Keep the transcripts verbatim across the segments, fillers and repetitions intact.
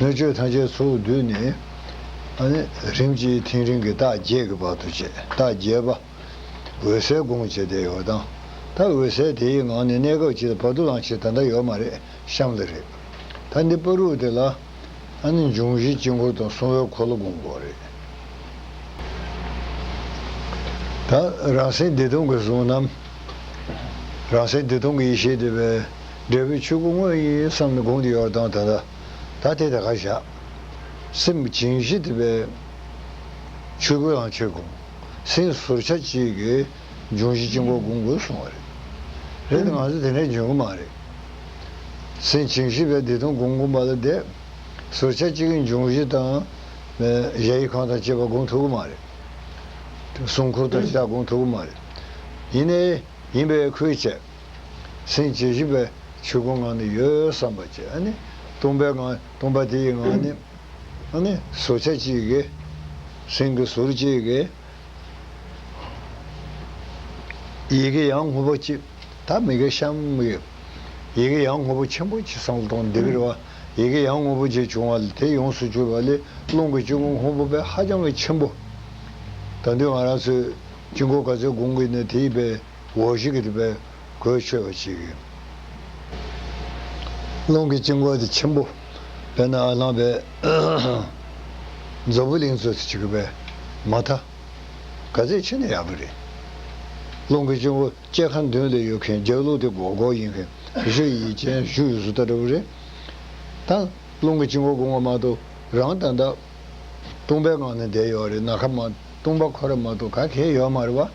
སྣོད་བཅུད་ཐམས་ཅད་ཚུར་བསྡུས་ནས། ཨ་ནི་རིམ་གྱིས་ཐིམ་རིམ་གྱིས་རྟགས་བརྒྱད་ཀྱི་བར་དུ་བྱས། རྟགས་བརྒྱད་པ་འོད་གསལ་སྒོམ་བྱས་བསྡད་ཡོད་དང་། ད་འོད་གསལ་དེའི་ངང་ནས་གནས་སྐབས་ཅིག་ལ་བར་དུ་ལངས་ཕྱིར་ད་ལྟ་ཡོད་མ་རེད། གཤམ་ལ་རེད། ད་འདི་བར་དུ་དེ་ལ་ཨ་ནི་འབྱུང་བཞི་དཀྱིལ་འཁོར་དང་གསང་བའི་འཁོར་ལོ་སྒོམ་དགོས་རེད། ད་རང་སེམས་བདེ་སྟོང་གི་གཟུང་རྣམ། རང་སེམས་བདེ་སྟོང་གི་ཡེ་ཤེས་དེ་བས་འབྲས་བུའི་ཆོས་སྐུ་དངོས་ཡིན་བསམ་ནས་སྒོམ་དུ་ཡོད་དང་། ད་ལྟ་ད་དེ་དེ་ག་བཞག་སེམས་ཀྱི་བྱིང་བཞི་དེ་བས་ཆོས་སྐུ་ལངས་ཕྱིར་སྒོམ། སེམས་ཟུར་ཆ་གཅིག་གིས་འབྱུང་བཞི་དཀྱིལ་འཁོར་སྒོམ་དགོས་གསུངས་པ་རེད། རེད་དེ་ང་ཚོ་དེ་འདྲ་འཇོན་གི་མ་རེད། སེམས་བྱིང་བཞི་བས་བདེ་སྟོང་སྒོམ་དགོས་པ་ལ་དེ། ཟུར་ཆ་གཅིག་གིས་འབྱུང་བཞི་དང་། གཞལ་ཡས་ཁང་དང་བཅས་པ་སྒོམ་ཐུབ་ཀྱི་མ་རེད། གསང་འཁོར་དང་བཅས་པ་སྒོམ་ཐུབ་ཀྱི་མ་རེད། ཡིན་ནའི་ཡིན་པའི་ཁུལ་བྱས། སེམས་བྱིང་བཞི་བས་ཆོས་སྐུ་ངང་ནས་ཡོད་བསམ་པ་བྱས། ཨ་ནི་སྟོང་པའི་ངང་སྟོང་པ་དེ་ཡི་ངང་ནས། ཨ་ནི་ཟུར་ཆ་གཅིག་གིས། སེམས་ཀྱི་ཟུར་གཅིག་གིས། ཡི་གེ་ཡང་སྔོན་པོ་གཅིག་ད་མི་དགེ་བཤམས་ཡོད། ཡི་གེ་ཡང་སྔོན་པོ་ཆེན་པོ་གཅིག་བསམ་བློ་གཏོང་བསྡད་ཀྱི་རེད་བ། ཡི་གེ་ཡང་སྔོན་པོ་གཅིག་བྱུང་བ་ལ་དེ་ཡོངས་སུ་གྱུར་པ་ལས་རླུང་གི་དཀྱིལ་འཁོར་སྔོན་པོ་དཔེ་ཧ་ཅང་གི་ཆེན་པོ། ད་དུང་ང་རང་ཚོས་དཀྱིལ་འཁོར་ག་ཚོད་སྒོམ་གྱི་ནི་དེའི་དཔེ་འོག་གཞི་གི་དེ་དཔེ་གོས་ཆོད་པ་ཞིག་གི། རླུང་གི་དཀྱིལ་འཁོར་དེ་ཆེན་པོ། དཔེར་ན་ཨ་ལང་པའི་རྫོགས་པའི་གླིང་ཚོ་དེ་གཅིག་གི་དཔེ་མ་མཐའ། ག་ཚད་ཕྱིན་ན་ཡག་གི་རེད། རླུང་གི་དཀྱིལ་འཁོར་ལྕེ་ཁ་མདུན་ལ་ཡོད་མཁན་རྒྱབ་ལོགས་དེ་སྒོར་སྒོར་ཡིན་མཁན། གཞུ་ཡིས་ཅན་གཞུ་ཡི་བཟོ་ལྟ་འདྲ་བོ་རེད། ད་རླུང་གི་དཀྱིལ་འཁོར་སྒོམ་པ་མ་གཏོགས་རང་ད་ལྟ་སྟོང་པའི་ངང་ནས་བསྡད་ཡོད་རེད། ནམ་མཁའ་མ་སྟོང་པ་ཁོ་ར་མ་གཏོགས་ག་གེ་ཡོད་མ་རེད་བ།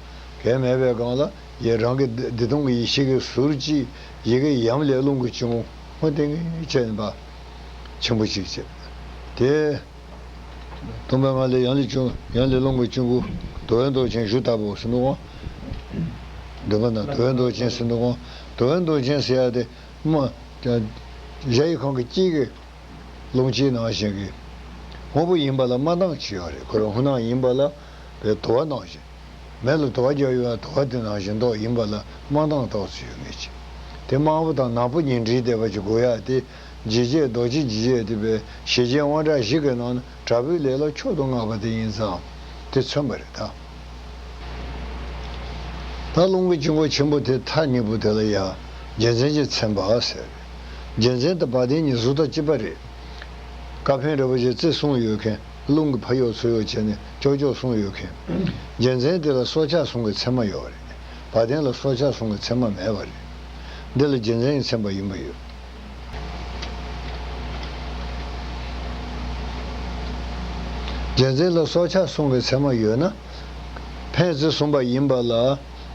གེ་མེད་པའི་སྒང་ལ་ཡི་རང་གི་བདེ་བདེ་སྟོང་གི་ཡེ་ཤེས་ཀྱི་ཟུར་གཅིག་ཡི་གེ་ཡམ་ལས་རླུང་གི་དཀྱིལ་འཁོར་ཧོན་ཏེ་ངེས་བྱས་ནས་པ་ཆེན་པོ་གཅིག་བྱས། དེ། སྟོང་པའི་ངང་ལས་ཡང་ལས་བྱུང་ཡང་ལས་རླུང་གི་དཀྱིལ་འཁོར་འདུལ་བའི་མདོག་ཅན་གཞུ་ལྟ་བུ་ཟེར་འདུག་གོ། འདུལ་བ་ན་འདུལ་བའི་མདོག་ཅན་ཟེར་འདུག་གོ། འདུལ་བའི་མདོག་ཅན་ཟེར་ཡ་དེ་མ། གཞལ་ཡས་ཁང་གི་དཀྱིལ་གྱི་རླུང་དཀྱིལ་ནང་བཞིན་གྱི་སྔོན་པོ་ཡིན་པ་ལ་མ་འདང་ཅི་ཡོད་རེད། ཁོ་རང་ཧུ་ནང་ཡིན་པ་ལ་བའི་དུ་བ་ནང་བཞིན། མེ་ལ་དུ་བ་རྒྱག་ཡོད་པ་དུ་བ་དེ་ནང་བཞིན་མདོག་ཡིན་པ་ལ་མ་འདང་ཏོག་ཙམ་ཡོད་ངེས་ཀྱི། དེ་དམར་པོ་དང་ནག་པོ་གཉིས་འདྲེས་བསྡད་པ་ཅིག་དགོས་ཡ་དེ། ལྗིད་བྱེད་རྡོ་རྗེ་ལྗིད་བྱེད་དེ་བས་ཞེ་བྱའི་དབང་དྲག་བཞི་གི་ནང་ན་དྲག་པོའི་ལས་ལ་མཆོག་ཏུ་བསྔགས་པ་དེ་ཡིན་ཙང་དེ་མཚོན་པ་རེད་ད། ད་རླུང་གི་དཀྱིལ་འཁོར་ཆེན་པོ་དེ་མཐའ་གཉིས་པོ་དེ་ལ་ཡ་རྒྱལ་མཚན་གྱིས་མཚན་པ་ཟེར། རྒྱལ་མཚན་དང་བ་དན་གཉིས་གཟུགས་ཐག་གཅིག་པ་རེད། ཀ་ཕན་རི་པོ་ཆེ་རྩེ་གསུམ་ཡོད་མཁན། རླུང་གི་ཕ་ཡོག་ཚུར་ཡོག་བྱས་ནས་ཅོག་ཅོག་གསུམ་ཡོད་མཁན། རྒྱལ་མཚན་དེ་ལ་སྲོག་ཆགས་གསུམ་གྱི་མཚན་མ་ཡོད་རེད། བ་དན་ལ་སྲོག་ཆགས་གསུམ་གྱི་མཚན་མ་མེད་པ་རེད། འདི་ལ་རྒྱལ་མཚན་གྱི་མཚན་པ་ཡིན་པ་ཡོད། རྒྱལ་མཚན་ལ་སྲོག་ཆགས་གསུམ་གྱི་མཚན་མ་ཡོད་ན། ཕན་ཚུན་གསུམ་པ་ཡིན་པ་ལ།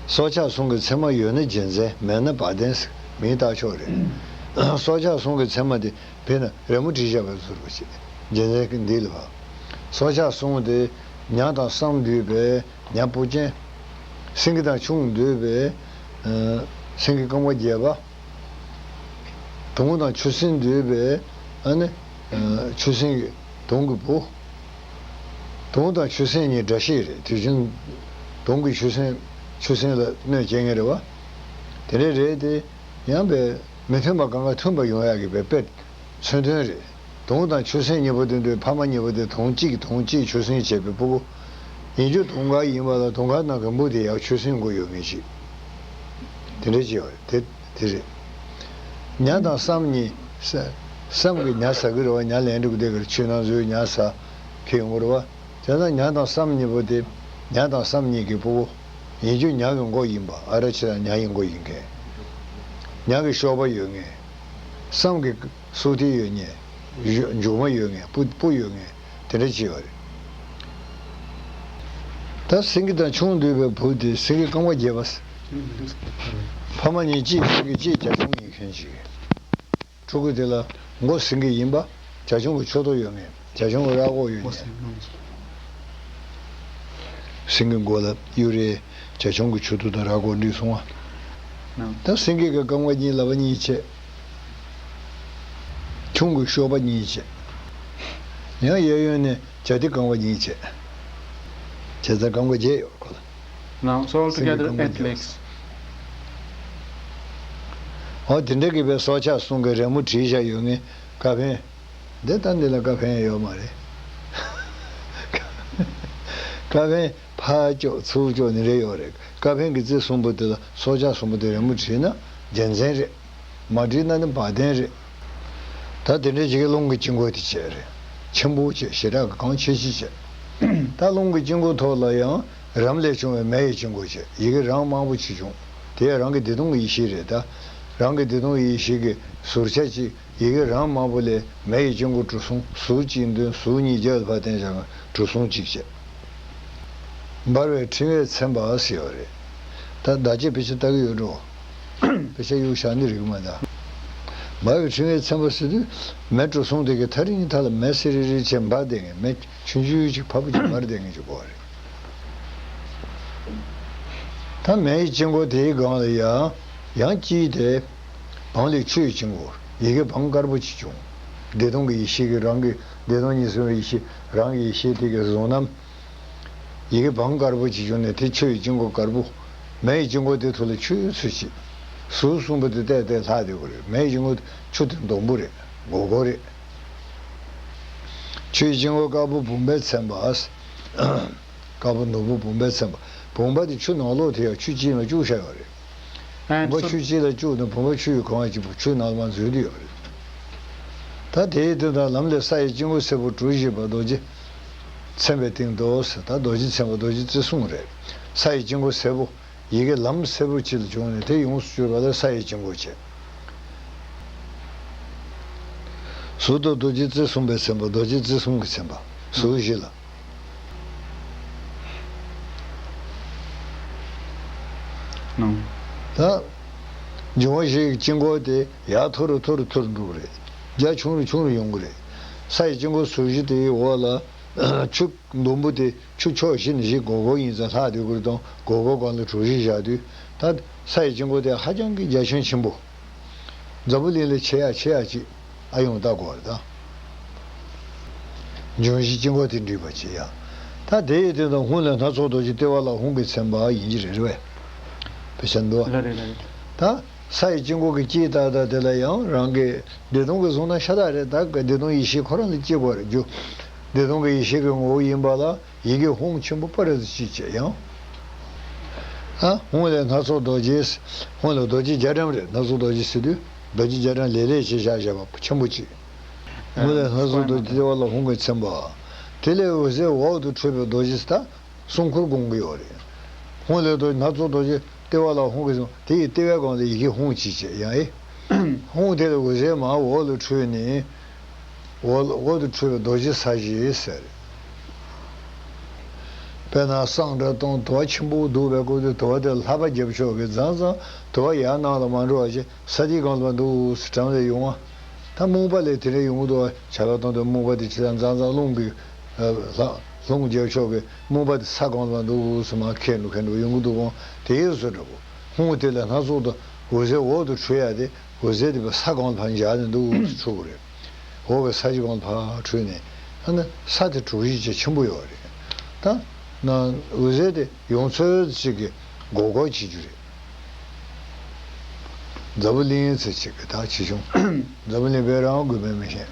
སྲོག་ཆགས་གསུམ་གྱི་མཚན་མ་ཡོད་ན་རྒྱལ་མཚན་མེད་ན་བ་དན་ཟེར་མིང་བཏགས་ཆོག་རེད། སྲོག་ཆགས་གསུམ་གྱི་མཚན་མ་དེ་དཔེར་ན་རི་མོ་བྲིས་བཞག་པའི་ཟུར་པ་ཞིག་རྒྱལ་མཚན་གྱི་འདི་ལ་བ། སྲོག་ཆགས་གསུམ་དེ་ཉ་དང་སྲམ་འདུས་པས་ཉ་སྤུ་ཅན། སེང་གེ་དང་ཁྱུང་འདུས་པས་སེང་གེ་རྐང་པ་བརྒྱད་པ། དུང་དང་ཆུ་སྲིན་འདུས་པས་ཨ་ནི་ཆུ་སྲིན་གྱི་དུང་གི་བུ། དུང་དང་ཆུ་སྲིན་གཉིས་འདྲ་ཤེས་རེད། དེ་བཞིན་དུང་གི་ཆུ་སྲིན་ཆུ་སྲིན་ལ་གནོད་སྐྱེལ་མཁན་རེད་བ། དེ་འདྲ་རེད་དེ། ཡང་པས་མི་མཐུན་པ་གང་ག་མཐུན་པ་ཡོང་ཡག་གི་པའི་དཔེ་མཚོན་དོན་རེད། དུང་དང་ཆུ་སྲིན་གཉིས་པོ་དེ་འདྲའི་ཕ་མ་གཉིས་པོ་དེ་དུང་གཅིག་དུང་གཅིག་ཆུ་སྲིན་བྱས་པའི་ཕྲུ་གུ། ཡིན་རྒྱུ་དུང་དཀར་ཡིན་པ་ལ་དུང་དཀར་ནང་གི་འབུ་དེ་ཡང་ཆུ་སྲིན་མགོ་ཡོད་མཁན་ཞིག་དེ་འདྲ་ཅིག་ཡོད་རེད། དེ་དེ་རེད། ཉ་དང་སྲམ་གཉིས། ས་སྲམ་གྱི་ཉ་ཟ་གི་རེད་བ། ཉ་ལན་འགྲིག་དེ་གར་ཆུ་ནང་འཛུལ་ཉ་ཟ་ཁེ་ཡོང་གི་རེད་བ། དེ་ན་ཉ་དང་སྲམ་གཉིས་པོ་དེ། ཉ་དང་སྲམ་གཉིས་ཀྱི་ཕྲུ་གུ། ཡིན་རྒྱུ་ཉ་གི་མགོ་ཡིན་པ། ཨ་ར་ཆེ་དང་ཉ་ཡི་མགོ་ཡིན་མཁན། ཉ་གི་གཤོག་པ་ཡོད་མཁན། སྲམ་གྱི་སུག་ཐིག་ཡོད་མཁན། མཇུག་མ་ཡོད་མཁན། སྤུ་སྤུ་ཡོད་མཁན། དེ་འདྲ་ཅིག་ཡོད་རེད། ད་སེང་གེ་དང་ཁྱུང་འདུས་པའི་བུ་དེ་སེང་གེ་རྐང་པ་བརྒྱད་པ། ཕ་མ་གཉིས་གཅིག་སེང་གེ་གཅིག་བྱ་ཁྱུང་ཡིན་མཁན་ཅིག་ཕྲུ་གུ་དེ་ལ་མགོ་སེང་གེ་ཡིན་པ། བྱ་ཁྱུང་གི་མཆུ་ཏོ་ཡོད་མཁན། བྱ་ཁྱུང་གི་རྭ་ཅོ་ཡོད་མཁན། སེང་གེ་མགོ་ལ་གཡུ་རལ། བྱ་ཁྱུང་གི་མཆུ་ཏོ་དང་རྭ་ཅོ་བསྒྲིགས་སོང་བ། ད་སེང་གེ་གི་རྐང་པ་གཉིས་ལག་པ་གཉིས་བྱས། ཁྱུང་གི་གཤོག་པ་གཉིས་བྱས། ཡང་གཡས་གཡོན་ནས་བྱ་དེ་རྐང་པ་གཉིས་བྱས། བྱས་ཙང་རྐང་པ་བརྒྱད་ཡོད་ཁོ་ལ། Now, so all སེང་གེ་together རྐང་པ་eight བརྒྱད། Legs. འོ་དེ་འདྲ་གི་པའི་སྲོག་ཆགས་གསུམ་གྱི་རི་མོ་བྲིས་བཞག་ཡོད་མཁན་ཀ་ཕན། འདི་ལྟ་འདི་ལ་ཀ་ཕན་ཡོད་མ་རེད། ཀ་ཕན་ཕར་ལྕོག་ཚུར་ལྕོག་ནི་རེ་ཡོད་རེད། ཀ་ཕན་གྱི་རྩེ་གསུམ་པོ་དེ་ལ་སྲོག་ཆགས་གསུམ་པོ་དེ་རི་མོ་བྲིས་ན་རྒྱལ་མཚན་རེད། མ་བྲིས་ན་ནི་བ་དན་རེད། ད་དེ་འདྲའི་ཞིག་གི་རླུང་གི་དཀྱིལ་འཁོར་དེ་བྱས་རེད། ཆེན་པོ་བྱས། ཞེ་དྲག་གི་གང་ཆེ་ཆེ་བྱས། ད་རླུང་གི་དཀྱིལ་འཁོར་ཐོག་ལ་ཡང་རམ་ལས་བྱུང་བའི་མེ་ཡི་དཀྱིལ་འཁོར་བྱས། ཡི་གེ་རང་མང་པོ་ཅིག་བྱུང་། དེ་ཡང་རང་གི་བདེ་སྟོང་གི་ཡེ་ཤེས་རེད། ད་རང་གི་བདེ་སྟོང་གི་ཡེ་ཤེས་ཀྱི་ཟུར་ཆ་གཅིག་ཡི་གེ་རང་མང་པོ་ལས་མེ་ཡི་དཀྱིལ་འཁོར་གྲུ་གསུམ། ཟུར་གཅིག་མདུན། ཟུར་གཉིས་རྒྱབ་ལ་ཕར་བསྟན་བཞག་གི་གྲུ་གསུམ་གཅིག་བྱས། འབར་བའི་ཕྲེང་བས་མཚན་པ་ཟེར་བ་རེད། ད་བརྡ་ཆད་དཔེ་ཆ་ལྟ་གི་ཡོད་འགྲོ། དཔེ་ཆ་གཡུག་བཞག་ནི་རིག་མ་ད། འབར་བའི་ཕྲེང་བས་མཚན་པ་ཟེར་དུས་མེ་གྲུ་གསུམ་དེ་གི་ཐག་རིང་ཐག་ལ་མེ་སེར་རི་རི་བྱས་འབར་བསྡད་མཁན། མེ་ཆུང་ཆུང་ཅིག་ཕ་བུ་ཅིག་འབར་བསྡད་མཁན་ཅིག་གོ་བ་རེད། ད་མེ་ཡི་དཀྱིལ་འཁོར་དེའི་སྒང་ལ་ཡང་ཡང་དཀྱིལ་དེ་བང་ལས་ཆུ་ཡི་དཀྱིལ་འཁོར། ཡི་གེ་བང་དཀར་པོ་ཅིག་བྱུང་། བདེ་སྟོང་གི་ཡེ་ཤེས་ཀྱི་རང་གི་བདེ་སྟོང་གཉིས་སུ་མེད་པའི་ཡེ་ཤེས། རང་གི་ཡེ་ཤེས་དེ་གི་གཟུང་རྣམ། ཡི་གེ་བང་དཀར་པོ་ཅིག་བྱུང་ནས་དེ་ཆུ་ཡི་དཀྱིལ་འཁོར་དཀར་པོ། མེ་ཡི་དཀྱིལ་འཁོར་དེ་ཐོག་ལ་ཆུ་ཡི་ཚུལ་གྱིས། ཟུར་གསུམ་པོ་དེ་བལྟས་བལྟས་ལྷག་བསྡད་ཀྱི་རེད། མེ་ཡི་དཀྱིལ་འཁོར་ཆུ་དེ་ཟླུམ་པོ་རེད། སྒོར་སྒོར་རེད། ཆུ་ཡི་དཀྱིལ་འཁོར་དཀར་པོ་བུམ་པས་མཚན་པ། དཀར་པོ་ནོར་བུ་བུམ་པས་མཚན་པ། བུམ་པ་དེ་ཆུ་ནང་ལོགས་དེ་ཡང་ཆུ་དཀྱིལ་ལ་བཅུག་བཞག་ཡོད་རེད། ཨ་བུམ་པ་ཆུ་དཀྱིལ་ལ་བཅུག་ནས་བུམ་པ་ཆུ་ཡི་གོང་བ་གཅིག་པུ་ཆུ་ནང་ལ་མར་འཛུལ་བསྡད་ཡོད་རེད། ད་དེའི་དོན་དག་ལམ་ལས་ས་ཡི་དཀྱིལ་འཁོར་སེར་པོ་གྲུ་བཞི་པ་རྡོ་རྗེ་མཚན་པའི་སྟེང་དུ་ཟེར། ད་རྡོ་རྗེ་མཚན་པ་རྡོ་རྗེ་རྩེ་གསུམ་རེད། ས་ཡི་དཀྱིལ་འཁོར་སེར་པོ། ཡི་གེ་ལམ་སེར་པོ་ཅིག་ལ་བྱུང་ནས་དེ་ཡོངས་སུ་གྱུར་པ་ལ་ས་ཡི་དཀྱིལ་འཁོར་བྱས། ཟུར་དུ་རྡོ་རྗེ་རྩེ་གསུམ་པས་མཚན་པ། རྡོ་རྗེ་རྩེ་གསུམ་གྱིས་མཚན་པ། ཟུར་བཞི་ལ། ནང་། ད་འབྱུང་བ་བཞི་ཡི་དཀྱིལ་འཁོར་དེ་ཡར་མཐོ་རུ་མཐོ་རུ་མཐོ་རུ་འགྲོ་གི་རེད། རྒྱ་ཆུང་རུ་ཆུང་རུ་ཡོང་གི་རེད། ས་ཡི་དཀྱིལ་འཁོར་ཟུར་བཞི་དེའི་འོག་ལ་ཆུ་ཟླུམ་པོ་དེ་ཆུ་ཕྱོགས་བཞི་ནས་བཞི་སྒོར་སྒོར་ཡིན་ཙང་ལྷག་བསྡད་ཀྱི་རེད། དང་སྒོར་སྒོར་སྒང་ལ་གྲུ་བཞི་བཞག་དུས། ད་ས་ཡི་དཀྱིལ་འཁོར་དེ་ཧ་ཅང་གི་རྒྱ་ཁྱོན་ཆེན་པོ། འཛམ་བུ་གླིང་ལས་ཆེ་ཡ་ཆེ་ཡ་ཅིག་ཨ་ཡོང་ལྟ་དགོས་རེད་ད། འབྱུང་བཞི་དཀྱིལ་འཁོར་དེ་འགྲིག་པ་བྱེད་ཡ། ད་དེ་ཡི་དོན་དུ་ཧཱུྃ་ལས་སྣ་ཚོགས་རྡོ་རྗེ་ལྟེ་བ་ལ་ཧཱུྃ་གིས་མཚན་པ་ཡིན་གྱི་རེད། རེད་པས། དཔེ་ཆ་འདུག་བ། ལ་རེད་ལ་རེད། ད་ས་ཡི་དཀྱིལ་འཁོར་གྱི་དཀྱིལ་ཏག་ཏག་དེ་ལ་ཡང་རང་གི་བདེ་སྟོང་གི་གཟུང་རྣམ་ཤ་སྟག་རེད། ད་བདེ་སྟོང་ཡེ་ཤེས་ཁོ་རང་ལ་སྐྱེ་དགོས་རེད། རྒྱུ་བདེ་སྟོང་གི་ཡེ་ཤེས་ཀྱི་ངོ་བོ་ཡིན་པ་ལ། ཡི་གེ་ཧཱུྃ་ཆེན་པོ་པ་ར་ཙི་ཅིག་བྱས་ཡང་། ཨ། ཧཱུྃ་ལས་སྣ་ཚོགས་རྡོ་རྗེ། ཧཱུྃ་ལས་རྡོ་རྗེ་རྒྱ་གྲམ་རེད། སྣ་ཚོགས་རྡོ་རྗེ་ཟེར་དུས་རྡོ་རྗེ་རྒྱ་གྲམ་ལེབ་ལེབ་བྱས་བཞག་བཞག་པ་ཆེན་པོ་ཅིག་ཧཱུྃ་ལས་སྣ་ཚོགས་རྡོ་རྗེ་ལྟེ་བ་ལ་ཧཱུྃ་གིས་མཚན་པ། དེ་ལས་འོད་ཟེར་འོག་ཏུ་འཕྲོས་པའི་རྡོ་རྗེ་ཟེར། ད་གསུང་མཁུར་དགོངས་ཀྱི་ཡོད་རེད། ཧཱུྃ་ལས་རྡོ་སྣ་ཚོགས་རྡོ་རྗེ་ལྟེ་བ་ལ་ཧཱུྃ་གིས་མཚན། དེ་ཡི་ལྟེ་བའི་སྒང་ལ་ཡི་གེ་ཧཱུྃ་ཅིག་བྱས་ཡང་ཨེ། ཧཱུྃ་དེ་ལས་འོད་ཟེར་མར་འོག་ལ་འཕྲོས་ནས། འོག་འོག་ཏུ་འཕྲོས་པའི་རྡོ་རྗེ་ས་གཞི་ཟེར། དཔེར་ན་གསང་སྒྲ་གཏོང་དུ་བ་ཆེན་པོ་འདུག་པའི་སྐབས་དུ་དུ་བ་དེ་ལ་ལྷ་པ་རྒྱབ་ཕྱོགས་ཀྱི་ཛང་ཛང་དུ་བ་ཡར་ནང་ལ་མ་འགྲོ་བ་ཞིག་ས་དེའི་སྒང་ལ་འདུག་སེ་གྲམ་ལ་ཡོང་བ། ད་རྨུགས་པ་ལས་དེ་འདྲ་ཡོང་གི་འདུག་བ། བྱ་ལ་གཏོང་དུ་རྨུགས་པ་དེ་ཇི་ལྟར་ཛང་ཛང་རླུང་གི་ལྷ་རླུང་རྒྱབ་ཕྱོགས་ཀྱི་རྨུགས་པ་དེ་ས་སྒང་ལ་འདུག་སེ་མར་ཁད་འགྲོ་ཁད་འགྲོ་ཡོང་གི་འདུག་གོ། དེ་ཡི་བཟོ་འདྲ་པོ། ཧཱུྃ་དེ་ལས་སྣ་ཚོགས་རྡོ་འོད་ཟེར་འོག་ཏུ་འཕྲོས་ཡ་དེ། འོད་ཟེར་དེ་བས་ས་སྒང་ལ་ཕར་འཇགས་ནས་འདུག་སེ་འཕྲོ་གི་རེད། འོག་གི་ས་གཞི་སྒང་ལ་ཕར་འཕྲོས་ནས། ཨ་ནི་ས་དེ་གྲུ་བཞི་ཅིག་ཆེན་པོ་ཡོད་རེད། ད་ན་འོད་ཟེར་དེ་ཡོང་ཚོད་ཅིག་གི་སྒོར་སྒོར་བྱེད་རྒྱུ་རེད། འཛམ་བུ་གླིང་ཚེ་གཅིག་གི་ད་ཆེ་ཆུང་། འཛམ་བུ་གླིང་བས་རང་དགོས་མེད་མི་ཤེས།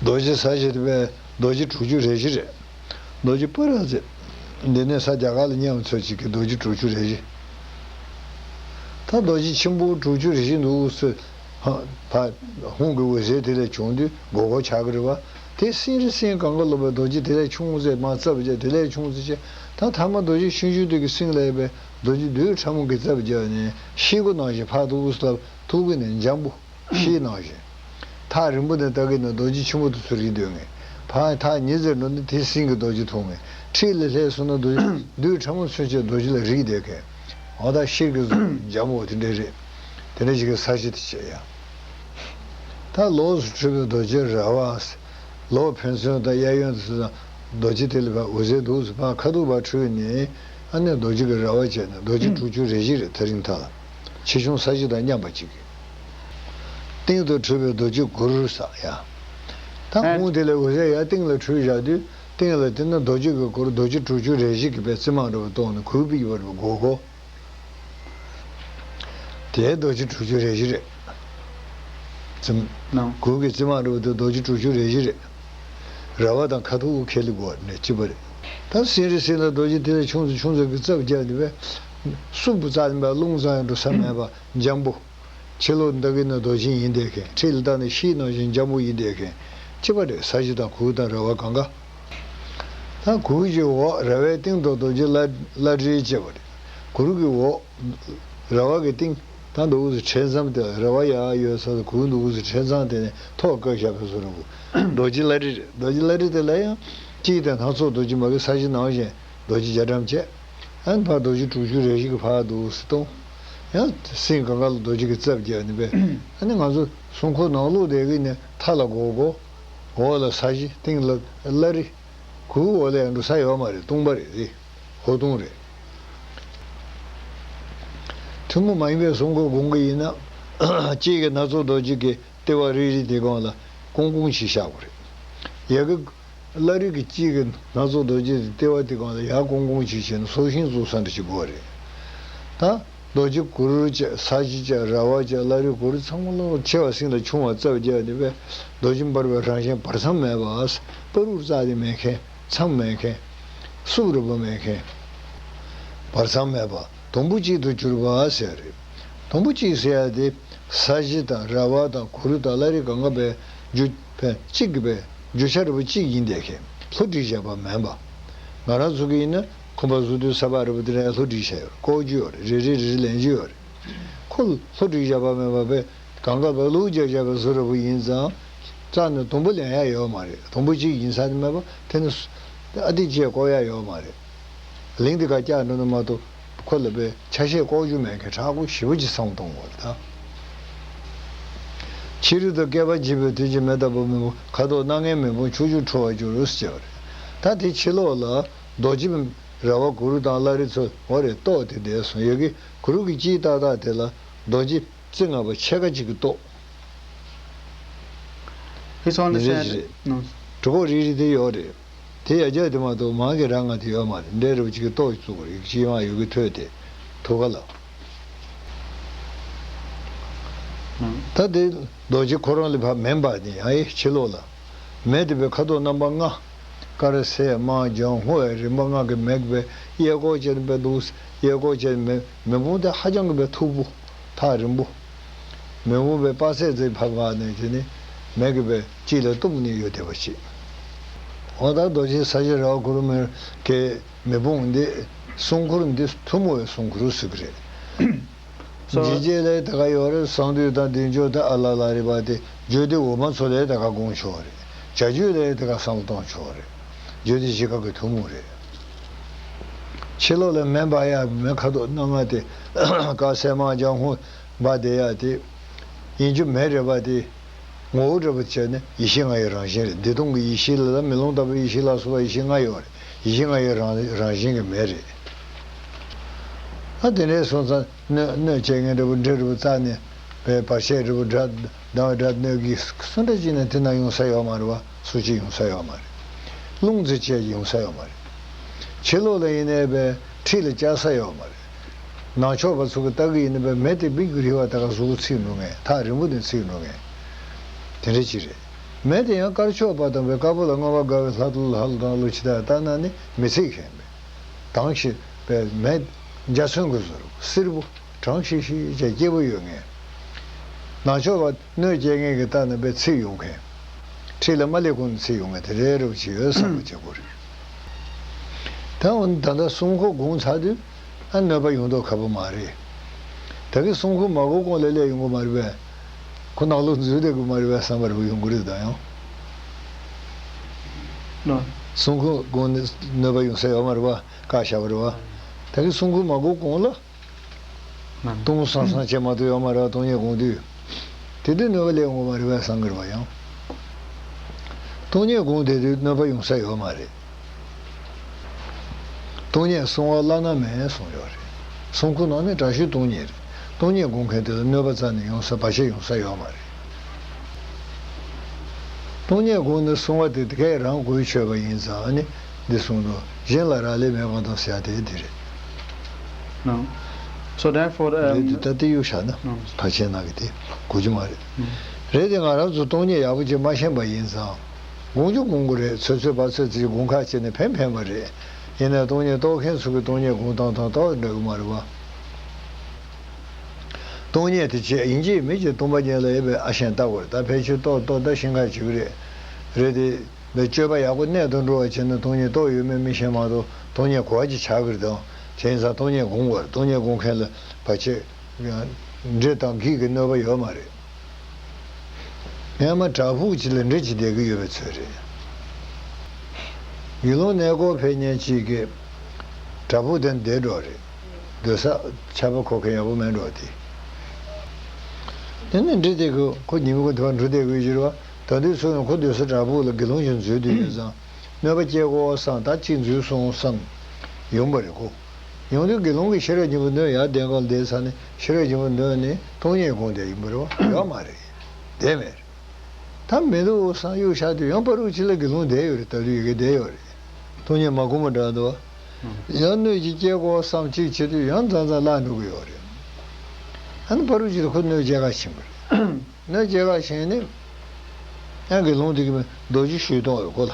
རྡོ་རྗེ་ས་གཞི་དེ་བས་རྡོ་རྗེ་དྲུག་ཅུ་རེ་བཞི་རེད། རྡོ་རྗེ་པ་ར་ཙི། འདི་ནས་ས་རྒྱ་གར་ལ་མཉམ་ཚོད་ཅིག་གི་རྡོ་རྗེ་དྲུག་ཅུ་རེ་བཞི། ད་རྡོ་རྗེ་ཆེན་པོ་དྲུག་ཅུ་རེ་བཞི་འདུག་སེ། ཧ་ཕ་ཧཱུྃ་གི་འོད་ཟེར་དེ་ལས་བྱུང་དུས་སྒོར་སྒོར་ཆགས་ཀྱི་རེད་བ། དེ་སེང་རི་སེང་གང་ག་ལོ་པའི་རྡོ་རྗེ་དེ་ལས་ཆུང་ཟེར་མར་རྩ་བ་རྒྱག་དེ་ལས་ཆུང་ཟེར་བྱས། ད་ཐ་མ་རྡོ་རྗེ་ཆུང་ཆུང་དེ་གི་སེང་ལ་ཡོད་པའི་རྡོ་རྗེ་རྡུལ་ཕྲ་མོ་གི་རྩ་བ་རྒྱག་ནས་ཤེལ་སྒོ་ནང་བཞིན་ཕར་འདུག་སེ་ལ་ཐུག་གི་ནས་འཇམ་པོ། ཤེལ་ནང་བཞིན། ཐག་རིང་པོ་ནས་ལྟ་གི་ན་རྡོ་རྗེ་ཆེན་པོ་དེ་ཚོ་རིག་སྡོད་ངེས། ཕར་ཐག་ཉེ་ཟེར་འགྲོ་ན་དེ་སེང་གི་རྡོ་རྗེ་མཐོང་ངེས། འཁྲིས་ལ་སླེབས་སོང་ན་རྡོ་རྗེ་རྡུལ་ཕྲ་མོ་ཚུན་ཆད་རྡོ་རྗེ་ལ་རིག་བསྡད་མཁན། འོ་ད་ཤེལ་གྱི་གཟུགས་འཇམ་པོ་དེ་འདྲ་རེད། དེ་འདྲ་ཞིག་གི་ས་གཞི་དེ་བྱས་ཡ། ད་ལོགས་སུ་འཕྲོས་པའི་རྡོ་རྗེ་ར་བ། ལོགས་ཕན་ཚུན་དང་གཡས་གཡོན་དུ་སོང་ཙང་རྡོ་རྗེ་དེ་ལ་ཕར་འོད་ཟེར་འདུག་སེ་ཕར་ཁ་ཐུག་ཕར་འཕྲོས་ནས། ཨ་ནི་རྡོ་རྗེ་གི་ར་བ་བྱས་ནས་རྡོ་རྗེ་དྲུག་ཅུ་རེ་བཞི་རེད་དེ་རིང་ཐ་ལ། ཆེ་ཆུང་ས་གཞི་དང་མཉམ་པ་གཅིག་གི། སྟེང་དུ་འཕྲོས་པའི་རྡོ་རྗེ་གུར་ཟེར་ཡ། ད་ཨ་ཧཱུྃ་དེ་ལས་འོད་ཟེར་ཡར་སྟེང་ལ་འཕྲོས་བཞག་དུས་སྟེང་ལ་དེ་ནི་རྡོ་རྗེ་གི་གུར་རྡོ་རྗེ་དྲུག་ཅུ་རེ་བཞི་གི་པའི་རྩིབ་མ་འདྲ་བ་གཏོང་ནས་གུར་པའི་བར་བའི་སྒོར་སྒོར། དེའི་རྡོ་རྗེ་དྲུག་ཅུ་རེ་བཞི་རེད། ཙི། ནང་། གུར་གྱི་རྩིབ་མ་རེད་པ་དེ་རྡོ་རྗེ་དྲུག་ཅུ་རེ་བཞི་རེད། ར་བ་དང་ཁ་ཐུག་ཁེ་ལི་གོ་ནས་གཅིག་པ་རེད། ད་སིང་རི་སིང་ལ་རྡོ་རྗེ་དེ་ལས་ཆུང་ཙམ་ཆུང་ཙམ་གྱི་རྩ་བརྒྱབ་ནས་པས། སུབ་རྩ་ནས་པས་རླུང་རྩ་ཡང་འགྲོ་ས་མེད་པ་འཇམ་པོ། ཕྱི་ལོགས་འདི་གི་ནི་རྡོ་རྗེ་ཡིན་བསྡད་མཁན། འཁྲིས་ལ་བལྟས་ན་ཤིང་ནང་བཞིན་འཇམ་པོ་ཡིན་བསྡད་མཁན། གཅིག་པ་རེད། ས་གཞི་དང་གུར་དང་ར་བ་གང་ག་ད་གུར་གྱི་འོག་ར་བའི་སྟེང་དུ་རྡོ་རྗེ་བླ་བླ་རི་བྱས་པ་རེད། གུར་གྱི་འོག་ར་བ་གི་སྟེང་། ད་འདུག་སེ་ཁྲལ་མཚམས་དེ་ར་བ་ཡར་ཡོད་ས་དང་གུར་འདུག་སེ་ཁྲལ་མཚམས་དེ་ནས་ཐོག་བཀབ་བཞག་པའི་བཟོ་འདྲ་བོ། རྡོ་རྗེ་བླ་རི་རེད། རྡོ་རྗེ་བླ་རི་དེ་ལ་ཡང་དཀྱིལ་དེ་སྣ་ཚོགས་རྡོ་རྗེ་མ་གི་ས་གཞི་ནང་བཞིན་རྡོ་རྗེ་རྒྱ་གྲམ་བྱས། ཨ་ནི་ཕར་རྡོ་རྗེ་དྲུག་ཅུ་རེ་བཞི་གི་ཕར་འདུག་སེ་གཏོང་། ཡང་སེང་གང་ག་ལ་རྡོ་རྗེ་གི་རྩ་བརྒྱབ་ནས་པས། ཨ་ནི་ང་ཚོ་སྲུང་འཁོར་ནང་ལོགས་དེ་གི་ནས་མཐའ་ལ་སྒོ་སྒོ། འོག་ལ་ས་གཞི། སྟེང་ལ་བླ་རི། གུར་འོག་ལ་ཡང་འགྲོ་ས་ཡོད་མ་རེད། སྟོང་པ་རེད་དེ། ཧོ་ཏུང་རེད། ཐུན་མོང་མ་ཡིན་པའི་སྲུང་འཁོར་དགོངས་ཀྱི་ཡིན་ན། དཀྱིལ་གྱི་སྣ་ཚོགས་རྡོ་རྗེ་གི་ལྟེ་བ་རིལ་རིལ་དེ་སྒང་ལ་ཀོང་ཀོང་ཅིག་བཞག་དགོས་རེད། ཡ་གི་བླ་རི་གི་དཀྱིལ་གྱི་སྣ་ཚོགས་རྡོ་རྗེ་དེ་ལྟེ་བ་དེ་སྒང་ལ་ཡར་ཀོང་ཀོང་ཅིག་བྱས་ནས་སྲོག་ཤིང་བཙུགས་ས་འདྲ་ཅིག་དགོས་རེད། ད་རྡོ་རྗེ་གུར་བཅས། ས་གཞི་བཅས། ར་བ་བཅས། བླ་རི་གུར་ཚང་མ་ལོག་ཆེ་བ་སེང་ལ་ཆུང་བ་རྩ་བརྒྱབ་ནས་པས། རྡོ་རྗེ་འབར་བའི་རང་བཞིན་བར་མཚམས་མེད་པ། སྤ་རུར་རྩ་དེ་མེད་མཁན། མཚམས་མེད་མཁན། སུབ་རུབ་པ་མེད་མཁན། བར་མཚམས་མེད་པ། དུམ་བུ་གཅིག་ཏུ་གྱུར་པ་ཟེར་རེད། དུམ་བུ་གཅིག་ཟེར་ཡ་དེ་ས་གཞི་དང་ར་བ་དང་གུར་དང་བླ་རི་གང་ག་པའི་རྒྱུ་ཕན་གཅིག་གི་པའི་རྒྱུ་ཆ་རེ་བ་གཅིག་ཡིན་བསྡད་མཁན། ལྷུ་སྒྲིག་བྱས་པ་མིན་པ། ང་རང་ཚོ་གི་ཡིན་ན་ཁང་པ་བཟོ་དུས་ས་ཕག་རེ་བ་དེ་འདྲ་ལྷུ་སྒྲིག་བྱས་ཡོད་རེད། བཀོག་རྒྱུ་ཡོད་རེད། རེ་རེ་རེ་རེ་ལེན་རྒྱུ་ཡོད་རེད། ཁོ་ལྷུ་སྒྲིག་བྱས་པ་མིན་པ་པས། གང་ག་པའི་ལྷུ་རྒྱག་བྱས་པའི་བཟོ་འདྲ་བོ་ཡིན་ཙང་། རྩ་ནས་དུམ་བུ་ལེན་ཡ་ཡོད་མ་རེད། དུམ་བུ་གཅིག་ཡིན་ས་དེ་མེད་པ། དེ་ནི་ཨ་ཏི་བྱས་བཀོག་ཡ་ཡོད་མ་རེད། ལིང་དེ་ག་བཀྱག་འགྲོ་ན་མ་གཏོགས་ཁོ་ལ་པའི་ཆ་ཤས་བཀོག་རྒྱུ་མེད་མཁན་དྲག་པོ་ཞེ་པོ་ཅིག་བསམ་བློ་གཏོང་དགོས་རེད་ད། ཕྱི་རོལ་དུ་བསྐལ་པ་འཇིག་པའི་དུས་ཀྱི་མེ་ལྟ་བུ་མེ་བོ་ཁ་དོག་སྣ་ལྔའི་མེ་དཔུང་ཕྱོགས་བཅུར་འཕྲོ་བར་འགྱུར་ཟེར་བ་རེད། ད་དེ་ཕྱི་ལོགས་ལ་རྡོ་རྗེ་ར་བ་གུར་དང་བླ་རི་ཚོ་འོ་རེད། གཏོགས་དེ་བསྡད་སོང་། ཡ་གི་གུར་གྱི་དཀྱིལ་ཏག་ཏག་དེ་ལ་རྡོ་རྗེ་རྩེ་ལྔ་པ་ཕྱེད་ཀ་གཅིག་གིས་གཏོགས། He's only མི་རེ་said ཞིག་རེད། No. གྲུ་ཁོག་རིལ་རིལ་དེ་ཡོད་རེད། དེ་ཡ་རྒྱ་དེ་མ་གཏོགས་མང་གི་ར་ང་དེ་ཡོད་མ་རེད། འདྲེ་རུ་གཅིག་གིས་གཏོགས་བཙུགས་རེད། གཅིག་མ་ཡོད་གི་ཐོད་དེ་ཐུག་ག་ལ། No. ད་དེ་རྡོ་རྗེ་ཁོ་རང་ལས་ཕར་མེ་འབར་ནས་ཡང་ཨེ་ཕྱི་ལོགས་ལ། མེ་དེ་པའི་ཁ་དོག་རྣམ་པ་ལྔ། དཀར་སེར་དམར་ལྗང་སྔོ་བའི་རིམ་པ་ལྔ་གི་མེ་གི་པའི་གཡས་སྐོར་བྱས་ནས་པའི་འདུག་གཡས་སྐོར་བྱས་ནས་མེ་མེ་དཔུང་དེ་ཧ་ཅང་གི་པའི་མཐུག་པོ། ཐག་རིང་པོ། མེ་དཔུང་པའི་དཔག་ཚད་ཙམ་ཕར་བབས་ནས་དེ་ནི་མེ་གི་པའི་དཀྱིལ་ལ་གཏུབ་ནས་ཡོད་བསྡད་པ་ཞིག་འོ་ད་རྡོ་རྗེ་ས་གཞི་ར་བ་གུར་མེ་གི་མེ་དཔུང་འདི་སྲུང་འཁོར་འདི་ཐུན་མོང་བའི་སྲུང་འཁོར་ཟེར་གི་རེད། So འཇིགས་བྱེད་ལས་དེ་ག་ཡོད་རེད། གསང་འདུས་དང་བདེ་མཆོག་དང་ཨ་ལ་ལ་རི་པ་དེ་བརྗོད་བདེ་འོ་མ་ཚོ་ལས་དེ་ག་དགོངས་ཆོག་རེད། བྱ་རྒྱུད་ལས་དེ་ག་བསམ་བློ་གཏོང་ཆོག་རེད། བརྗོད་བདེ་བཞི་ཀ་གི་ཐུན་མོང་རེད། ཕྱི་ལོགས་ལ་མེ་འབར་ཡ་མེ་ཁ་དོག་སྣ་ལྔ་དེ་དཀར་སེར་དམར་ལྗང་སྔོ་འབར་བསྡད་ཡ་དེ་ཡིན་རྒྱུ་མེད་རེད་པ། དེ་ངོ་བོ་འདྲ་པོ་བྱས་ནས་ཡེ་ཤེས་ལྔ་ཡི་རང་བཞིན་རེད། བདེ་སྟོང་གི་ཡེ་ཤེས་ལ་ལ་མེ་ལོང་ལྟ་བུའི་ཡེ་ཤེས་ལ་སོགས་པ་ཡེ་ཤེས་ལྔ་ཡོད་རེད། ཡེ་ཤེས་ལྔ་ཡི་རང་རང་བཞིན་གྱི་མེ་རེད། ཨ་དེ་འདྲའི་སོང་ཙང་སྣོད་སྣོད་སྤྱད་མཁན་འདྲ་པོ་འདྲེ་འདྲ་པོ་རྩ་ནས་པའི་བར་ཆད་འདྲ་པོ་དགྲ་སྡང་བའི་དགྲ་སྣོད་ཀྱི་སུ་འདྲ་ཅིག་ནས་དེ་ན་ཡོང་ས་ཡོད་མ་རེད་པ། སུ་གཅིག་ཡོང་ས་ཡོད་མ་རེད། རླུང་རྩི་བཅས་ཡོང་ས་ཡོད་མ་རེད། ཕྱི་ལོགས་ལ་ཡིན་ནའི་པའི་འཁྲིས་ལ་བཅར་ས་ཡོད་མ་རེད། ནང་ཕྱོགས་པ་ཚོ་གི་ལྟ་གི་ཡིན་ནའི་པའི་མེ་དེ་མིག་གི་རིལ་བ་དེ་ག་གཟུགས་པོ་ཚིག་འགྲོ་མཁན། ཐག་རིང་པོ་ནས་ཚིག་འགྲོ་མཁན་དེ་འདྲ་ཅིག་རེད། མེ་དེ་ཡང་དཀར་ཕྱོགས་པ་དང་པའི་དཀར་པོ་ལ་མངོན་པར་དགའ་བའི་ལྷ་ལྷ་ལ་དང་ལོ་ཕྱི་དར་ལྟ་ན་ནི་མི་ཚིག་མཁན་མེད། དྭངས་ཤིང་པའི་མེ་འཇའ་ཚོན་གྱི་བཟོ་རུ་སེར་པོ་གྲང་ཤིག་ཤིག་བྱས་སྐྱིད་པོ་ཡོད་མཁན། ནང་ཕྱོགས་པ་སྣོད་སྐྱེལ་མཁན་གྱི་ལྟ་ན་པའི་ཚིག་ཡོང་མཁན། འཁྲིས་ལ་མ་སླེབས་གོང་ནས་ཚིག་ཡོང་མཁན་དེ་རེད་རུབ་ཅིག་ཡོད་བསམ་པ་བྱེད་དགོས་རེད། ད་འོ་ན་ད་ལྟ་སྲུང་འཁོར་བསྒོམས་ཚར་དུས་ཨ་གནོད་པ་ཡོང་མདོག་ཁ་པོ་མ་རེད། ད་གིན་སྲུང་འཁོར་མ་བསྒོམས་གོང་ལ་སླེབས་ཡོང་གི་མ་རེད་པས། ཁོ་ནང་ལོགས་འཛུལ་བསྡད་དགོས་མ་རེད་པས་བསམ་པ་རེ་བ་ཡོང་གི་རེད། ད་ཡང་སྲུང་འཁོར་བསྒོམས་ནས་གནོད་པ་ཡོང་ས་ཡོད་མ་རེད་པ། བཀག་བཞག་པ་རེད་པ། ད་གིན་སྲུང་འཁོར་མ་བསྒོམས་གོང་ལ། སྟོང་སང་སང་བྱེད་མ་ཐུབ་ཡོད་མ་རེད། སྟོང་ཉིད་སྒོམ་དུས། དེ་དུས་གནོད་པ་སླེབས་འོང་མ་རེད་པས་བསམ་གི་རེད་པ། ཡང་སྟོང་ཉིད་སྒོམ་བསྡད་དུས་གནོད་པ་ཡོང་ས་ཡོད་མ་རེད། སྟོང་ཉིད་སྲུང་བ་བླ་ན་མེད་གསུངས་ཡོད་རེད། སྲུང་འཁོར་ནང་ནས་དྲག་ཤོས་སྟོང་ཉིད་རེད། སྟོང་ཉིད་སྒོམ་མཁན་དེ་ལ་གནོད་པ་རྩ་ནས་ཡོང་ས་བར་ཆད་ཡོང་ས་ཡོད་མ་རེད། སྟོང་ཉིད་སྒོམ་ནི་སྲུང་བ་དེ་དེ་གས་རང་སྒོས་ཆོད་པ་ཡིན་ཙང་ཨ་ནི་འདི་གསུངས་འདུག་གཞན་ལ་རག་ལས་མེད་པ་དང་ཟེར་ཡ་དེ་འདི་རེད། No. So therefore, འདི་um, འདི་ལྟ་སྟེ་གཡུག་བཞག་ན། No. ཕལ་ཆེར་ནང་གི་དེ་གོ་རྒྱུ་མ་རེད། No. རེད་དེ། ང་རང་ཚོ་སྟོང་ཉིད་ཡག་པོ་ཅིག་མ་ཤེས་པ་ཡིན་ཙང་། དགོངས་རྒྱུ་དགོངས་ཀྱི་རེད། ཚོད་ཚོད་པ་ཚོད་ཚོད་དགོངས་ཁ་བྱས་ནས་ཕན་ཕན་པ་རེད། ཡིན་ནའི་སྟོང་ཉིད་རྟོགས་མཁན་ཚོ་གིས་སྟོང་ཉིད་དགོངས་སྟངས་དང་ཏོག་འདྲ་གི་མ་རེད་པ། སྟོང་ཉིད་དེ་བྱས་ཡིན་གཅིག་མིན་གཅིག་སྟོང་པ་ཉིད་ལ་ཡོད་པའི་ཨ་ཞེན་ལྟ་དགོས་རེད། ད་ཕལ་ཆེར་ཏོག་ཏོག་ད་ཤེས་ཁ་བྱེད་ཀྱི་རེད། རེད་དེ། མི་སྤྱོད་པ་ཡག་པོ་གནད་དུ་འགྲོ་བ་བྱས་ན་སྟོང་ཉིད་རྟོགས་ཡོད་མེད་མི་ཤེས་མ་གཏོགས་སྟོང་ཉིད་གོ་བ་ཅིག་ཆགས་ཀྱི་རེད་དང་། དེ་ཡིན་ཙང་སྟོང་ཉིད་དགོངས་དགོས་རེད། སྟོང་ཉིད་དགོངས་མཁན་ལ་ཕལ་ཆེར་འདྲེ་དང་བགེགས་ཀྱི་གནོད་པ་ཡོད་མ་རེད། སྔན་མ་བྲག་ཕུག་ཅིག་ལ་འདྲེ་ཅིག་བསྡད་ཀྱི་ཡོད་པའི་ཚོད་རེད། དགེ་སློང་གནས་སྐོར་ཕེབས་མཁན་ཅིག་གིས་བྲག་ཕུག་དེར་བསྡད་འགྲོ་རེད། སྡོད་ས་ཆར་པ་ཁོག་མཁན་ཡག་པོ་མེད་འགྲོ་དེ། དེ་ནས་འདྲེ་དེ་གིས་ཁོ་ཉིན་གུང་དེ་བར་འགྲོ་བསྡད་དགོས་ཀྱི་རེད་པ། ད་དུས་ཚོད་ནི་ཁོ་སྡོད་ས་བྲག་ཕུག་ལ་དགེ་སློང་ཞིག་འཛུལ་དུས་ཡོད་ཙང་། གནོད་པ་སྐྱེལ་དགོས་བསམ། ད་གཅིག་འཛུལ་སོང་བསམ་ཡོང་པ་རེད་ཁོ། ཡོང་དུས་དགེ་སློང་གིས་ཤེས་རབ་སྙིང་པོ་འདོན་ཡར་གདན་ཁ་ལ་བསྡད་ཚར་ནས་ཤེས་རབ་སྙིང་པོ་འདོན་ནས་སྟོང་ཉིད་དགོངས་བསྡད་ཡིན་པ་རེད་པ། ཡོད་མ་རེད། བསྡད་མེད་རེད། ད་མི་འདུག་བསམ་གཡུག་བཞག་དུས་ཡང་ཕ་རུ་ཅིག་ལ་དགེ་སློང་བསྡད་ཡོད་རེད། ད་དུས་ཡ་གི་བསྡད་ཡོད་རེད། སྟོང་ཉིད་མ་གོ་མ་འདྲ་འདུག་པ། ཡང་གནོད་ཅིག་སྐྱེལ་དགོས་བསམ་གཅིག་བྱེད་དུས་ཡང་མཚམས་མཚམས་བརླག་འགྲོ་གི་ཡོད་རེད། ཨ་ནི་ཕ་རུ་ཅིག་ལ་ཁོ་གནོད་སྐྱེལ་ག་ཕྱིན་པ་རེད། གནོད་སྐྱེལ་ག་ཕྱིན་ནས། ཡང་དགེ་སློང་དེ་གིས་རྡོ་རྗེ་གཞུ་གཏོང་ཡོད་ཁོ་ལ།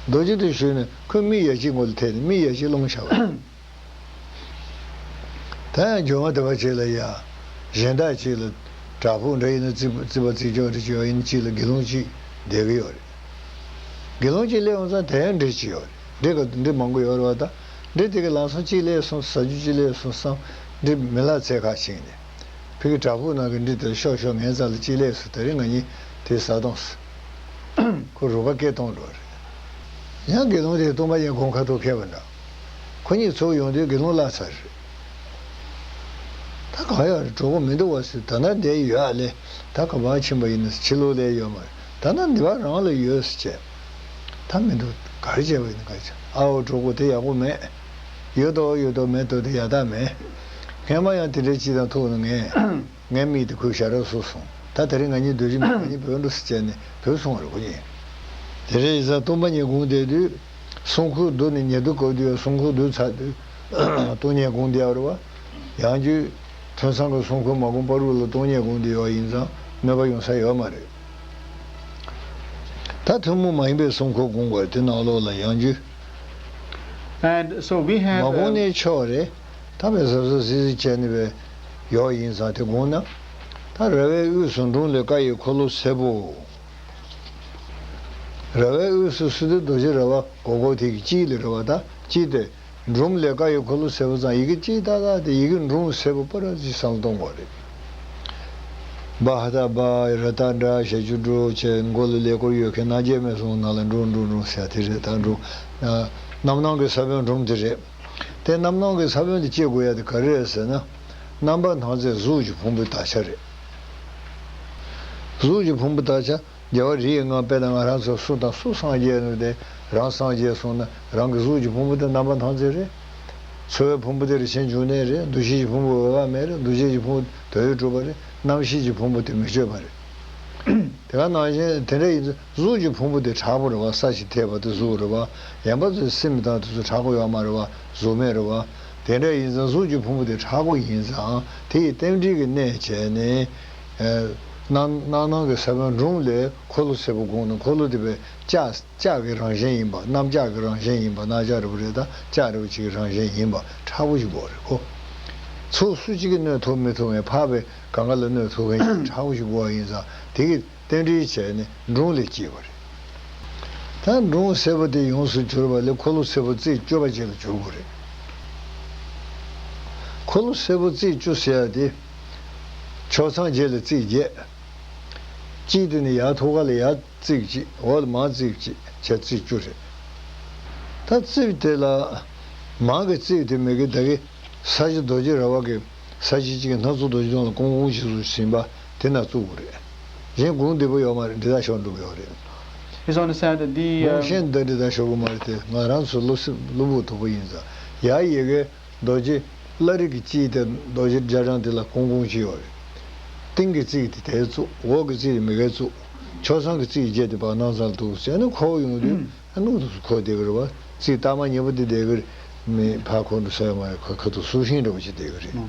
རྡོ་རྗེ་དེ་གཞུས་ནས་ཁོས་མིག་ཡ་གཅིག་མགོ་ལ་ཐེབས་ནས་མིག་ཡ་གཅིག་སློང་བཞག་པ་རེད། ད་ཡང་སྒྲོལ་མ་དེ་པ་ཅིག་ལ་ཡ། གཞན་དག་ཅིག་ལ་བྲག་ཕུག་འདྲ་ཡིན་ན་རྩིག་རྩིག་པ་རྩིག་ཅོག་འདྲ་ཅིག་ཡོད་ཡིན་ཅིག་ལ་དགེ་སློང་ཅིག་བསྡད་ཀྱི་ཡོད་རེད། དགེ་སློང་ཅིག་སླེབས་ཡོང་ཙང་དེ་ཡང་འདྲེ་ཅིག་ཡོད་རེད། འདྲེ་ག་འདྲེ་མང་པོ་ཡོད་རེད་པ། ད་འདྲེ་དེ་གིས་ལམ་སང་གཅིག་སླེབས་སོང་ཟ་རྒྱུ་གཅིག་སླེབས་སོང་བསམ་འདྲེ་མི་ལ་འཚོལ་ག་ཕྱིན་ནས། ཕ་གི་བྲག་ཕུག་ནང་གི་འདྲེ་དེར་ཤོག་ཤོག་ངའི་རྩ་ལ་གཅིག་སླེབས་སོང་། དེ་རིང་ང་གཉིས་དེ་ཟ་གཏོང་ཟེར། ཁོ་རུ་ཁ་སྐད་གཏོང་འགྲོ་རེད། ཡང་དགེ་སློང་དེས་སྟོང་པ་ཉིད་དགོངས་ཁ་ཐུག་ཁེལ་བ་འདྲ། ཁོ་གཉིས་ཚུར་ཡོང་དུས་དགེ་སློང་བརླག་ཚར་རེད། ད་གང་ཡོད་རེད། གྲོགས་པོ་མི་འདུག་པ་ཟེར། ད་ན་འདིར་ཡོད་ཨ་ལེ། ད་ག་པར་ཕྱིན་པ་ཡིན་ན་ཕྱི་ལོགས་ལ་ཡོད་མ་རེད། ད་ན་འདི་པར་རང་ལ་ཡོད་ཟེར་བྱས། ད་མི་འདུག་ག་རེ་བྱས་པ་ཡིན་ན་ག་རེ་བྱས། ཨའོ་གྲོགས་པོ་དེ་ཡག་པོ་མེད། ཡོད་དོ་ཡོད་དོ་མེད་དོ་དེ་ཡག་རྟགས་མེད། སྔན་མ་ཡང་དེ་འདྲ་ཅིག་དང་ཐུག་ནས་ངས། ངའི་མིག་དེ་ཁོས་ཞར་ར་བཟོས་སོང་། ད་དེ་རིང་ང་གཉིས་སྡོད་རྒྱུ་མེད། ང་གཉིས་བྲོས་འགྲོ་ཟེར་བྱས་ནས་བྲོས་སོང་བ་རེད་ཁོ་གཉིས། དེ་རིང་ཡིན་ཙང་སྟོང་པ་ཉིད་དགོངས་བསྡད་དུས། སྲུང་འཁོར་བསྡུ་ནས་ཉལ་དུ་བཀབ་དུས་སྲུང་འཁོར་བསྡུ་ཚར་དུས། སྟོང་ཉིད་དགོངས་བསྡད་པ་རེད་པ། ཡང་རྒྱུ། ཐུན་སང་གི་སྲུང་འཁོར་མ་དགོངས་པ་རུ་ལ་སྟོང་ཉིད་དགོངས་བསྡད་ཡོད་ཡིན་ཙང་གནོད་པ་ཡོང་ས་ཡོད་མ་རེད། ད་ཐུན་མོང་མ་ཡིན་པའི་སྲུང་འཁོར་དགོངས་དགོས་དེ་ནང་ལོགས་ལ་ཡང་རྒྱུ། And so we have, མ་དགོངས་ནས་ཆོག་རེད། ད་བས་གཟབ་གཟབ་གཟིགས་གཟིགས་བྱས་ནས་བས་ཡོག་ཡིན་ཙང་དེ་དགོངས་ན། ད་ར་བའི་དབུས་སུ་འབྲོང་ལས་དཀར་ཡི་འཁོར་ལོ་སེར་པོ། ར་བའི་དབུས་སུ་ཟེར་དུས་རྡོ་རྗེ་ར་བ་གོ་གོ་དེ་གི་དཀྱིལ་ལ་རེད་པ། ད་དཀྱིལ་དེ། འབྲོང་ལས་དཀར་ཡི་འཁོར་ལོ་སེར་པོ་ཙང་ཡི་གེ་གཅིག་ཏག་ཏག་དེ་ཡི་གེ་འབྲོང་སེར་པོ་པ་ར་ཅིག་བསམ་བློ་གཏོང་དགོས་རེད། བ་ཧ་ད་བ་ར་ད་འདྲ་ཞེ་ཅུ་འགྲོ་བྱས་མགོ་ལ་ཀླད་ཀོར་ཡོད་མཁན་ནང་རྒྱལ་མེད་སོང་ནང་ལ་འབྲོང་འབྲོང་འབྲོང་ཟེར་དེ་རེད། ད་འབྲོང་། རྣམ་སྣང་གི་ས་བོན་འབྲོང་དེ་རེད། དེ་རྣམ་སྣང་གི་ས་བོན་དེ་སྐྱེ་དགོས་ཡ་དེ་ག་རེ་རེད་ཟེར་ན། རྣམ་པར་སྣང་མཛད་གཟུགས་ཀྱི་ཕུང་པོའི་དག་ཆ་རེད། གཟུགས་ཀྱི་ཕུང་པོའི་དག་ཆ། རྒྱལ་བ་རིའི་ལྔ་དཔེར་ན་ང་རང་ཚོ་སུ་དང་སུ་སངས་རྒྱས་ནོ་དེ། རང་སངས་རྒྱས་སོང་ན་རང་གི་གཟུགས་ཀྱི་ཕུང་པོ་དེ་རྣམ་པར་སྣང་མཛད་རེད། ཚོར་བའི་ཕུང་པོ་དེ་རིན་ཆེན་འབྱུང་གནས་རེད། འདུ་ཤེས་ཀྱི་ཕུང་པོ་འོད་དཔག་མེད་རེད། འདུ་བྱེད་ཀྱི་ཕུང་པོ་དོན་ཡོད་གྲུབ་པ་རེད། རྣམ་ཤེས་ཀྱི་ཕུང་པོ་དེ་མི་བསྐྱོད་པ་རེད། དེ་ག་ནང་བཞིན་དེ་འདྲ་ཡིན་ཙང་གཟུགས་ཀྱི་ཕུང་པོ་དེ་མཁྲེགས་པོ་རེད་པ། ས་ཞིག་ཐེབས་པ་དེ་གཟུགས་རེད་པ། ཡན་པ་ཚོའི་སེམས་དང་དེ་ཚོ་མཁྲེགས་པོ་ཡོད་མ་རེད་པ། གཟུགས་མེད་རེད་པ། དེ་འདྲ་ཡིན་ཙང་གཟུགས་ཀྱི་ཕུང་པོ་དེ་མཁྲེགས་པོ་ཡིན་ཙང་དེ་ཡི་རྟེན་འབྲེལ་གྱི་གནད་བྱས་ནས། རྣམ་རྣམ་སྣང་གི་ས་བོན་འབྲོང་ལས་འཁོར་ལོ་སེར་པོ་དགོངས་ནས་འཁོར་ལོ་དེ་བས་ལྕགས་ལྕགས་ཀྱི་རང་བཞིན་ཡིན་པ། གནམ་ལྕགས་ཀྱི་རང་བཞིན་ཡིན་པ། གནམ་ལྕགས་རི་བོ་རེད། ད་ལྕགས་རི་བོ་ཅིག་གི་རང་བཞིན་ཡིན་པ་མཁྲེགས་པོ་ཞིག་དགོས་རེད་ཁོ། ཚུར་སུ་གཅིག་གིས་གནོན་ཐུབ་མི་ཐུབ་མཁན། ཕར་བས་གང་ག་ལ་གནོན་ཐུབ་མཁན་ཞིག་མཁྲེགས་པོ་ཞིག་དགོས་པ་ཡིན་ཙང་དེ་གི་རྟེན་འབྲེལ་བྱས་ནས་འབྲོང་ལས་སྐྱེས་པ་རེད། ད་འབྲོང་སེར་པོ་དེ་ཡོངས་སུ་གྱུར་པ་ལས་འཁོར་ལོ་སེར་པོ་རྩིབས་བཅུ་པ་ཅིག་ལ་གྱུར་དགོས་རེད། འཁོར་ལོ་སེར་པོ་རྩིབས་བཅུ་ཟེར་ཡ་དེ། ཕྱོགས་མཚམས་བརྒྱད་ལ་རྩིབས་བརྒྱད། དཀྱིལ་དེ་ནས་ཡར་ཐུག་ག་ལ་ཡར་རྩིབས་གཅིག་འོག་ལ་མར་རྩིབས་གཅིག་བྱས་རྩིབས་བཅུ་རེད། ད་རྩིབས་དེ་ལ་མར་གྱི་རྩིབས་དེ་མི་གི་ད་གི་ས་གཞི་རྡོ་རྗེ་ར་བ་གི་ས་གཞི་གཅིག་གི་སྣ་ཚོགས་རྡོ་རྗེ་ཐང་ལ་ཀོང་ཀོང་ཞིག་བཟོས་ཟིན་པ་དེ་ན་བཙུགས་དགོས་རེད། གཞན་གུང་བདེ་པོ་ཡོད་མ་རེད། འདི་དག་ཤོར་འགྲོ་གི་ཡོད་རེད། It's understand that the, གུང་um, གཞན་འདི་འདི་དག་ཤོར་གི་མ་རེད་དེ། ང་རང་ཚོ་བློ་སེམས་བློ་སྦུག་དོག་པོ་ཡིན་ཙང་ཡ་ཡི་གེ་རྡོ་རྗེ་བླ་རི་གི་རྩིབས་དེ་རྡོ་རྗེ་རྒྱ་གྲམ་དེ་ལ་ཀོང་ཀོང་ཅིག་ཡོད་རེད། སྟེང་གི་རྩིབས་དེ་དེར་བཙུགས། འོག་གི་རྩིབས་དེ་མི་གེར་བཙུགས། ཕྱོགས་མཚམས་ཀྱི་རྩིབས་བརྒྱད་དེ་བར་སྣང་ཚང་ལ་འདུག་ཟེར་ནས་འཁོར་ཡོང་དུས་ཨ་ནུ་འདུག་སུ་འཁོར་བསྡད་ཀྱི་རེད་བ། རྩིབས་སྟག་མ་ཉེ་པོ་དེ་བསྡད་ཀྱི་རེད། མི་ཕར་འཁོར་འདུག་ཟེར་མ་རེད། ཁ་ཁ་ཐུག་སུ་ཤིང་འདྲ་བོ་ཞིག་བསྡད་ཀྱི་རེད།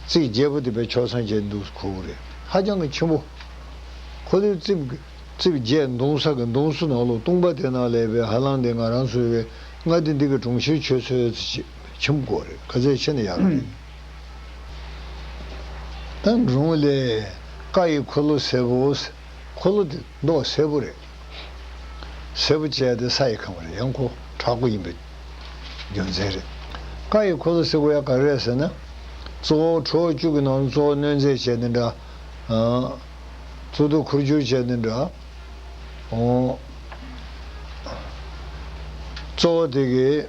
རྩིབས་བརྒྱད་པོ་དེ་བས་ཕྱོགས་མཚམས་བརྒྱད་འདུག་སུ་འཁོར་གྱི་རེད། ཧ་ཅང་གི་ཆེན་པོ། འཁོར་ལོའི་རྩིབས་ཀྱི་རྩིབས་བརྒྱད་མདུང་ས་གི་མདུང་ས་ནང་ལོགས་སྟོང་པ་དེ་ནང་ལས་པའི་ཧ་ལམ་དེ་ང་རང་ཚོའི་བའི་ལྔ་སྡེ་འདི་གི་གྲོང་ཁྱེར་ཆོད་ཚོད་ཅིག་ཆེན་པོ་དགོས་རེད། ག་ཚད་ཆེ་ན་ཡག་རེད། ད་འབྲོང་ལས་ཀ་ཡི་འཁོར་ལོ་སེར་པོ། འཁོར་ལོ་དེ་མདོག་སེར་པོ་རེད། སེར་པོ་བྱས་ཏེ་ས་ཡི་ཁམས་རེད། ཡང་ཁོ་དྲག་པོ་ཡིན་པའི་རྒྱུ་མཚན་རེད། ཀ་ཡི་འཁོར་ལོ་སེར་པོ་ཡང་ག་རེ་རེད་ཟེར་ན། གཙོ་བོ་ཁྲོ་བོ་བཅུ་གི་ནང་གཙོ་བོ་གནོད་མཛེས་བྱས་ནི་འདྲ། ཨ། གཙུག་ཏོར་འཁོར་སྒྱུར་བྱས་ནི་འདྲ། ཨོ། གཙོ་བོ་དེ་གི་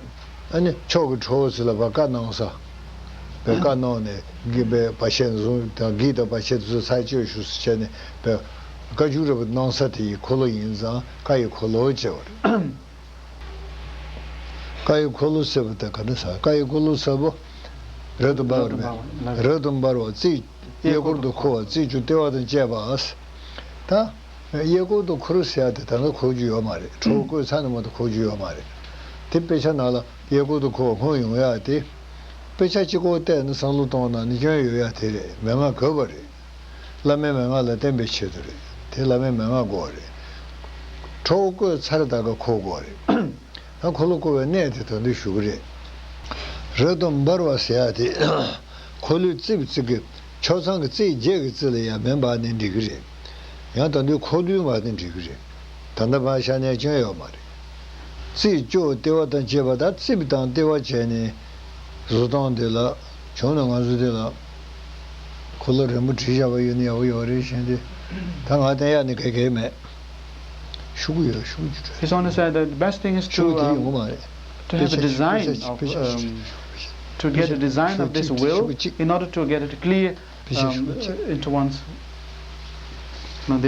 ཨ་ནི་ཕྱོགས་ཀྱི་ཁྲོ་བོ་ཚོ་ལ་བཀའ་གནང་ས། བཀའ་གནང་ནས་གི་བའི་བ་ཤད་བཟུང་དང་གི་དང་བ་ཤད་ཚོ་ཚར་གཅོད་ཞུ་ས་བྱས་ནས་བཀའ་འགྱུར་རབ་གནང་ས་དེ་ཡི་འཁོར་ལོ་ཡིན་ཙང་ཀ་ཡི་འཁོར་ལོ་བྱས་པ་རེད། ཀ་ཡི་འཁོར་ལོ་སེར་པོ་དེ་ག་འདྲ་ཟེར། ཀ་ཡི་འཁོར་ལོ་སེར་པོ། རབ་ཏུ་འབར་བ་རེད། རབ་ཏུ་འབར་བ་རྩིབས་གཡས་སྐོར་དུ་འཁོར་བ་རྩིབས་བཅུ་ལྟེ་བ་དང་བཅས་པ། ད། གཡས་སྐོར་དུ་འཁོར་ཟེར་ཡ་དེ་ད་ལྟ་འཁོར་རྒྱུ་ཡོད་མ་རེད། ཁྲོ་བོ་བཀོད་ཚར་ནས་མ་གཏོགས་འཁོར་རྒྱུ་ཡོད་མ་རེད། དེ་དཔེ་ཆ་ནང་ལ་གཡས་སྐོར་དུ་འཁོར་བ་སྔོན་ཡོང་ཡ་དེ། དཔེ་ཆ་གཅིག་པོ་བལྟས་ནས་བསམ་བློ་གཏོང་ན་ནི་སྐྱོན་ཡོད་ཡ་དེ་རེད། མན་ངག་དགོས་པ་རེད། བླ་མའི་མན་ངག་ལ་བརྟེན་པའི་ཆེད་དུ་རེད། དེ་བླ་མའི་མན་ངག་དགོས་པ་རེད། ཁྲོ་བོ་བཀོད་ཚར་ད་ག་འཁོར་དགོས་པ་རེད། ད་འཁོར་ལོ་བསྐོར་བའི་གནས་དེ་ད་དུང་ཞུ་གི་རེད། རབ་ཏུ་འབར་བ་ཟེར་ཡ་དེ། འཁོར་ལོའི་རྩིབས་རྩིབས་ཀྱི་ཕྱོགས་མཚམས་ཀྱི་རྩིབས་བརྒྱད་ཀྱི་རྩིབས་ལ་ཡང་མེ་འབར་ནས་འགྲིག་གི་རེད། ཡང་ད་དུང་འཁོར་ལོས་འབར་ནས་འགྲིག་གི་རེད། ད་ལྟ་བར་ཤ་ནས་སྐྱོན་ཡོད་མ་རེད། རྩིབས་བཅུ་ལྟེ་བ་དང་བཅས་པ་དང་རྩིབས་དང་ལྟེ་བ་བྱས་ནས་བཟོ་སྟངས་དེ་ལ་བྱུང་ན་ང་ཚོ་དེ་ལ་འཁོར་ལོ་རན་པོ་བྲིས་བཞག་པ་ཡོད་ན་ཡག་པོ་ཡོད་རེད་བཞིན་ཏེ། ད་ང་བསྟན་ཡག་ནི་ག་གེ་མེད། ཤུགས་ཡོད་ཤུགས་ཀྱི་གྲོས། He's only said that the best thing is to, ཤུགས་དེ་um, ཡོང་གི་མ་རེད། To have a design of, um, to get a design of this will in order to get it clear, um, into one's mind.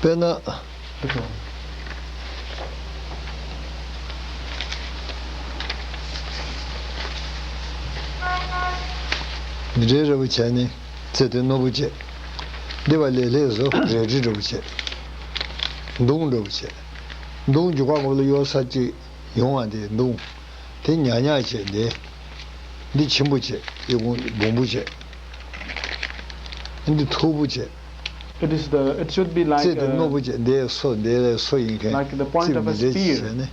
དཔེར་ན། འདི་འདྲའི་རེ་བ་བྱས་ནས་རྩེ་དེ་རྣོ་པོ་བྱས། འདི་བ་ལས་ལྷས་སུ་རལ་གྲི་འདྲ་པོ་བྱས། མདུང་འདྲ་པོ་བྱས། མདུང་རྒྱུག་པ་ངོ་ལ་གཡོ་ས་གཅིག་ཡོང་བ་འདི་མདུང་། དེ་ཉག་ཉག་བྱས་འདི། འདི་ཆེན་པོ་བྱས། འདི་གུང་གུང་པོ་བྱས། འདི་མཐུག་པོ་བྱས། It is the, it should be like, རྩེ་དེ་རྣོ་པོ་བྱས། འདི་སོ་འདི་ལས་སོ་ཡིན་མཁན། Like the point of a spear. རྩེ་མི་འདྲ་བྱས་ནས།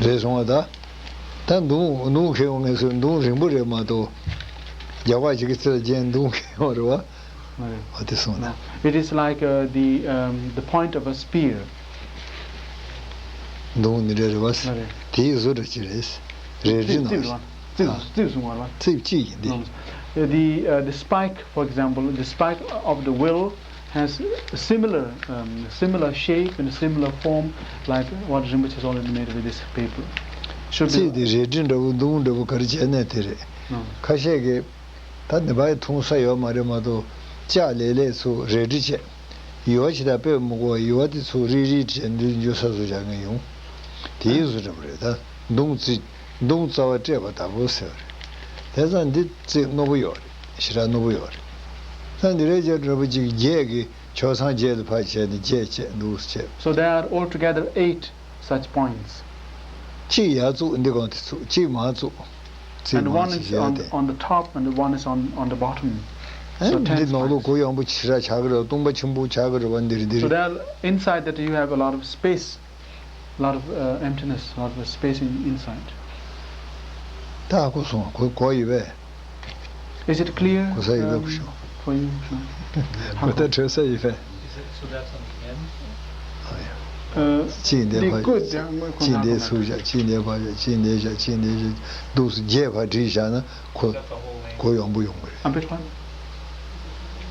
རེད་སོང་བ་ད། ད་མདུང་མདུང་ཁྱེར་ཡོང་ངེས་སུ་མདུང་རིང་པོ་རེད་མ་གཏོགས། རྒྱག་པ་ཞིག་གི་རྩེ་ལ་རྒྱན་མདུང་ཁྱེར་ཡོང་རེད་བ། ཨ་དེ་སོང་ན། No. It is like, uh, the, um, the point of a spear. མདུང་ནི་རེད་རེད་བ། ཨ་རེད། དེའི་བཟོ་འདྲ་ཅིག་རེད། རལ་གྲི་ནང་བཞིན། རྩིབས་རྩིབས་སུ་ངོར་བ། རྩིབས་གཅིག་ཡིན་ཏེ། No. Uh, the, uh, the spike, for example, the spike of the will has a similar, um, similar shape and a similar form like what Rinpoche has already made with this paper. Should be རྩིབས་དེ་རལ་གྲི་འདྲ་བོ་མདུང་འདྲ་བོ་ག་རེ་བྱས་ནས་དེ་རེད། No. ཁ་ཤས་ཀྱིས། ད་ནི་བའི་འཐུང་ས་ཡོད་མ་རེད་མ་གཏོགས་ལྕགས་ལས་ལས་ཚུར་རལ་གྲི་བྱས། ཡུ་བ་ཆེ་དྲག་དཔེ་མི་དགོས། ཡུ་བ་དེ་ཚུར་རིལ་རིལ་བྱས་འདི་འཇུ་ས་སུ་བཞག་ངེས་ཡོང་། དེའི་བཟོ་འདྲ་པོ་རེད། ད་མདུང་རྩི་མདུང་རྩ་བ་སྤྲད་པ་ལྟ་བུ་ཟེར་བ་རེད། དེ་ཙང་འདི་རྩི་རྣོ་པོ་ཡོད་རེད། ཞེ་དྲག་རྣོ་པོ་ཡོད་རེད། ད་འདི་རེད་ཅེས་འདྲ་པོ་ཅིག་བརྒྱད་ཀྱི་ཕྱོགས་མཚམས་བརྒྱད་དུ་ཕར་བྱས་ནས་བརྒྱད་བྱས་འདུག་བྱས། So there are altogether eight such points. གཅིག་ཡར་བཙུགས། འདི་གང་དེ་བཙུགས། གཅིག་མར་བཙུགས། རྩིབས་And མང་one ཆེ་is བྱས་on, ཏེ། On the top and one is on, on the bottom. ཨེ། So ten འདི་ནང་ལོགས་spikes. གུ་ཡངས་པོ་ཆེ་དྲག་ཆགས་ཀྱི་རེད། སྟོང་པ་ཆེན་པོ་ཆགས་ཀྱི་རེད་བ་འདིར་འདིར། So there, inside that you have a lot of space, lot of, uh, emptiness, lot of space in, inside. ད་ཧ་གོ་སོང་། གོ་གོ་ཡོད་པས། Is it clear, གོ་ས་ཡོད་པས། um, གོ་ཤོག for you? གོ་ད་གྲོལ་ས་ཡོད་པས། Is it, so that's on the end? ཨ་ཡ། Uh, གཅིག་འདི་they ཕར་could, yeah, གཅིག་འདི་ཚུར་བཞག་གཅིག་འདི་ཕར་བཞག་གཅིག་འདི་བཞག་གཅིག་འདི་བཞག་འདུག་སེ་བརྒྱད་ཕར་བསྒྲིལ་བཞག་ན་གོ་གོ་ཡངས་པོ་ཡོང་གི་རེད། A bit one.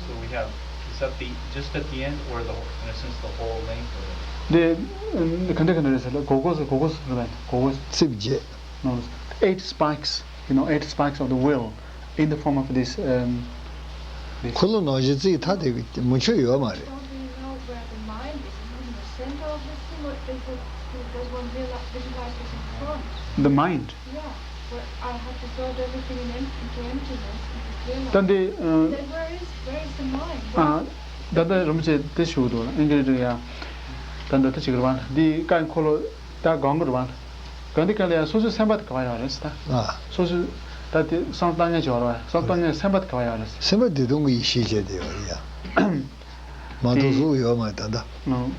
So we have, is that the, just at the end or the whole, in a sense, the whole length of it? དེ་ག་འདྲ་ག་འདྲ་རེད་ཟེར་ན་གོ་གོ་སོ་གོ་གོ་སོ་རེད། གོ་གོ་སོ། རྩིབས་བརྒྱད། No, eight spikes, you know, eight spikes of the will in the form of this, um, this. འཁོར་ལོ་ནང་བཞིན་རྩིབས་ཐ་དད་ཀྱི་མུ་ཁྱུད་ཡོད་མ་རེད། Don't we know where the mind is? Isn't it in the center of the thing? What does it, does one realize, visualize this in front? The mind. Yeah, where I have dissolved everything in em-, into emptiness, into clear light. ད་འདི། ཨ། Then where is, where is the mind? Where ཨ། ད་ལྟ་རིན་པོ་ཆེ་དེ་ཞུ་གི་འདུག་ཨིན་ཇི་རེ་ཡ། ད་འདི་ལྟ་ཅིག་རེད་བ། འདི་ཀ་འཁོར་ལོ་ད་གང་གི་རེད་བ། གང་འདི་ཀ་ལ་ཡ་སོ་སོའི་སེམས་པ་དེ་ག་བ་ཡོད་རེད་ཟེར་ད། ཨ། སོ་སོའི་ད་དེ་བསམ་བཏང་ཉན་བྱེད་བ་རེད་བ། བསམ་བཏང་ཉན་སེམས་པ་དེ་ག་བ་ཡོད་རེད་ཟེར། སེམས་པ་བདེ་སྟོང་གི་ཡེ་ཤེས་བྱས་བསྡད་ཡོད་རེད་ཡ། མ་གཏོགས་གཟུགས་ཡོད་མ་རེད་ད་ལྟ། ཨང་།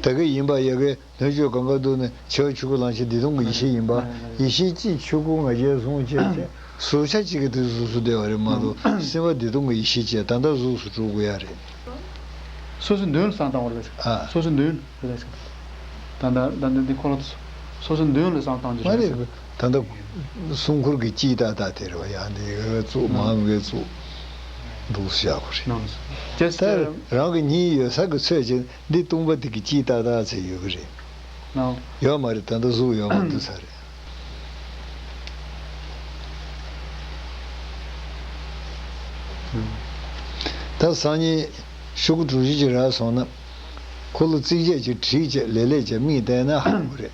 ད་གི་ཡིན་པ་ཡ་གི། ལྷན་སྐྱེས་གང་ག་འདུག་ནས་བྱ་བ་ཆོས་སྐུ་ལང་ཤེས་བདེ་སྟོང་གི་ཡེ་ཤེས་ཡིན་པ། ཡེ་ཤེས་གཅིག་ཆོས་སྐུ་ང་རྒྱལ་སོང་བྱས་བྱས་གཟུགས་ཆ་གཅིག་གི་དུས་སུ་བསྡད་པ་རེད་མ་གཏོགས་སེམས་པ་བདེ་སྟོང་གི་ཡེ་ཤེས་བྱས་ད་ལྟ་གཟུགས་སུ་གྲུབ་དགོས་ཡ་རེད། སོ་སོའི་མདུན་ལ་བསམ་བཏང་བ་རེད། ཨ། སོ་སོའི་མདུན་རེད། ད་ལྟ་ད་ལྟ་འདི་ཁོ་ལ་སོ་སོའི་མདུན་ལ་བསམ་བཏང་རྒྱུ་མ་རེད། རེད། ད་ལྟ་གསུང་མཁུར་གྱི་གཅིག་ཏག་ཏག་དེ་རེད་བ། ཡང་འདི་ཡོད་ཚུགས་མང་མི་ཚུགས་འདུག་བཞག་གོ་རེད། ད་རང་གི་གཉིད་ཡོད་ས་གི་ཚོད་ཅིག་འདི་སྟོང་པ་དེ་གི་གཅིག་ཏག་ཏག་ཚེ་ཡོད་གི་རེད། ནའོ། ཡོད་མ་རེད། ད་ལྟ་གཟུགས་ཡོད་མ་འདུག་ས་རེད། ད་སང་ཉིན་ཤོག་གུ་གྲུ་བཞི་ཅིག་རག་སོང་ན། འཁོར་ལོ་རྩིབས་བརྒྱད་ཅིག་བྲིས་བྱས་ལེ་ལེ་བྱས་མིག་བལྟས་ན་ཧ་གོ་གི་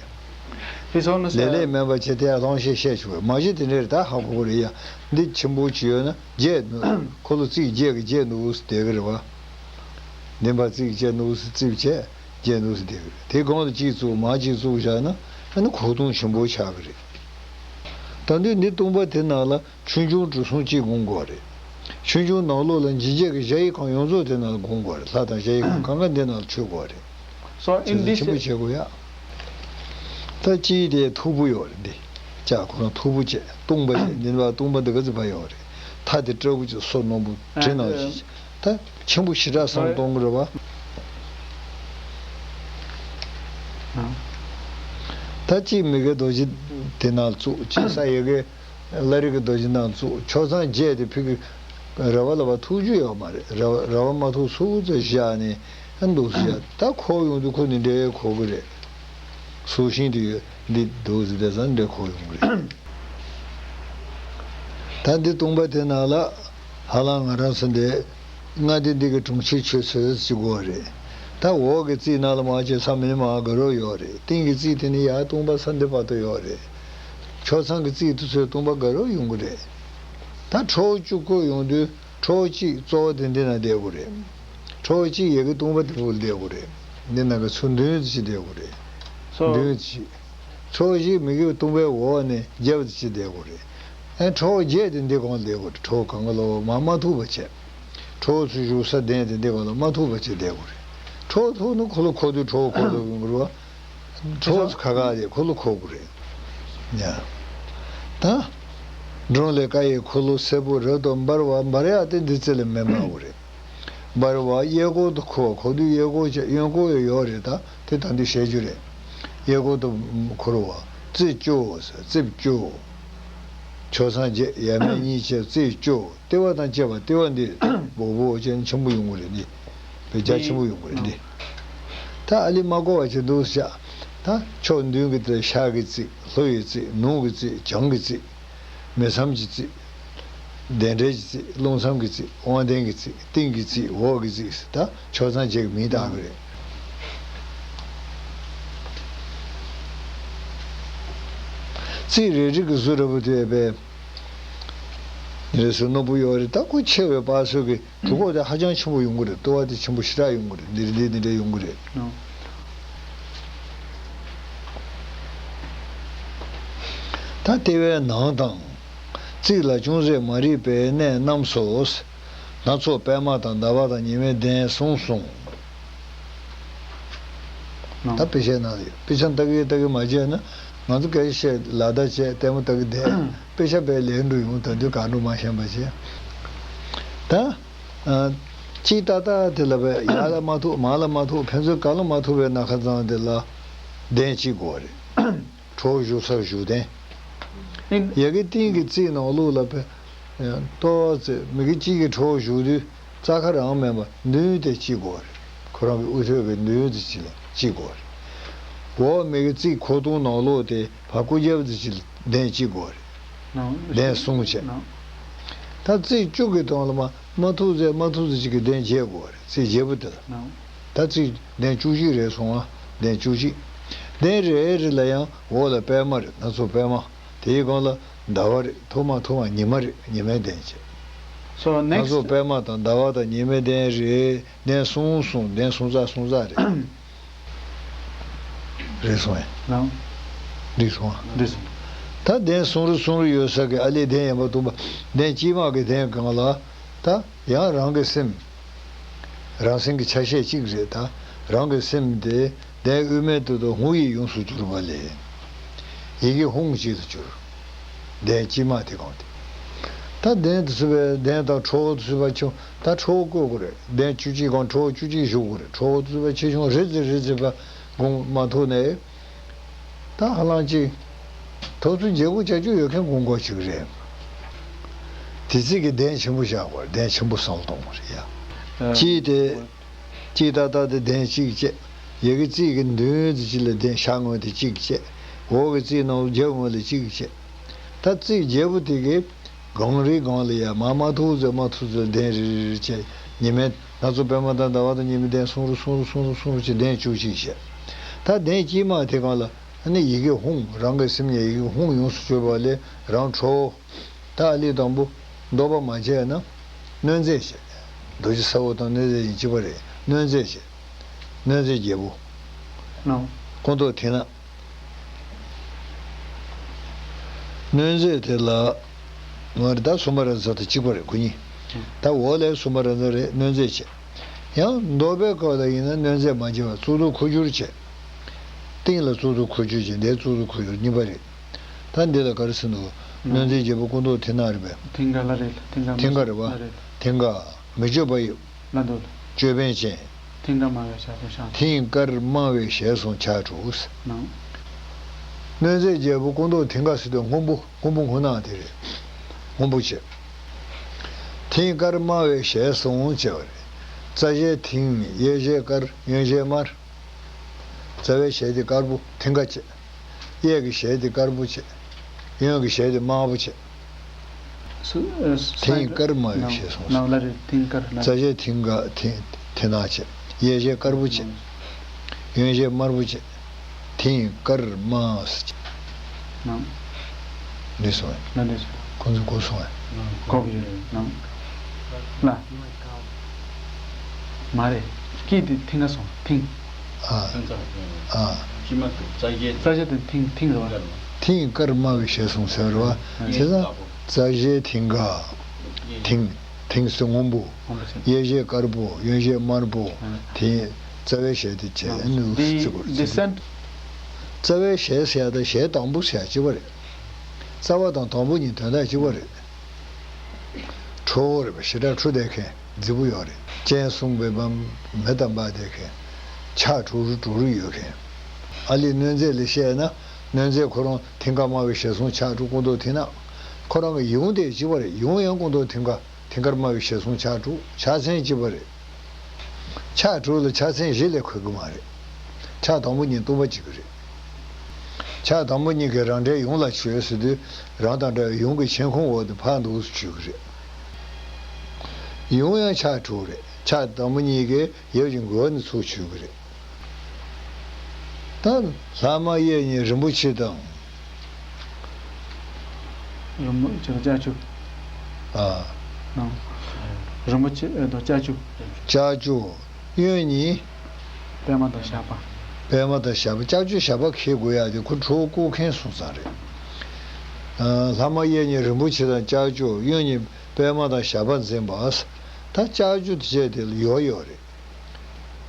རེད། ལེ་ལེ་མེད་པ་བྱས་དེ་ཡང་ལྷོང་ཤེས་ཤེས་ཆོག་གི་མ་གཞི་དེ་འདྲས་ད་ཧ་གོ་གི་རེད་ཡ། འདི་ཆེན་པོ་ཅིག་ཡོད་ན་བརྒྱད་འདུག་འཁོར་ལོ་རྩིབས་བརྒྱད་ཀྱི་བརྒྱད་འདུག་སེ་བསྡད་གི་རེད་བ། འདི་མ་རྩིབས་བརྒྱད་འདུག་སེ་རྩིབས་བྱས། བརྒྱད་འདུག་སེ་བསྡད་ཀྱི་རེད། དེ་གོང་དུ་གཅིག་བཙུགས་མར་གཅིག་བཙུགས་བཞག་ན་ཨ་ནི་ཁོག་སྟོང་ཆེན་པོ་ཆགས་ཀྱི་རེད། ད་དུང་འདི་སྟོང་པ་དེ་ནང་ལ་ཆུང་ཆུང་གྲུ་གསུམ་གཅིག་སྒོམ་དགོས་རེད། ཆུང་ཆུང་ནང་ལོགས་ལ་འཇིགས་བྱེད་ཀྱི་གཞལ་ཡས་ཁང་ཡོངས་རྫོགས་དེ་ནང་ལ་སྒོམ་དགོས་རེད། ལྷ་དང་གཞལ་ཡས་ཁང་གང་ག་འདི་ནང་ལ་མཆོད་དགོས་རེད། So in བྱས་ཙང་ཆེན་པོ་བྱེད་དགོས་ཡ། ད་སྤྱིའི་དེ་མཐུག་པོ་ཡོད་རེད་འདི། ལྕགས་ཁོ་རང་མཐུག་པོ་བྱས་སྟོང་པ་བྱས་འདི་ནི་བ་སྟོང་པ་འདི་ག་ཚོད་ཕ་ཡོད་རེད། ཐ་དེ་སྤྲ་བོ་ཅིག་སོ་རྣོན་པོ་གྲི་ནང་བཞིན་ཅིག་ད་ཆེན་པོ་ཞེ་དྲག་བསམ་གཏོང་གི་རེད་བ། ད་གཅིག་མི་དགེ་རྡོ་རྗེ་དེ་ནང་བཙུགས། གཅིག་ས་ཡ་གི་བླ་རི་གི་རྡོ་རྗེ་ནང་བཙུགས། ཆོས་ཚང་བརྒྱད་དེ་ཕི་གི་ར་བ་ལ་བ་ཐུག་རྒྱུ་ཡོད་མ་རེད། ར་བ་ར་བ་མ་ཐུག་སུ་ཚོད་བཞག་ནས་ཨ་འདུག་སེ་བཞག་ད་ཁོག་ཡོང་དུས་ཁོ་འདི་འདྲའི་ཁོག་གི་རེད། སུ་ཤིང་དེ་ཡོད་འདི་འདུག་སེ་བསྡད་ཙང་འདྲའི་ཁོག་ཡོང་གི་རེད། ད་འདི་སྟོང་པ་དེ་ནང་ལ་ཧ་ལམ་ང་རང་ཚོ་འདི་ལྔ་སྡེ་འདི་གི་གྲོང་ཁྱེར་ཆོས་ཚོད་ཅིག་དགོས་རེད། ད་འོག་གི་རྩིབས་ནང་ལ་མ་བྱས་ས་མིན་མ་དགའ་རབ་ཡོད་རེད། སྟེང་གི་རྩིབས་དེ་ནི་ཡར་སྟོང་པ་ས་འདི་བར་དུ་ཡོད་རེད། ཆོས་ཚང་གི་རྩིབས་དེ་ཚོས་སྟོང་པ་དགའ་རབ་ཡོང་གི་རེད། ད་ཁྲོ་བོ་བཅུ་བཀོད་ཡོང་དུས་ཁྲོ་བོ་གཅིག་གཙོ་བོ་དེ་འདི་ན་བསྡད་དགོས་རེད། ཁྲོ་བོ་གཅིག་ཡ་གི་སྟོང་པ་དེ་བོ་ལ་བསྡད་དགོས་རེད། འདི་ན་གི་ཚུར་མདུན་དེ་ཅིག་བསྡད་དགོས་རེད། མདུན་དེ་ཅིག་ཁྲོ་བོ་བཞི་མི་དགེ་བའི་སྟོང་པའི་འོག་ནས་རྒྱབ་དེ་ཅིག་བསྡད་དགོས་རེད། ཨ་ཁྲོ་བོ་བརྒྱད་དེ་འདི་གོང་ལ་བསྡད་དགོས་རེད། ཁྲོ་བོ་གང་ག་ལོ་མ་མ་ཐུག་པ་བྱས། ཁྲོ་བོ་ཚོའི་བཞུགས་ས་གདན་དེ་འདི་གོང་ལ་མ་ཐུག་པ་བྱས་བསྡད་དགོས་རེད། ཁྲོ་བོ་ཐུག་ན་འཁོར་ལོ་འཁོར་དུས་ཁྲོ་བོ་འཁོར་ལོ་ཡོང་གི་རེད་བ། ཁྲོ་བོ་ཚོ་ཁ་ཁ་དེ་འཁོར་ལོ་འཁོར་དགོས་རེད། ཡ། ད། འབྲོང་ལས་ཀ་ཡི་འཁོར་ལོ་སེར་པོ་རབ་ཏུ་འབར་བ་འབར་ཡག་དེ་འདི་རྩེ་ལ་མི་སྨྲ་བ་རེད། འབར་བ་གཡས་སྐོར་དུ་འཁོར་བ་འཁོར་དུས་གཡས་སྐོར་བྱས་གཡོན་སྐོར་ཡང་ཡོད་རེད། ད་དེ་ད་འདི་བཤད་རྒྱུ་རེད། གཡས་སྐོར་དུ་འཁོར་བ་རྩིབས་བཅུ་ཟེར་རྩིབས་བཅུ། ཆོས་ཚང་བརྒྱད་ཡས་མས་གཉིས་བྱས་རྩིབས་བཅུ། ལྟེ་བ་དང་བཅས་པ་ལྟེ་བ་འདི་སྦུག་སྦུག་བྱས་ཆེན་པོ་ཡོང་གི་རེད་འདི། དཔེ་རྒྱ་ཆེན་པོ་ཡོང་གི་རེད་འདི། ད་ཨ་ལི་མ་གོ་བ་བྱས་འདུག་བཞག་ད་ཕྱོགས་མདུན་གྱི་དེ་ཤར་གྱི་རྩིབས་ལྷོ་ཡི་རྩིབས་ནུབ་ཀྱི་རྩིབས་བྱང་གི་རྩིབས། མེ་མཚམས་ཀྱི་རྩིབས། བདེན་བྲལ་གྱི་རྩིབས། རླུང་མཚམས་ཀྱི་རྩིབས། དབང་ལྡན་གྱི་རྩིབས། སྟེང་གི་རྩིབས། འོག་གི་རྩིབས། ད་ཆོས་ཚང་བརྒྱད་ཀྱི་མིང་བཏགས་ཀྱི་རེད། རྩིབས་རེ་རེ་གི་ཟུར་རེ་བོ་དེ་བས་རེ་ཟུར་རྣོ་པོ་ཡོད་རེད། ད་ཁོ་ཆེ་བའི་བར་སོ་གི་གྲུ་ཁོག་དེ་ཧ་ཅང་ཆེན་པོ་ཡོང་གི་རེད། ལྟོ་བ་དེ་ཆེན་པོ་ཞེ་དྲག་ཡོང་གི་རེད། འདི་རེད་འདི་འདི་འདྲ་ཡོང་གི་རེད། ཨོ། ད་ལྟེ་བའི་ནང་དང་། རྩིབས་ལ་ཅུང་ཟད་མ་རིག་པའི་གནས་རྣམས་སོ། སྣ་ཚོགས་པད་མ་དང་ཟླ་བ་དང་ཉི་མའི་གདན་གསུངས་གསུངས། ད་དཔེ་ཆ་ནང་ལ་ཡོད། དཔེ་ཆ་ལྟ་གི་ལྟ་གི་མ་བྱས་ན་ང་ཚོ་སྐད་ཆ་བཤད་ལ་བརྡ་བྱས་ལྟད་མོ་ལྟ་གི་བསྡད། དཔེ་ཆ་དཔེ་ལེན་འགྲོ་ཡོང་། ད་དུས་ག་འགྲོ་མ་ཤེས་པ་བྱས། ད། ཨ། གཅིག་ཏག་ཏག་དེ་ལ་བས་ཡར་ལ་མ་ཐུག་མར་ལ་མ་ཐུག་ཕན་ཚུན་གང་ལ་མ་ཐུག་པའི་ནམ་མཁའ་གཙང་དེ་ལ་གདན་གཅིག་དགོས་རེད། ཁྲོ་བོ་བཞུགས་སར་བཞུགས་གདན། ཡ་གི་སྟེང་གི་རྩིབས་ནང་ལོགས་ལ་བས་ཏོག་ཙེ་མི་དགེ་གཅིག་གི་ཁྲོ་བོ་བཞུགས་དུས་རྩྭ་ཁ་རང་མེད་པ་མདུན་དེ་གཅིག་དགོས་རེད། ཁོ་རང་གི་དབུ་ཐོད་ཀྱི་མདུན་དེ་གཅིག་ལ་གཅིག་དགོས་རེད། འོག་མི་དགེ་རྩིབས་ཁོག་སྟོང་ནང་ལོགས་དེ་ཕར་སྐུ་རྒྱབ་དེ་གཅིག་ལ་གདན་གཅིག་དགོས་རེད། གདན་གསུམ་བྱས། ད་རྩིབས་བཅུ་གི་སྟེང་ལ་མ། མ་ཐུག་ཚེ་མ་ཐུག་ཚེ་གཅིག་གི་གདན་བརྒྱད་དགོས་རེད། རྩིབས་བརྒྱད་པོ་དེ་ལ། ད་རྩིབས་གདན་བཅུ་གཅིག་རེད་སོང་ང་། གདན་བཅུ་གཅིག་གདན་རེ་རེ་ལ་ཡང་འོག་ལ་པད་མ་རེད། སྣ་ཚོགས་པད་མ། དེའི་སྒང་ལ་ཟླ་བ་རེད། ཐོག་མ་ཐོག་མ་ཉི་མ་རེད། ཉི་མའི་གདན་བྱས། So ང next ཚོ་པད་མ་དང་ཟླ་བ་དང་ཉི་མའི་གདན་རེད། གདན་གསུམ་གསུམ། གདན་གསུམ་ཚར་གསུམ་ཚར་རེད། རེད་སོང་ངས། རང་། འགྲིག་སོང་ཨ། འགྲིག་སོང་། ད་གདན་གསུམ་རུ་གསུམ་རུ་ཡོད་ས་གི་ཨ་ལས་གདན་ཡན་པ་གཏུམ་པ། གདན་དཀྱིལ་མ་གི་གདན་སྒང་ལ། ད་ཡང་རང་གི་སེམས། རང་སེམས་ཀྱི་ཆ་ཤས་གཅིག་རེད། ད་རང་གི་སེམས་དེ་གདན་དབུས་མའི་སྟེང་དུ་ཧཱུྃ་ཡིག་ཡོངས་སུ་གྱུར་པ་ལས། ཡི་གེ་ཧཱུྃ་གཅིག་ཏུ་གྱུར། གདན་དཀྱིལ་མ་དེ་གང་དེ། ད་གདན་དུ་ཚུད་པའི་གདན་དང་ཁྲོ་བོ་དུ་ཚུད་པ་ཆུང་། ད་ཁྲོ་བོ་བཀོད་དགོས་རེད། གདན་བཅུ་གཅིག་གང་ཁྲོ་བོ་བཅུ་གཅིག་བཞུགས་དགོས་རེད། ཁྲོ་བོ་དུ་ཚུད་པ་ཆེ་ཆུང་རེ་ཙི་རེ་ཙི་བ་སྒོམ་མ་ཐུབ་ནས། ད་ཧ་ལམ་ཅིག་ཐོབ་ཚུལ་བརྗེ་པོ་བྱ་རྒྱུ་ཡོད་མཁན་དགོངས་སྐོར་ཅིག་རེད། དེ་ཚིག་གི་གདན་ཆེན་པོ་བཞག་དགོས། གདན་ཆེན་པོ་བསམ་བློ་གཏོང་དགོས་རེད་ཡ། ཨ། གཅིག་དེ། གཅིག་ཏག་ཏག་དེ་གདན་གཅིག་བྱས། ཡ་གི་རྩིབས་ཀྱི་མདུན་དེ་གཅིག་ལ་གདན་ཤར་ངོས་དེ་གཅིག་བྱས། འོག་གི་རྩིབས་ནང་རྒྱབ་ངོས་ལ་གཅིག་བྱས། ད་རྩིབས་བརྒྱད་པོ་དེ་གི་སྒང་རེ་སྒང་ལ་ཡ་མར་མ་ཐུག་ཚོད་མ་ཐུག་ཚོད་གདན་རེ་རེ་རེ་བྱས། ཉི་མའི་ང་ཚོ་པད་མ་དང་ཟླ་བ་དང་ཉི་མའི་གདན་གསུམ་རུ་གསུམ་རུ་གསུམ་རུ་གསུམ་རུ་བྱས། གདན་བཅུ་གཅིག་བྱས། ད་གདན་དཀྱིལ་མ་དེ་སྒང་ལ་ཨ་ནི་ཡི་གེ་ཧཱུྃ། རང་གི་སེམས་ཉིད་ཡི་གེ་ཧཱུྃ་ཡོངས་སུ་གྱུར་པ་ལས་རང་ཁྲོ་བོ། ད་ཨ་ལི་དང་པོ་བཟློག་པ་མ་བྱས་ན་གནོན་རྫས་བྱས། རྡོ་རྗེ་ས་འོག་དང་གནོན་རྫས་ཡིན་གཅིག་པ་རེད། གནོན་རྫས་བྱས། གནོན་རྫས་བརྒྱད་པོ། ནོ། སྐུ་མདོག་མཐིང་ནག། གནོན་རྫས་དེ་ལ་ང་རེ་ད་སུ་མ་ར་ཛ་དང་གཅིག་པ་རེད། དགུ་གཉིས། ད་འོག་ལས་སུ་མ་ར་ཛ་རེད། གནོན་རྫས་བྱས། ཡང་བཟློག་པའི་སྐབས་ལ་ཡིན་ན་གནོན་རྫས་མ་བྱས་པ་གཙུག་ཏོར་ཁུ་བྱུག་བྱས། སྟེང་ལ་གཙུག་ཏོར་ཁུ་བྱུག་བྱས། འདིར་གཙུག་ཏོར་ཁུ་བྱུག་གཉིས་པ་རེད། ད་འདི་ལ་ག་རེ་ཟེར་འདུག་གནོན་རྫས་བརྒྱད་པོ་སྐུ་མདོག་མཐིང་ནག་རེད་པས། མཐིང་ག་ལ་རེད། མཐིང་ག་མ་མཐིང་ག་རེད་པ། ལ་རེད། མཐིང་ག་མི་བསྐྱོད་པ་ཡི། ལ་འདུག་ལ། ཅོད་པན་ཅན། མཐིང་ག་མ་བའི་ཞལ་གསུམ་ཕྱག་དྲུག་མཐིང་དཀར་དམར་བའི་ཞལ་གསུམ་ཕྱག་དྲུག་ནང་། གནོན་རྫས་བརྒྱད་པོ་སྐུ་མདོག་མཐིང་ག་ཟེར་དུས་སྔོན་པོ། སྔོན་པོ་སྔོ་ནག་དེ་རེད། སྔོན་པོ་བྱས། མཐིང་དཀར་དམར་བའི་ཞལ་གསུམ་བྱས་པ་རེད། རྩ་ཞལ་མཐིང་། གཡས་ཞལ་དཀར། གཡོན་ཞལ་དམར། རྩ་བའི་ཞལ་དེ་དཀར་པོ་མཐིང་ག་བྱས། གཡས་ཀྱི་ཞལ་དེ་དཀར་པོ་བྱས། གཡོན་གྱི་ཞལ་དེ་དམར་པོ་བྱས། སུ། ཨ། མཐིང་དཀར་དམར་བའི་ཞལ་གསུམ། ནང་ལ་རེད། མཐིང་དཀར་ལ། རྩ་ཞལ་མཐིང་ག་མཐིང་མཐིང་ནག་བྱས། གཡས་ཞལ་དཀར་པོ་བྱས། གཡོན་ཞལ་དམར་པོ་བྱས། མཐིང་དཀར་དམར་བྱས། ནང་། ནུས་སོང་བས། ལ་ནུས་སོང་། ཁོང་ཚོ་གོ་སོང་བས། གོ་གི་ཡོད་རེད། ནང་། ལ། མ་རེད། སྐད་དེ་མཐིང་ག་སོང་། མཐིང་། ཨ། ཨ། རྩ་ཞལ་དེ་མཐིང་མཐིང་རེད་བ། མཐིང་དཀར་དམར་བའི་ཞལ་གསུམ་ཟེར་བ། བྱས་ཙང་རྩ་ཞལ་མཐིང་ག་མཐིང་། མཐིང་ཟེར་སྔོན་པོ། གཡས་ཞལ་དཀར་པོ། གཡོན་ཞལ་དམར་པོ། དེ་རྩ་བའི་ཞལ་དེ་བྱས་ནས་འདི་བརྩི་དགོས། འདི་སེམས། རྩ་བའི་ཞལ་ཟེར་ཡ་དང་ཞལ་དང་པོ་ཟེར་ཡ་གཅིག་པ་རེད། རྩ་བ་དང་དང་པོ་གཉིས་དོན་དག་གཅིག་པ་རེད། ཁྲོ་བོ་རེད་པ། ཞེ་དྲག་འཁྲུག་བསྡད་མཁན་རྫིག་པོ་ཡོད་རེད། སྤྱན་ཟུམ་པའི་བར་མེ་ལྟར་འབར་བསྡད་མཁན། ཕྱག་དྲུག་རུ་དྲུག་རུ་ཡོད་མཁན། ཨ་ལི་གནོད་མཛེས་ལ་བཤད་ན་གནོད་མཛེས་ཁོ་རང་མཐིང་དཀར་དམར་བའི་ཞལ་གསུམ་ཕྱག་དྲུག་སྐུ་མདོག་མཐིང་ནག། ཁོ་རང་གི་ཡུམ་དེ་གཅིག་པ་རེད། ཡུམ་ཡང་སྐུ་མདོག་མཐིང་ག་མཐིང་དཀར་དམར་བའི་ཞལ་གསུམ་ཕྱག་དྲུག། ཕྱག་མཚན་གཅིག་པ་རེད། ཕྱག་དྲུག་ལ་ཕྱག་མཚན་བཞི་ལས་འཁོར་གི་མ་རེད། ཕྱག་དང་པོ་གཉིས་སྟོང་པ་གཅིག་གི་རེད། ཕྱག་དང་པོ་གཉིས་ཀྱིས་རང་འདྲའི་ཡུམ་ལ་མཆོད་ཟེར་དུས་རང་དང་འདྲ་བའི་ཡུམ་གྱི་མཆན་ཁུང་འོག་ཏུ་ཕར་འདུག་སེ་མཆོད་ཀྱི་རེད། ཡུམ་ཡང་ཕྱག་དྲུག་རེད། ཕྱག་དང་པོ་གཉིས་ཀྱིས་ཡབ་ཀྱི་མགུལ་ནས་ཚུར་མཆོད་ཀྱི་རེད། ད་ལྷག་མ་གཡས་གཉིས་རིན་པོ་ཆེ་དང་། རིན་པོ་ཆེ་དང་ལྕགས་ཀྱུ། ཨ། ནང་། རིན་པོ་ཆེ་ཨེ་དང་ལྕགས་ཀྱུ། ལྕགས་ཀྱུ། གཡོན་གཉིས། པདྨ་དང་ཞགས་པ། པདྨ་དང་ཞགས་པ། ལྕགས་ཀྱུ་ཞགས་པ་འཁྱེར་དགོས་ཡ་དེ་ཁོ་ཁྲོ་བོ་བཀུག་མཁན་སོང་ཙང་རེད། ཨ། ལྷག་མ་གཡས་གཉིས་རིན་པོ་ཆེ་དང་ལྕགས་ཀྱུ། གཡོན་གཉིས་པདྨ་དང་ཞགས་པ་འཛིན་པ། ད་ལྕགས་ཀྱུ་དེ་བྱས་དེ་ལ་ཡོལ་ཡོད་རེད།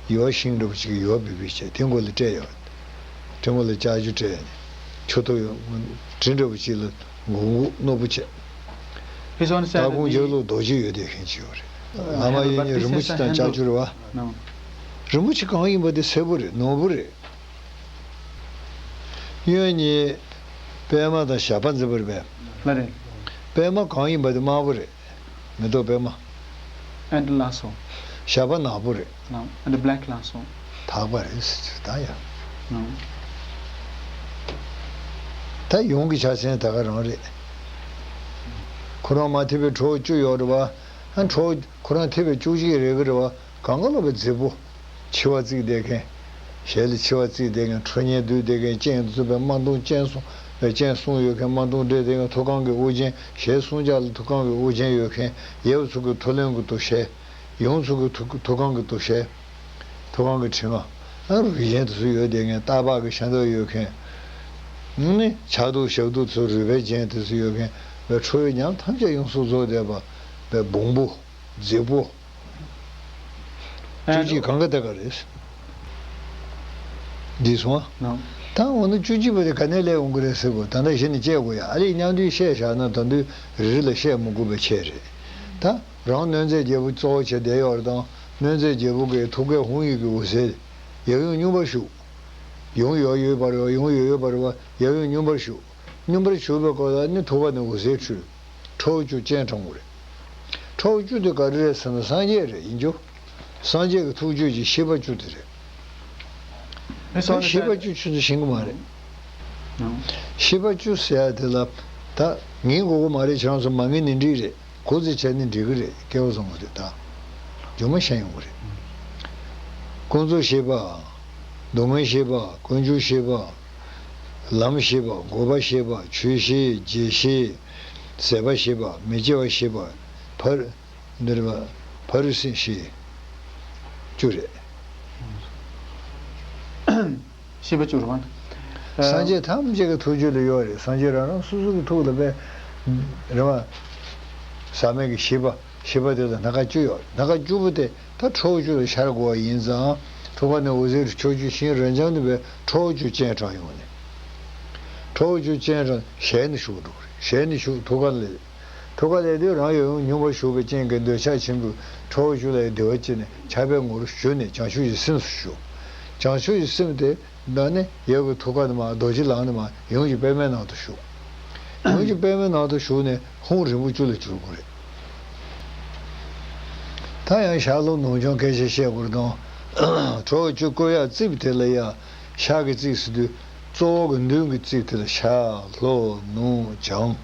ཡོལ་ཤིང་འདྲ་པོ་ཅིག་ཡོལ་བི་བི་བྱས་དེ་མགོ་ལ་སྤྲད་ཡོད། དེ་མགོ་ལ་ལྕགས་ཀྱུ་སྤྲད་ནས་ཆུ་ཐོག་གྲི་འདྲ་པོ་ཅིག་ལ་མགོ་མགོ་རྣོ་པོ་བྱས། He's on the side of the ད་ཁོང་རྒྱབ་ལོགས་རྡོ་རྗེ་ཡོད་བསྡད་མཁན་ཅིག་ཡོད་རེད། ལྷག་མ་གཡས་གཉིས་རིན་པོ་ཆེ་དང་ལྕགས་ཀྱུ་རེད་བ། No. རིན་པོ་ཆེ་གང་ཡིན་པ་དེ་སེར་པོ་རེད། ནོར་བུ་རེད། གཡོན་གཉིས་པདྨ་དང་ཞགས་པ་འཛིན་པ་རེད་པས། ལགས་རེད། པདྨ་གང་ཡིན་པ་དེ་དམར་པོ་རེད། མེ་ཏོག་པདྨ། And ལགས་སོ། ཞགས་པ་ནག་པོ་རེད། ལགས། And black ལགས་སོ། དག་པ་རེད་ཟེར་ད་ཡ། ལགས། ད་ཡུམ་གྱི་ཕྱག་མཚན་ད་ག་རང་རེད། ཁོ་རང་མ་ཐེབས་པའི་ཁྲོ་བོ་བཅུ་ཡོད་རེད་བ། ཨ། ཁྲོ་བོ་ཁོ་རང་ཐེབས་པའི་བཅུ་གཅིག་རེད་གི་རེད་བ། གང་ག་ལོག་པའི་རྫིག་པོ། འཆི་བ་བརྩིགས་བསྡད་མཁན། ཞལ་ལ་འཆི་བ་བརྩིགས་བསྡད་མཁན། ཁྲོ་གཉེར་བསྡུས་བསྡད་མཁན། སྤྱན་གྱིས་བཟུང་བའི་དམར་གདུང་སྤྱན་གསུམ་ པའི་སྤྱན་གསུམ་ཡོད་མཁན། དམར་གདུང་སྦྲེལ་ཏེ་ཐུགས་ཀའང་གི་དབུ་ཅན། ཞལ་གསུམ་ལྕགས་ལ་ཐུགས་ཀའང་གི་དབུ་ཅན་ཡོད་མཁན། ཡབ་ཚུ་གི་ཐུགས་ལྷུན་གྱི་དུ་ཞལ། ཡུམ་ཚུ་གི་ཐུགས་ཐུགས་ཀའང་གི་དུ་ཞལ། ཐུགས་ཀའང་གི་ཕྲེང་བ། ཨ་རུས་ཅན་དེ་ཚོ་ཡོད་བསྡད་མཁན། སྟག་ལྤགས་ཀྱི་ཤ་འདབ་ཡོད་མཁན། ནི་ཕྱག་དུང་ཞབས་དུང་ཚུ་རུས་སྦལ་ཅན་དེ་ཚོ་ཡོད་མཁན། པའི་ཁྲོ་བོའི་ཉམས་ཐམས་ཅད་ཡོངས་སུ་རྫོགས་བསྡད་པ། པའི་བོང་བུ། རྫིག་པོ། བཅུ་གཅིག་གང་ག་དེ་ག་རེད། འདི་སོང་ཨ། ད་འོ་ན་བཅུ་གཅིག་པ་དེ་ག་ནས་སླེབས་འོང་གི་རེད་ཟེར་གོ། ད་ལྟ་གཞི་ནས་དཔྱད་དགོས་ཡ། ཨ་ལས་མཉམ་དུ་བཤད་བཞག་ན་ད་དུང་རེ་རེ་ལ་བཤད་མི་དགོས་པའི་ཆེད་རེད། ད་རང་གནོད་མཛེས་རྒྱལ་པོ་གཙོ་བོ་བྱས་བསྡད་ཡོད་རེད་དང་། གནོད་མཛེས་རྒྱལ་པོ་གི་ཐུགས་ཀའི་ཧཱུྃ་ཡིག་གི་འོད་ཟེར་ཡབ་ཡུམ་སྙུང་པར་ཞུགས། ཡུམ་ཡོད་ཡོད་པ་རེད་བ། ཡུམ་ཡོད་ཡོད་པ་རེད་བ། ཡབ་ཡུམ་སྙུང་པར་ཞུགས། སྙུང་པར་ཞུགས་པའི་སྐབས་ལ་ནི་ཐུགས་ཀ་ནས་འོད་ཟེར་འཕྲོས། ཁྲོ་བོ་བཅུ་སྤྱན་དྲངས་དགོས་རེད། ཁྲོ་བོ་བཅུ་དེ་ག་རེ་རེད་ཟེར་ན་སངས་རྒྱས་རེད་ཡིན་རྒྱུ། སངས་རྒྱས་ཀྱི་ཐུགས་རྒྱུད་ཀྱི་ཤེས་པ་བཅུ་དེ་རེད། ཨེ་སོང་ནས་ཤེས་པ་བཅུ་ཆུ་ཚོད་ཤེས་ཀྱི་མ་རེད། ཤེས་པ་བཅུ་ཟེར་ཡ་དེ་ལ་ད་ངེས་དགོས་ཀྱི་མ་རེད། ཁྱེད་རང་ཚོ་མ་ངེས་ནས་འགྲིག་རེད། གོ་ཚོད་བྱས་ནས་འགྲིག་གི་རེད། སྐལ་བ་བཟང་པོ་རེད། ད་རྒྱུ་མ་ཤེས་ཡོང་གི་རེད། ཀུན་རྫོབ་ཤེས་པ། སྡུག་བསྔལ་ཤེས་པ། ཀུན་འབྱུང་ཤེས་པ། ལམ་ཤེས་པ། འགོག་པ་ཤེས་པ། ཆོས་ཤེས། རྗེས་ཤེས། ཟད་པ་ཤེས་པ། མི་སྐྱེ་བ་ཤེས་པ། ཕ་རུ་འདིར་བ་ཕ་རུ་སི་ཤེས། བཅུ་རེད། ཤེས་པ་བཅུ་རེད་བ། སངས་རྒྱས་ཐམས་ཅད་ཀྱི་ཐུགས་རྒྱུད་ལ་ཡོད་རེད། སངས་རྒྱས་རང་རང་སོ་སོ་གི་ཐུགས་ལ་དཔེ་རེད་བ། ཟག་མེད་ཀྱི་ཤེས་པ། ཤེས་པ་དེ་ལ་སྣ་ཁ་བཅུ་ཡོད། སྣ་ཁ་བཅུ་པོ་དེ་ད་ཁྲོ་བོ་བཅུ་ལ་ཤར་དགོས་པ་ཡིན་ཙང་། ཐུགས་ཀ་ནས་འོད་ཟེར་ཕྱོགས་བཅུ་ཞིང་རབ་འབྱམས་ནས་པའི་ཁྲོ་བོ་བཅུ་སྤྱན་དྲངས་ཡོང་ནས། ཁྲོ་བོ་བཅུ་སྤྱན་དྲངས་ཞལ་ནས་ཞུགས་འགྲོ་གི་རེད། ཞལ་ནས་ཞུགས། ཐུགས་ཀ་ལ། ཐུགས་ཀ་ལ་དེ་རང་ཡབ་ཡུམ་སྙུང་པར་ཞུགས་པའི་རྐྱེན་གྱིས་འདོད་ཆགས་ཆེན་པོས་ཁྲོ་བོ་བཅུ་ལ་བདེ་བ་སྐྱེས་ནས་ཆགས་པའི་ངོ་བོར་ཞུགས་ནས་བྱང་ཆུབ་ཀྱི་སེམས་སུ་ཞུགས། བྱང་ཆུབ་ཀྱི་སེམས་དེ་ད་ནི་ཡབ་ཀྱི་ཐུགས་ཀ་ནས་མར་རྡོ་རྗེ་ལག་ནས་མར་ཡུམ་གྱི་པདྨའི་ནང་དུ་ཞུགས། ཡུམ་གྱི་པདྨའི་ནང་དུ་ཞུགས་ནས་ཧཱུྃ་རིང་པོ་བཅུ་ལ་གྱུར་དགོས་རེད། ད་ཡང་ཞལ་ལུང་ནུབ་བྱང་སྐད་ཆ་བཤད་དགོས་རེད་དང་། ཁྲོ་བོ་བཅུ་བཀོད་ཡག་རྩིབས་དེ་ལ་ཡ། ཤར་གྱི་རྩིབས་ཟེར་དུས་གཙོ་བོ་གི་མདུན་གྱི་རྩིབས་དེ་ལ་ཤར་ལྷོ་ནུབ་བྱང་།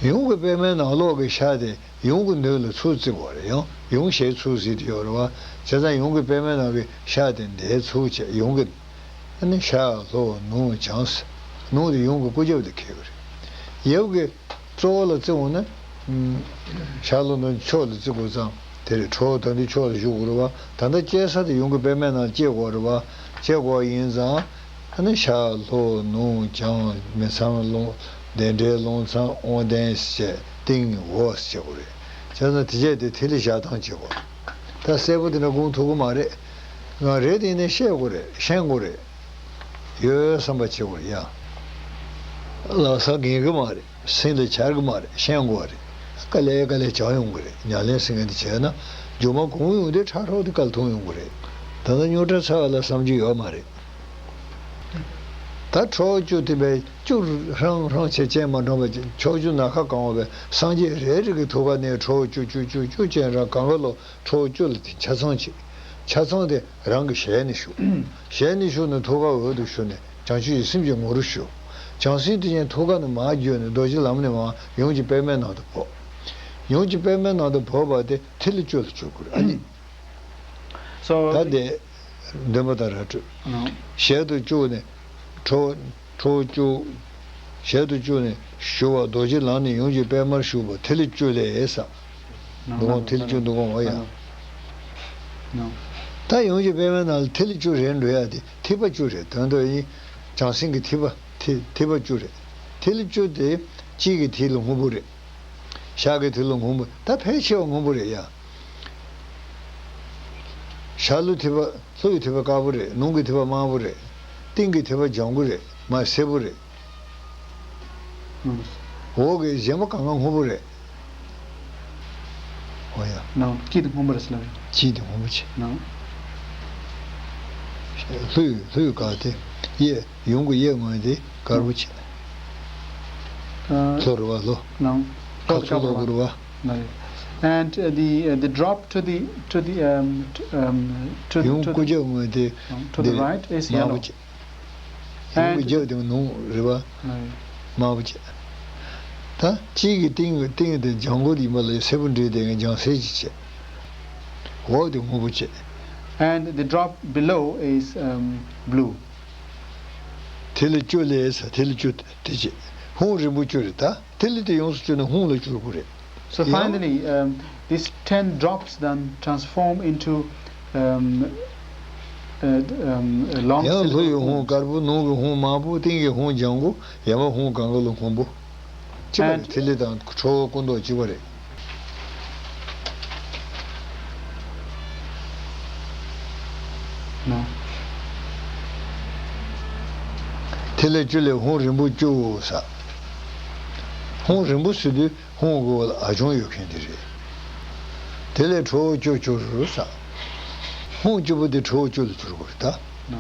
ཡུམ་གྱི་པདྨའི་ནང་ལོགས་ཀྱི་ཤར་དེ་ཡུམ་གྱི་མདུན་ལ་ཚུར་བརྩི་དགོས་རེད། ཡང་ཡུམ་ཞལ་ཚུར་གཟིགས་དེ་ཡོད་རེད་བ། བྱས་ཙང་ཡུམ་གྱི་པདྨའི་ནང་གི་ཤར་དེ་འདིར་ཚུར་བྱས། ཡུམ་གྱི་ཨ་ནི་ཤར་ལྷོ་ནུབ་བྱང་། ནུབ་དེ་ཡུམ་གྱི་སྐུ་རྒྱབ་དེ་འཁེལ་གྱི་རེད། ཡབ་ཀྱི་གཙོ་བོ་ལ་བརྩི་འོང་ན། ཤར་ལྷོ་ནུབ་ཕྱོགས་ལ་བརྩི་དགོས་ཙང་། དེ་རེད། ཁྲོ་བོ་ད་འདི་ཕྱོགས་ལ་བཞུགས་དགོས་རེད་བ། ད་ལྟ་སྐྱེལ་ས་དེ་ཡུམ་གྱི་པདྨའི་ནང་སྐྱེལ་དགོས་རེད་བ། སྐྱེལ་དགོས་པ་ཡིན་ཙང་། ཨ་ནི་ཤར་ལྷོ་ནུབ་བྱང་མི་ཚང་ལུང་། བདེན་བྲལ་ལུང་ཚང་དབང་ལྡན་ཞེས་སྟེང་འོག་ཞེས་དགོས་རེད། བྱས་ཙང་དེ་བྱས་ཏེ་ཐིག་ལེ་བཞག་སྟངས་བྱེད་དགོས། ད་གསལ་པོ་དེ་འདྲ་དགོངས་ཐུབ་ཀྱི་མ་རེད། ང་རེད་དེ་ནས་བཤད་དགོས་རེད། ཤེས་དགོས་རེད། ཡོད་བསམ་པ་བྱེད་དགོས་རེད་ཡ། ལག་ས་འགེང་གི་མ་རེད། སེམས་ལ་འཆར་གི་མ་རེད། ཤེས་དགོས་རེད། དཀའ་ལས་དཀའ་ལས་བྱ་ཡོང་གི་རེད། ཉམས་ལེན་ཟེར་མཁན་དེ་བྱས་ན་རྒྱུ་མ་གང་ཡོང་དེ་ཁྲག་ཁྲོག་དེ་སྐལ་མཐོང་ཡོང་གི་རེད། ད་ལྟ་རྙོག་དྲ་ཚ་བ་ལ་བསམ་རྒྱུ་ཡོད་མ་རེད། ད་ཁྲོ་བོ་བཅུ་དེ་བས་བཅུ་ཧྲང་ཧྲང་བྱས་སྤྱན་མ་དྲངས་པ་ཅིག་ཕྱོགས་བཅུ་ནམ་མཁའ་གང་བ་བས་སངས་རྒྱས་རེ་རེ་གི་ཐུགས་ཀ་ནས་ཁྲོ་བོ་བཅུ་བཅུ་བཅུ་བཅུ་སྤྱན་དྲངས། གང་ག་ལོ་ཁྲོ་བོ་བཅུ་ལ་དེ་ཆ་ཚང་བྱེད། ཆ་ཚང་དེ་རང་གི་ཞལ་ནས་ཞུགས། ཞལ་ནས་ཞུགས་ནས་ཐུགས་ཀ་འོད་དུ་ཞུ་ནས་བྱང་ཆུབ་ཀྱི་སེམས་ཀྱི་ངོ་བོར་ཞུགས། བྱང་སེམས་དེ་ཉིད་ཐུགས་ཀ་ནས་མར་བརྒྱུད་ནས་རྡོ་རྗེ་ལམ་ནས་མར་ཡུམ་གྱི་པདྨའི་ནང་དུ་བབས། ཡུམ་གྱི་པདྨའི་ནང་དུ་བབས་པ་དེ་ཐིག་ལེ་བཅུ་ལ་གྱུར་དགོས་རེད། ཨ་ནི། So, ད་དེ་འདོན་པ་དང་ར་སྤྲོད། ཞལ་དུ་བཅུག་ནས་ཁྲོ་ཁྲོ་བཅུ། ཞལ་དུ་བཅུག་ནས་ཞུ་བ། རྡོ་རྗེ་ལམ་ནས་ཡུམ་གྱི་པདྨར་ཞུགས་པ། ཐིག་ལེ་བཅུ་ལས་ས། འདུ་ཁང་ཐིག་ལེ་བཅུ་འདུ་ཁང་འོ་ཡ། ད་ཡུམ་གྱི་པདྨའི་ནང་ལ་ཐིག་ལེ་བཅུ་རེད་འགྲོ་ཡ་དེ་ཐིགས་པ་བཅུ་རེད། དོན་དུ་ཡིན། བྱང་སེམས་ཀྱི་ཐིགས་པ་ཐིག་ཐིགས་པ་བཅུ་རེད། ཐིག་ལེ་བཅུ་དེ་དཔྱིད་ཀྱི་ཐིག་ལེ་སྔོན་པོ་རེད། ཤར་གྱི་ཐིག་ལེ་སྔོན་པོ། ད་ཕལ་ཆེ་བ་སྔོན་པོ་རེད་ཡ། ཤར་ལྷོའི་ཐིགས་པ། ལྷོ་ཡི་ཐིགས་པ་དཀར་པོ་རེད། ནུབ་ཀྱི་ཐིགས་པ་དམར་པོ་རེད། སྟེང་གི་ཐིགས་པ་ལྗང་གུ་རེད། མར་སེར་པོ་རེད། འོག་གི་གཞན་པ་གང་ག་སྔོན་པོ་རེད། འོ་ཡ། ནང་དཀྱིལ་དེ་སྔོན་པོ་རེད་ཟེར་ལབ་ཡ། དཀྱིལ་དེ་སྔོན་པོ་བྱས། ནང་། ལྷོའི་ལྷོའི་དཀར་དེ་གཡས། ཡུམ་གྱི་གཡས་ངོས་དེ་དཀར་པོ་བྱས། ཨ། ལྷོ་རེད་བ། ལྷོ། ནང་། ཁ་ཚུར་ལྷོ་དཀར་པོ་རེད་བ། ནང་། And, uh, the, uh, the drop to the, to the, um, to, um, to, ཡུམ་to སྐུ་རྒྱབ་ངོས་དེ། To the འདི་right is དམར་པོ་yellow. བྱས། ཡུམ་གྱི་རྒྱབ་དེ་ནུབ་རེད་བ། དམར་པོ་བྱས། ད་དཀྱིལ་གྱི་སྟེང་གི་སྟེང་དེ་ལྗང་གུ་ཡིན་པ་ལས་སེར་པོ་འདྲེས་དེ་ངས་ལྗང་སེར་གྱིས་བྱས། འོག་དེ་སྔོན་པོ་བྱས། And the drop below is, um, blue. ཐིག་ལེ་བཅུ་ལས་ས་ཐིག་ལེ་བཅུ་དེ་བྱེད། ཧཱུྃ་རིང་པོ་བཅུ་རེད་ད། ཐིག་ལེ་དེ་ཡོངས་སུ་བཅུ་ནས་ཧཱུྃ་ལ་བསྒྱུར་དགོས་རེད། So ཡང་། Finally, um, these ten drops then transform into, um, uh, um, a long ཡང་ལྷོ་ཡི་syllable ཧཱུྃ་hum. དཀར་པོ། ནུབ་ཀྱི་ཧཱུྃ་དམར་པོ། སྟེང་གི་ཧཱུྃ་ལྗང་གུ། ཡ་མ་ཧཱུྃ་གང་ག་ལ་སྔོན་པོ། ཅི་བ་རེད། And ཐིག་ལེ་དང་ཁྲོ་བོ་སྐུ་མདོག་གཅིག་པ་རེད། ནོ། ཐིག་ལེ་བཅུ་ལས་ཧཱུྃ་རིང་པོ་བཅུ་ས། ཧཱུྃ་རིང་པོ་ཟེར་དུས་ཧཱུྃ་གི་འོག་ལ་ཨ་ཆུང་ཡོད་མཁན་དེ་རེད། དེ་ལས་ཁྲོ་བོ་བཅུ་བཅུ་རུ་ས། ཧཱུྃ་བཅུ་པོ་དེ་ཁྲོ་བོ་བཅུ་ལ་བསྒྱུར་དགོས་རེད་ད། ནོ།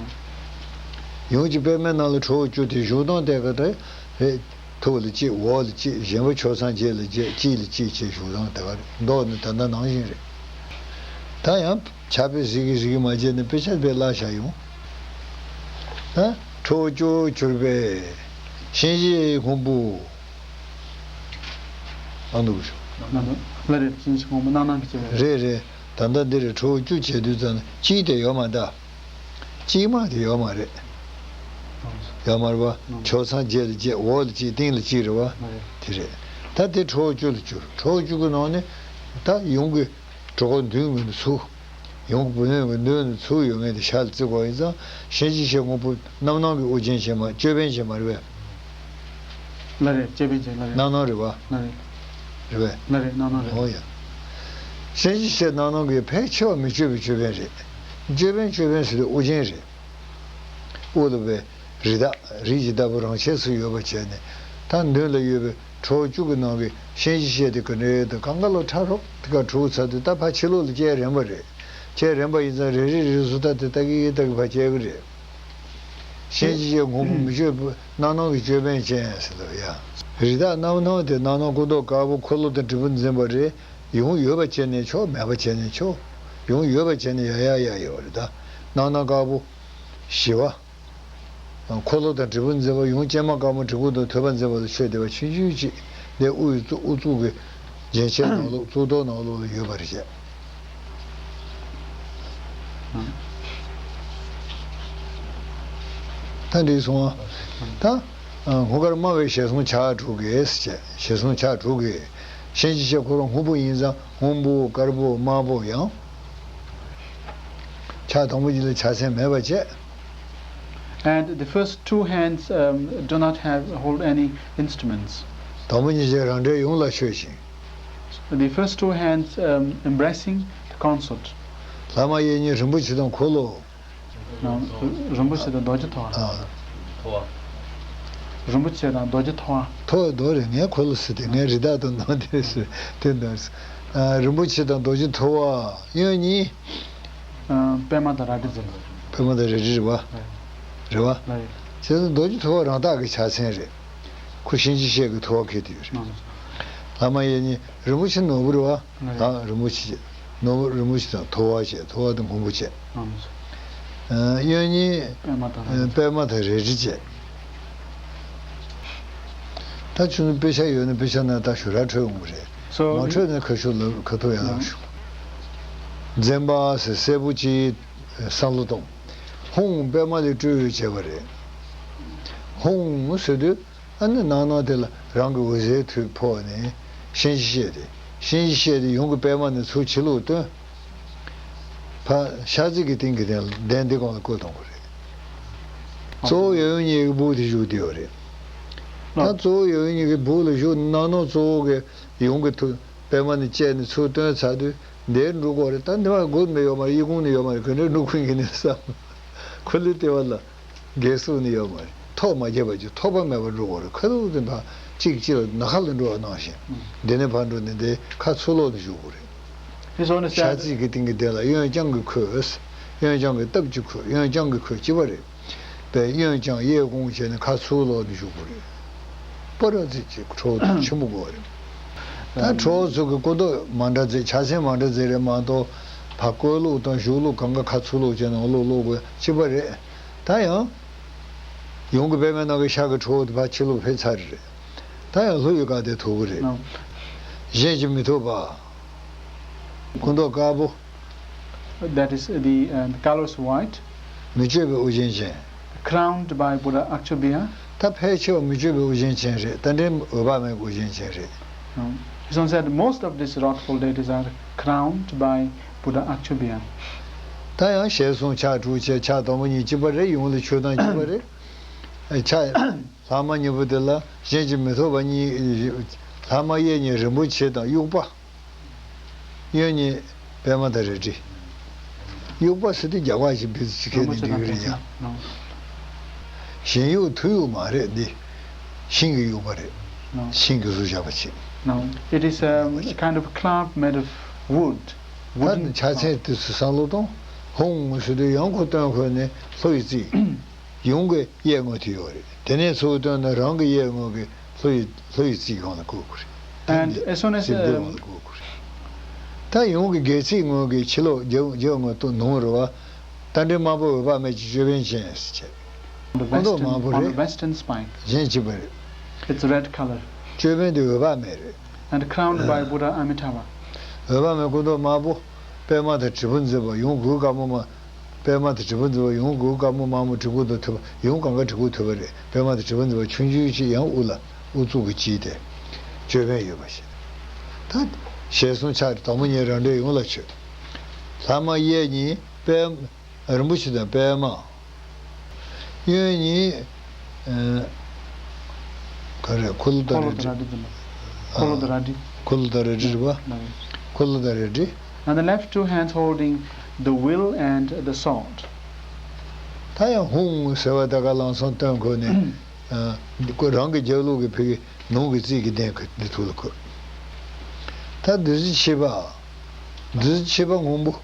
ཡོངས་ཀྱི་པད་མའི་ནང་ལ་ཁྲོ་བོ་བཅུ་དེ་བཞུགས་སྟངས་དེ་ག་འདྲ་རེད། ཐུགས་ལ་གཅིག་འོག་ལ་གཅིག་གཞན་པ་ཕྱོགས་མཚམས་བརྒྱད་ལ་བརྒྱད། གཅིག་ལ་གཅིག་བྱས་བཞུགས་སྟངས་དེ་ག་རེད། མདོག་ནི་ད་ལྟ་ནང་བཞིན་རེད། ད་ཡང་ཕྱག་དཔེ་གཟིགས་ཀྱི་གཟིགས་ཀྱི་མ་བྱས་ནས་དཔེ་ཆ་དཔེ་བཀླགས་བཞག་ཡོང་། ད་ཁྲོ་བོ་བཅུ་གྱུར་པས་གཤིན་རྗེའི་ཁུང་བུ། ཨ་འདུག་ཞུ། ལ་རེད། གཤིན་རྗེའི་ཁུང་བུ་སྣང་སྣང་གི་སྐྱེ་བ་རེད། རེད་རེད། ད་ལྟ་འདི་རེད། ཁྲོ་བོ་བཅུ་བྱས་དུས་ཙམ་ན་གཅིག་དེ་ཡོད་མ་ད། གཅིག་མ་དེ་ཡོད་མ་རེད། ཡོད་མ་རེད་བ། ཕྱོགས་མཚམས་བརྒྱད་ལ་བརྒྱད། འོག་ལ་གཅིག་སྟེང་ལ་གཅིག་རེད་བ། དེ་རེད། ད་དེ་ཁྲོ་བོ་བཅུ་ལ་བསྒྱུར། ཁྲོ་བོ་བཅུ་གི་ནང་ནས་ད་ཡོངས་ཀྱི་གྲོད་ཁོག་མདུན་ངོས་ནས་ཚུར། ཡོངས་ཀྱི་བུ་སྣོད་ཀྱི་མདུན་ནས་ཚུར་ཡོད་མཁན་དེ་ཤ་ལ་བརྩི་དགོས་ཡིན་ཙང་། གཤིན་རྗེ་གཤེད་སྔོན་པོ་རྣམ་སྣང་གི་དབུ་ཅན་ཅན་མ། ཅོད་པན་ཅན་མ་རེད་བས། ལ་རེད། ཅོད་པན་ཅན་ལ་རེད། རྣམ་སྣང་རེད་བ། ལ་རེད། རེད་བས། ལ་རེད། རྣམ་སྣང་རེད། འོ་ཡ། གཤིན་རྗེ་གཤེད་རྣམ་སྣང་གི་ཕལ་ཆེ་བ་མི་བསྐྱོད་པའི་ཅོད་པན་རེད། ཅོད་པན་ཅོད་པན་ཟེར་དུས་དབུ་ཅན་རེད། དབུ་ལ་བའི་རི་དྭགས། རི་གི་ལྟ་བུ་རང་ཆས་སུ་ཡོད་པ་བྱས་ནས། ད་མདུན་ལ་ཡོད་པའི་ཁྲོ་བོ་བཅུ་གི་ནང་གི་གཤིན་རྗེ་གཤེད་དེ་ག་འདྲ་ཡོད་དུ་གང་ག་ལོ་ཁྲ་རོག་དེ་ག་གྲུ་ཚར་དུས་ད་ཕར་ཕྱི་ལོགས་ལ་བསྐྱལ་རན་པ་རེད། བསྐྱལ་རན་པ་ཡིན་ཙང་རེ་རེ་རེ་སུ་ད་དེ་ལྟ་གི་ལྟ་གི་ཕར་བསྐྱལ་གི་རེད། གཤིན་རྗེ་གཤེད་སྔོན་པོ་མི་བསྐྱོད་པ། རྣམ་སྣང་གི་ཅོད་པན་ཅན་ཟེར་ལ་ཡ། རི་དྭགས་རྣམ་སྣང་དེ་རྣམ་སྣང་སྐུ་མདོག་དཀར་པོ། འཁོར་ལོ་དང་དྲིལ་བུ་འཛིན་པ་རེད། ཡོངས་ཡོད་པ་བྱས་ནས་ཆོག་མེད་པ་བྱས་ནས་ཆོག་ཡོངས་ཡོད་པ་བྱས་ནས་ཡ་ཡ་ཡ་ཡོད་རེད་ད། རྣམ་སྣང་དཀར་པོ། ཞི་བ། འཁོར་ལོ་དང་དྲིལ་བུ་འཛིན་པ། ཡོངས་སྤྱན་མ་དཀར་མོ་གྲི་གུག་དང་ཐོད་པ་འཛིན་པ་ལ་ཆོས་འདི་པ་ཆུང་ཆུང་ཅིག་ལས་དབུ་ཡི་གཙུག་དབུ་གཙུག་གི་རྒྱན་ཆའི་ནང་ལོགས། གཙུག་ཏོར་ནང་ལོགས་ལ་ཡོད་པ་རེད་བྱས། ད་འགྲིག་སོང་ཨ། ད་སྔོ་དཀར་དམར་བའི་ཞལ་གསུམ་ཕྱག་དྲུག་གིས་བྱས། ཞལ་གསུམ་ཕྱག་དྲུག་གིས། གཤིན་རྗེ་གཤེད་ཁོ་རང་སྔོན་པོ་ཡིན་ཙང་སྔོན་པོ། དཀར་པོ། དམར་པོ། ཡང་ཕྱག་དང་པོ་གཉིས་ལ་ཕྱག་མཚན་མེད་པ་བྱས། And the first two hands, um, do not have, hold any instruments. དང་པོ་གཉིས་ཀྱིས་རང་འདྲའི་ཡོངས་ལ་ཆོས་ཤིང་། The first two hands, um, embracing the consort. ལྷ་མ་ཡིན་གཉིས་རིན་པོ་ཆེ་དང་འཁོར་ལོ། ན། རིན་པོ་ཆེ་དང་རྡོ་རྗེ་ཐོ་བ། ཨ། རིན་པོ་ཆེ་དང་རྡོ་རྗེ་ཐོ་བ། ཐོ་བ་རྡོ་རེད། ངས་འཁོར་ལོ་ཟེར་ཏེ། ངས་རི་དྭགས་དང་ནང་དེ་ཟེར་དེ་འདྲ། ཨ། རིན་པོ་ཆེ་དང་རྡོ་རྗེ་ཐོ་བ། གཡོན་གཉིས། ཨ། པདྨ་དང་རལ་གྲི་འཛིན་པ། པདྨ་དང་རལ་གྲི་རེད་བ། རེད་བ། ལགས་རེད། བྱས་ཙང་རྡོ་རྗེ་ཐོ་བ་རང་རྟགས་ཀྱི་ཕྱག་མཚན་རེད། ཁོ་གཤིན་རྗེ་གཤེད་ཀྱི་ཐོ་བ་འཁྱེར་དེ་ཡོད་རེད། ལྷ་མ་ཡིན་གཉིས་རིན་པོ་ཆེ་ནོར་བུ་རེད་བ། ལགས་རེད། ཨ། རིན་པོ་ཆེ་བྱས། ནོར་བུ། རིན་པོ་ཆེ་དང་ཐོ་བ་བྱས། ཐོ་བ་དང་མགོན་པོ་བྱས། ཨ། གཡོན་གཉིས། པདྨ་དང་རལ་གྲི། པདྨ་དང་རལ་གྲི་བྱས། ད་ཁྱོད་ཚོ་དཔེ་ཆ་ཡོད་ན་དཔེ་ཆ་ནང་ད་ཞུ་ར་འཕྲོད་འོང་གི་རེད། So མ་འཕྲོད་ན་ཁ་ཤོ་ལབ། ཁ་ཐུག་ཡང་ལབ་ཤོག་འཛེམ་པ་ཟེར་སྲད་བུ་གཅིག་བསམ་བློ་གཏོང་། ཧཱུྃ་པདྨ་ལས་སྤྲོས་པའི་བྱས་པ་རེད། ཧཱུྃ་ཟེར་དུས། ཨ་ནི་ནང་ནང་དེ་ལ་རང་གི་འོད་ཟེར་ཐིགས་ཕོག་ནས་གཤིན་རྗེ་གཤེད་དེ། གཤིན་རྗེ་གཤེད་དེ་ཡོངས་ཀྱི་པདྨ་ནས་ཚུར་ཕྱི་ལོགས་བཏོན། ཕར་ཤར་རྩེ་གི་སྟེང་གི་སྟེང་ལ་གདན་འདི་སྒང་ལ་བཀོད་གཏོང་དགོས་རེད། གཙོ་བོ་ཡབ་ཡུམ་གཉིས་ཀྱི་སྦུག་དེ་བཞུགས་བསྡད་ཡོད་རེད། ད་གཙོ་བོ་ཡབ་ཡུམ་གཉིས་ཀྱི་སྦུག་ལ་བཞུགས། ནང་ནང་གཙོ་བོ་གི་ཡོངས་ཀྱི་ཐུགས། པདྨ་ནས་བཅད་ནས་ཚུར་བཏོན་ཚར་དུས་འདིར་འགྲོ་དགོས་རེད། ད་འདི་མ་སྒོ་ནས་ཡོད་མ་རེད། གཡས་གུང་ནས་ཡོད་མ་རེད། ག་འདྲ་འགྲོ་དགོས་ཀྱི་ནས་བསམ། ཁོ་ལས་ལྟེ་བ་ལ། སྒལ་གསུམ་ནས་ཡོད་མ་རེད། ཐོག་མ་བརྒྱབ་པ་ཅིག་ཐོགས་པ་མེད་པར་འགྲོ་དགོས་རེད། ཁ་ཐུག་དེ་འདྲ་གཅིག་གཅིག་ལ་ནམ་མཁའ་ལ་འགྲོ་བ་ནང་བཞིན། འདི་ནས་ཕར་འགྲོ་ནས་འདི་ཁ་ཚུར་ལོག་ཏུ་བཞུགས་དགོས་རེད། His Holiness ཤར་རྩེ་གི་སྟེང་གི་སྟེང་ལ་གཡོན་བརྐྱང་གི་འཁོད། གཡོན་བརྐྱང་གི་སྟབས་ཀྱིས་འཁོད། གཡོན་བརྐྱང་གི་འཁོད་གཅིག་པ་རེད། པས་གཡོན་བརྐྱང་གཡས་བསྐུམ་བྱས་ནས་ཁ་ཚུར་ལོག་ཏུ་བཞུགས་དགོས་རེད། པ་ར་ཙི་ཅིག་ཁྲོ་བོ་ཆེན་པོ་དགོས་རེད། ད་ཁྲོ་བོ་ཚོ་གི་སྐུ་མདོག་མ་འདྲ་ཙིག་ཕྱག་མཚན་མ་འདྲ་ཙིག་རེད་མ་གཏོགས། ཕར་བཀོད་ལུགས་དང་བཞུགས་ལུགས། གང་ག་ཁ་ཚུར་ལོག་བྱས་ནས་འོག་ལོག་ལོག་དགོས་གཅིག་པ་རེད། ད་ཡང་། ཡོངས་ཀྱི་པདྨའི་ནང་གི་ཤར་གྱི་ཁྲོ་བོ་དེ་ཕར་ཕྱི་ལོགས་ཕེབས་ཚར་རེད། ད་ཡང་ལྷོ་ཡི་ཀ་དེ་ཐུག་གི་རེད། ཨང་། གཞན་གྱིས་མི་ཐུབ་པ། སྐུ་མདོག་དཀར་པོ། That is the, uh, the colors white. མི་བསྐྱོད་པའི་དབུ་རྒྱན་ཅན། crowned by Buddha Aksobhya. ད་ཕལ་ཆེ་བ་མི་བསྐྱོད་པའི་དབུ་ཅན་ཅན་རེད། རྟ་མགྲིན་འོད་དཔག་མེད་ཀྱི་དབུ་ཅན་ཅན་རེད། Now, his son said most of these wrathful deities are crowned by Buddha Aksobhya. ད་ཡང་ཞལ་གསུམ་ཕྱག་དྲུག་བྱས། ཕྱག་དང་པོ་གཉིས་གཅིག་པ་རེད། ཡོངས་ལ་ཆོས་དང་གཅིག་པ་རེད། ཕྱག་ལྷག་མ་གཉིས་པོ་དེ་ལ་གཞན་གྱིས་མི་ཐུབ་པ་གཉིས། ལྷག་མ་གཡས་གཉིས་རིན་པོ་ཆེ་དང་དབྱུག་པ། གཡོན་གཉིས་པདྨ་དང་རལ་གྲི། དབྱུག་པ་ཟེར་དུས་རྒྱ་གར་གྱི་བི་ཙི་ཁས་ནས་འདུས་རེད་ཡང་། ཞིང་དབྱུག་དུ་དབྱུག་མ་རེད་འདི། ཤིང་གི་དབྱུག་པ་རེད། No. ཤིང་གི་གཟུགས་བཞག་པ་ཅིག No, it is a kind of club made of wood, ད་wooden ནི་ཕྱག་མཚན་དུས་སུ་བསམ་བློ་གཏོང་། ཧཱུྃ་ཟེར་དུས་ཡང་ཁོ་སྟོན་ཁོ་ནས་ལྷོ་ཡི་རྩིས། ཡུམ་གྱི་གཡས་ངོས་དེ་ཡོད་རེད། དེ་ནས་ཚུར་བཏོན་ན་རང་གི་གཡས་ངོས་ཀྱི་ལྷོ་ཡི་ལྷོ་ཡི་རྩིས་སྒང་ལ་བཀོད་དགོས་རེད། And as soon as, སྲིབ་ཏུ་um, འོག་ལ་བཀོད་དགོས་རེད། ད་ཡུམ་གྱི་སྒལ་ཚིགས་ངོས་ཀྱི་ཕྱི་ལོགས་རྒྱབ་རྒྱབ་ངོས་ཏུ་ནུབ་རེད་བ། རྟ་མགྲིན་དམར་པོ་འོད་དཔག་མེད་ཀྱི་ཅོད་པན་ཅན་ཟེར་བྱས། On the སྐུ་མདོག་western, དམར་པོ on the རེད། Western spine. གཞན་གཅིག་པ་རེད། It's red color. ཅོད་པན་དེ་འོད་དཔག་མེད་རེད། And crowned by Buddha Amitabha. འོད་དཔག་མེད་སྐུ་མདོག་དམར་པོ། པདྨ་དང་དྲིལ་བུ་འཛིན་པ་ཡུམ་གོས་དཀར་མོ་མ། པདྨ་དང་དྲིལ་བུ་འཛིན་པ་ཡུམ་གོས་དཀར་མོ་དམར་མོ་གྲི་གུག་དང་ཐུབ་པ། ཡུམ་གང་ག་གྲི་གུག་ཐུབ་པ་རེད། པདྨ་དང་དྲིལ་བུ་འཛིན་པ་ཆུང་ཆུང་ཅིག་ཡང་དབུ་ལ་དབུ་གཙུག་གི་དཀྱིལ་དེ། ཅོད་པན་ཡོད་པ་ཞིག་ད་ཞལ་གསུམ་ཕྱག་དང་པོ་གཉིས་རང་འདྲའི་ཡུམ་ལ་མཆོད། ལྷག་མ་གཡས་གཉིས་པད། རིན་པོ་ཆེ་དང་པདྨ། གཡོན་གཉིས། ཨ། ག་རེ། འཁོར་ལོ་དང་འཁོར་ལོ་རལ་གྲི། དང་རལ་གྲི་འཛིན་པ། འཁོར་ལོ་དང་རལ་གྲི་རེད་པ། ལགས། འཁོར་ལོ་དང་རལ་གྲི། And the left two hands holding the wheel and the sword. ད་ཡང་ཧཱུྃ་ཟེར་བ་ད་ག་ལམ་སང་སྟོན་ཁོ་ནས། ཨ། ཁོ་རང་གི་རྒྱབ་ལོགས་ཀྱི་ཕ་གི་ནང་གི་རྩིས་ཀྱི་གདན་ཁ་འདི་ཐུགས་ལ་བཀོད། ད་བདུད་རྩི་ཆིབས་པ། བདུད་རྩི་ཆིབས་པ་སྔོན་པོ།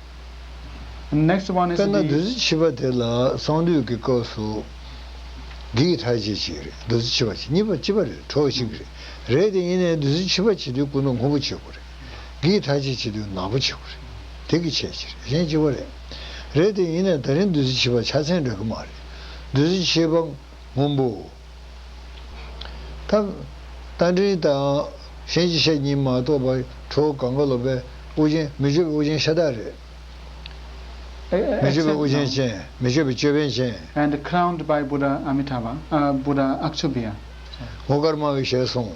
Next one is དཔེར་ན་བདུད་the རྩི་ཆིབས་པ་དེ་ལ་གསང་འདུས་ཀྱི་སྐབས་སུ་གི་ཐ་ཆད་ཅིག་རེད། བདུད་རྩི་ཆིབས་པ་ཅིག་གཉིས་པ་གཅིག་པ་རེད། གྲོགས་གཅིག་རེད། རེད་དེ་ཡིན་ནའི་བདུད་རྩི་ཆིབས་པ་བྱེད་དུས་སྐུ་མདོག་སྔོན་པོ་བྱེད་དགོས་རེད། གི་ཐ་ཆད་བྱེད་དུས་ནག་པོ་བྱེད་དགོས་རེད། དེ་གི་ཁྱད་ཆོས་རེད། གཞན་གཅིག་པ་རེད། རེད་དེ་ཡིན་ནའི་ད་རིང་བདུད་རྩི་ཆིབས་པ་ཆ་ཚང་འདྲ་གི་མ་རེད། བདུད་རྩི་ཆིབས་པ་སྔོན་པོ། ད་རྟ་མགྲིན་དང་གཤིན་རྗེ་གཤེད་གཉིས་མ་གཏོགས་པ་གྲོགས་གང་ག་ལོ་པའི་དབུ་ཅན། མི་བསྐྱོད་པའི་དབུ་ཅན་ཤ་སྟག་རེད། མི་བསྐྱོད་པའི་དབུ་ཅན་ཅན། མི་བསྐྱོད་པའི་ཅོད་པན་ཅན། And crowned by Buddha Amitabha, uh, Buddha Aksobhya. འོད་དཀར་དམར་པོའི་ཞལ་གསུམ།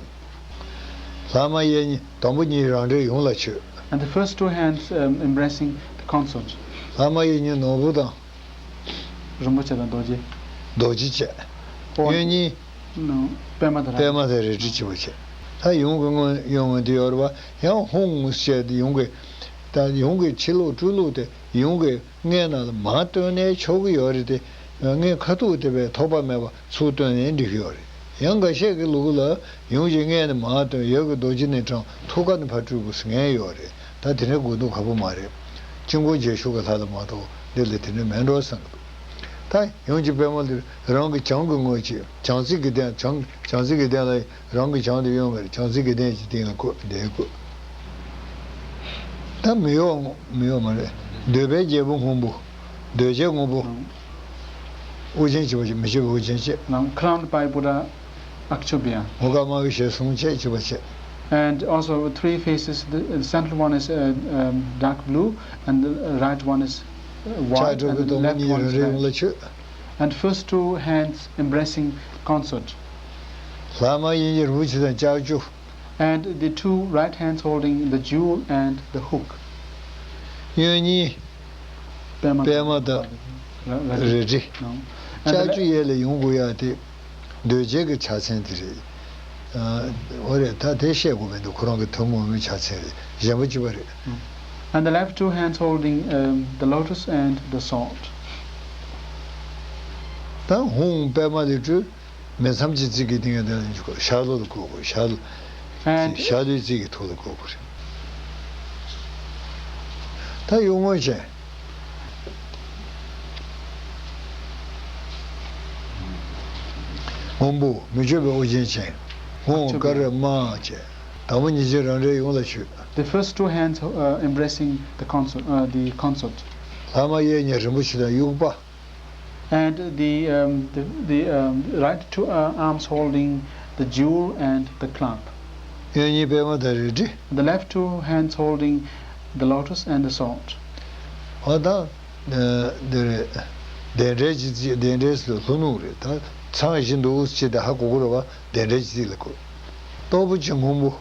ལྷག་མ་གཡས་གཉིས། དང་པོ་གཉིས་རང་འདྲའི་ཡུམ་ལ་མཆོད། And the first two hands, um, embracing the consort. ལྷག་མ་གཡས་གཉིས་ནོར་བུ་དང་། རིན་པོ་ཆེ་དང་རྡོ་རྗེ། རྡོ་རྗེ་བཅས། ཨོ། གཡོན་གཉིས། ནོ། པདྨ་དང་རལ། པདྨ་དང་རལ་གྲི་གཅིག་པ་བྱས། ད་ཡུམ་གྱི་སྔོན། གཡོན་སྔོན་དེ་ཡོད་རེད་པ། ཡང་ཧཱུྃ་ཟེར་དེ་ཡུམ་གྱི། ད་ཡུམ་གྱི་ཕྱི་ལོགས་སྤྲུལ་ལོགས་དེ་ཡུམ་གྱི་མངལ་ནང་ལ་མར་བཏོན་ནའི་ཆོག་གི་ཡོད་རེད་དེ། མངལ་ཁ་ཐུག་དེ་བས་ཐོགས་པ་མེད་པ་ཚུར་བཏོན་ནའི་འགྲིག་གི་ཡོད་རེད། ཡང་འགའ་ཤས་ཀྱི་ལུགས་ལ་ཡུམ་གྱི་མངལ་ནས་མར་བཏོན། ཡབ་ཀྱི་རྡོ་རྗེ་ནས་དྲངས། ཐུགས་ཀ་ནས་ཕར་སྤྲུལ་དགོས་ཟེར་མཁན་ཡོད་རེད། ད་དེ་འདྲའི་དགོས་འདུག་ག་པོ་མ་རེད། དཀྱིལ་འཁོར་རྒྱན་ཞུགས་ཀྱི་ལྷ་ལ་མ་གཏོགས་འདི་ལ་དེ་འདྲ་མེད་འགྲོ་བསམ་གྱི་འདུག་ད་ཡུམ་གྱི་པདྨ་འདིར་རང་གི་བྱང་གི་ངོས་ཀྱི་བྱང་རྩིས་ཀྱི་གདན། བྱང་བྱང་རྩིས་ཀྱི་གདན་ལ་རང་གི་བྱང་དེ་གཡོན་ངེར་བྱང་རྩིས་ཀྱི་གདན་གྱི་སྟེང་ལ་བཀོད། འདིར་བཀོད། ད་མི་གཡོ། མི་གཡོ་མ་རེད། འདོད་པའི་རྒྱལ་པོ་སྔོན་པོ། འདོད་བྱེད་སྔོན་པོ། དབུ་ཅན་གཅིག་པ་བྱས། མི་བསྐྱོད་པའི་དབུ་ཅན་བཅས། Now crowned by Buddha Aksobhya. འོད་དཀར་དམར་པོའི་ཞལ་གསུམ་བཅས་གཅིག་པ་བྱས། And also three faces, the, the central one is, uh, um, dark blue, and the right one is, uh, white, and the left one is red. ཕྱག་དྲུག་གི་དང་པོ་གཉིས་རང་རེའི་ཡུམ་ལ་མཆོད། And first two hands embracing consort. ལྷག་མ་གཡས་གཉིས་རིན་པོ་ཆེ་དང་ལྕགས་ཀྱུ། And the two right hands holding the jewel and the hook. གཡོན་གཉིས། པདྨ། པདྨ་དང་རལ་གྲི། རལ་གྲི། No. And the ལྕགས་ཀྱུ་གཡས་ལ་ཡོང་དགོས་ཡ་དེ་འདོད་བྱེད་ཀྱི་ཕྱག་མཚན་དེ་རེད། ཨ། འོ་རེད། ད་དེ་བཤད་དགོས་མི་འདུག་ཁོ་རང་གི་ཐུན་མོང་མའི་ཕྱག་མཚན་རེད། གཞན་པ་གཅིག་པ་རེད། And the left two hands holding, um, the lotus and the sword. ད་ཧཱུྃ་པདྨ་ལས་སྤྲུལ། མེ་མཚམས་ཀྱི་རྩིས་ཀྱི་སྟེང་ཡང་དེ་ལ་འཇུག་དགོས། ཞྭ་ལོ་ལ་བཀོད་དགོས། ཞྭ་ལོ། And ཞྭ་ལོའི་རྩིས་ཀྱི་ཐོག་ལ་བཀོད་དགོས་རེད། ད་གཡོན་ངོས་ཅན། སྔོན་པོ། མི་བསྐྱོད་པའི་དབུ་ཅན་ཅན། ཧཱུྃ་ཀ་ར་མ་བཅས། དང་པོ་གཉིས་ཀྱིས་རང་འདྲའི་ཡུམ་ལ་མཆོད། The first two hands, uh, embracing the consort, uh, the consort. ལྷག་མ་གཡས་གཉིས་རིན་པོ་ཆེ་དང་དབྱུག་པ། And the, um, the, the, um, right two, uh, arms holding the jewel and the club. གཡོན་གཉིས་པདྨ་དང་རལ་གྲི། The left two hands holding the lotus and the sword. འོ་ད། ཨ། འདི་རེད། གདན་འདྲེན་གྱི་རྩིས། གདན་འདྲེན་ཟེར་ལྷོ་ནུབ་རེད། ད་ཚང་བཞིན་དུ་ཟེར་དེ་ཧ་གོ་གོ་རེད་བ། གདན་འདྲེན་གྱི་རྩིས་ལ་གོ། སྟོབས་པོ་ཆེ་སྔོན་པོ།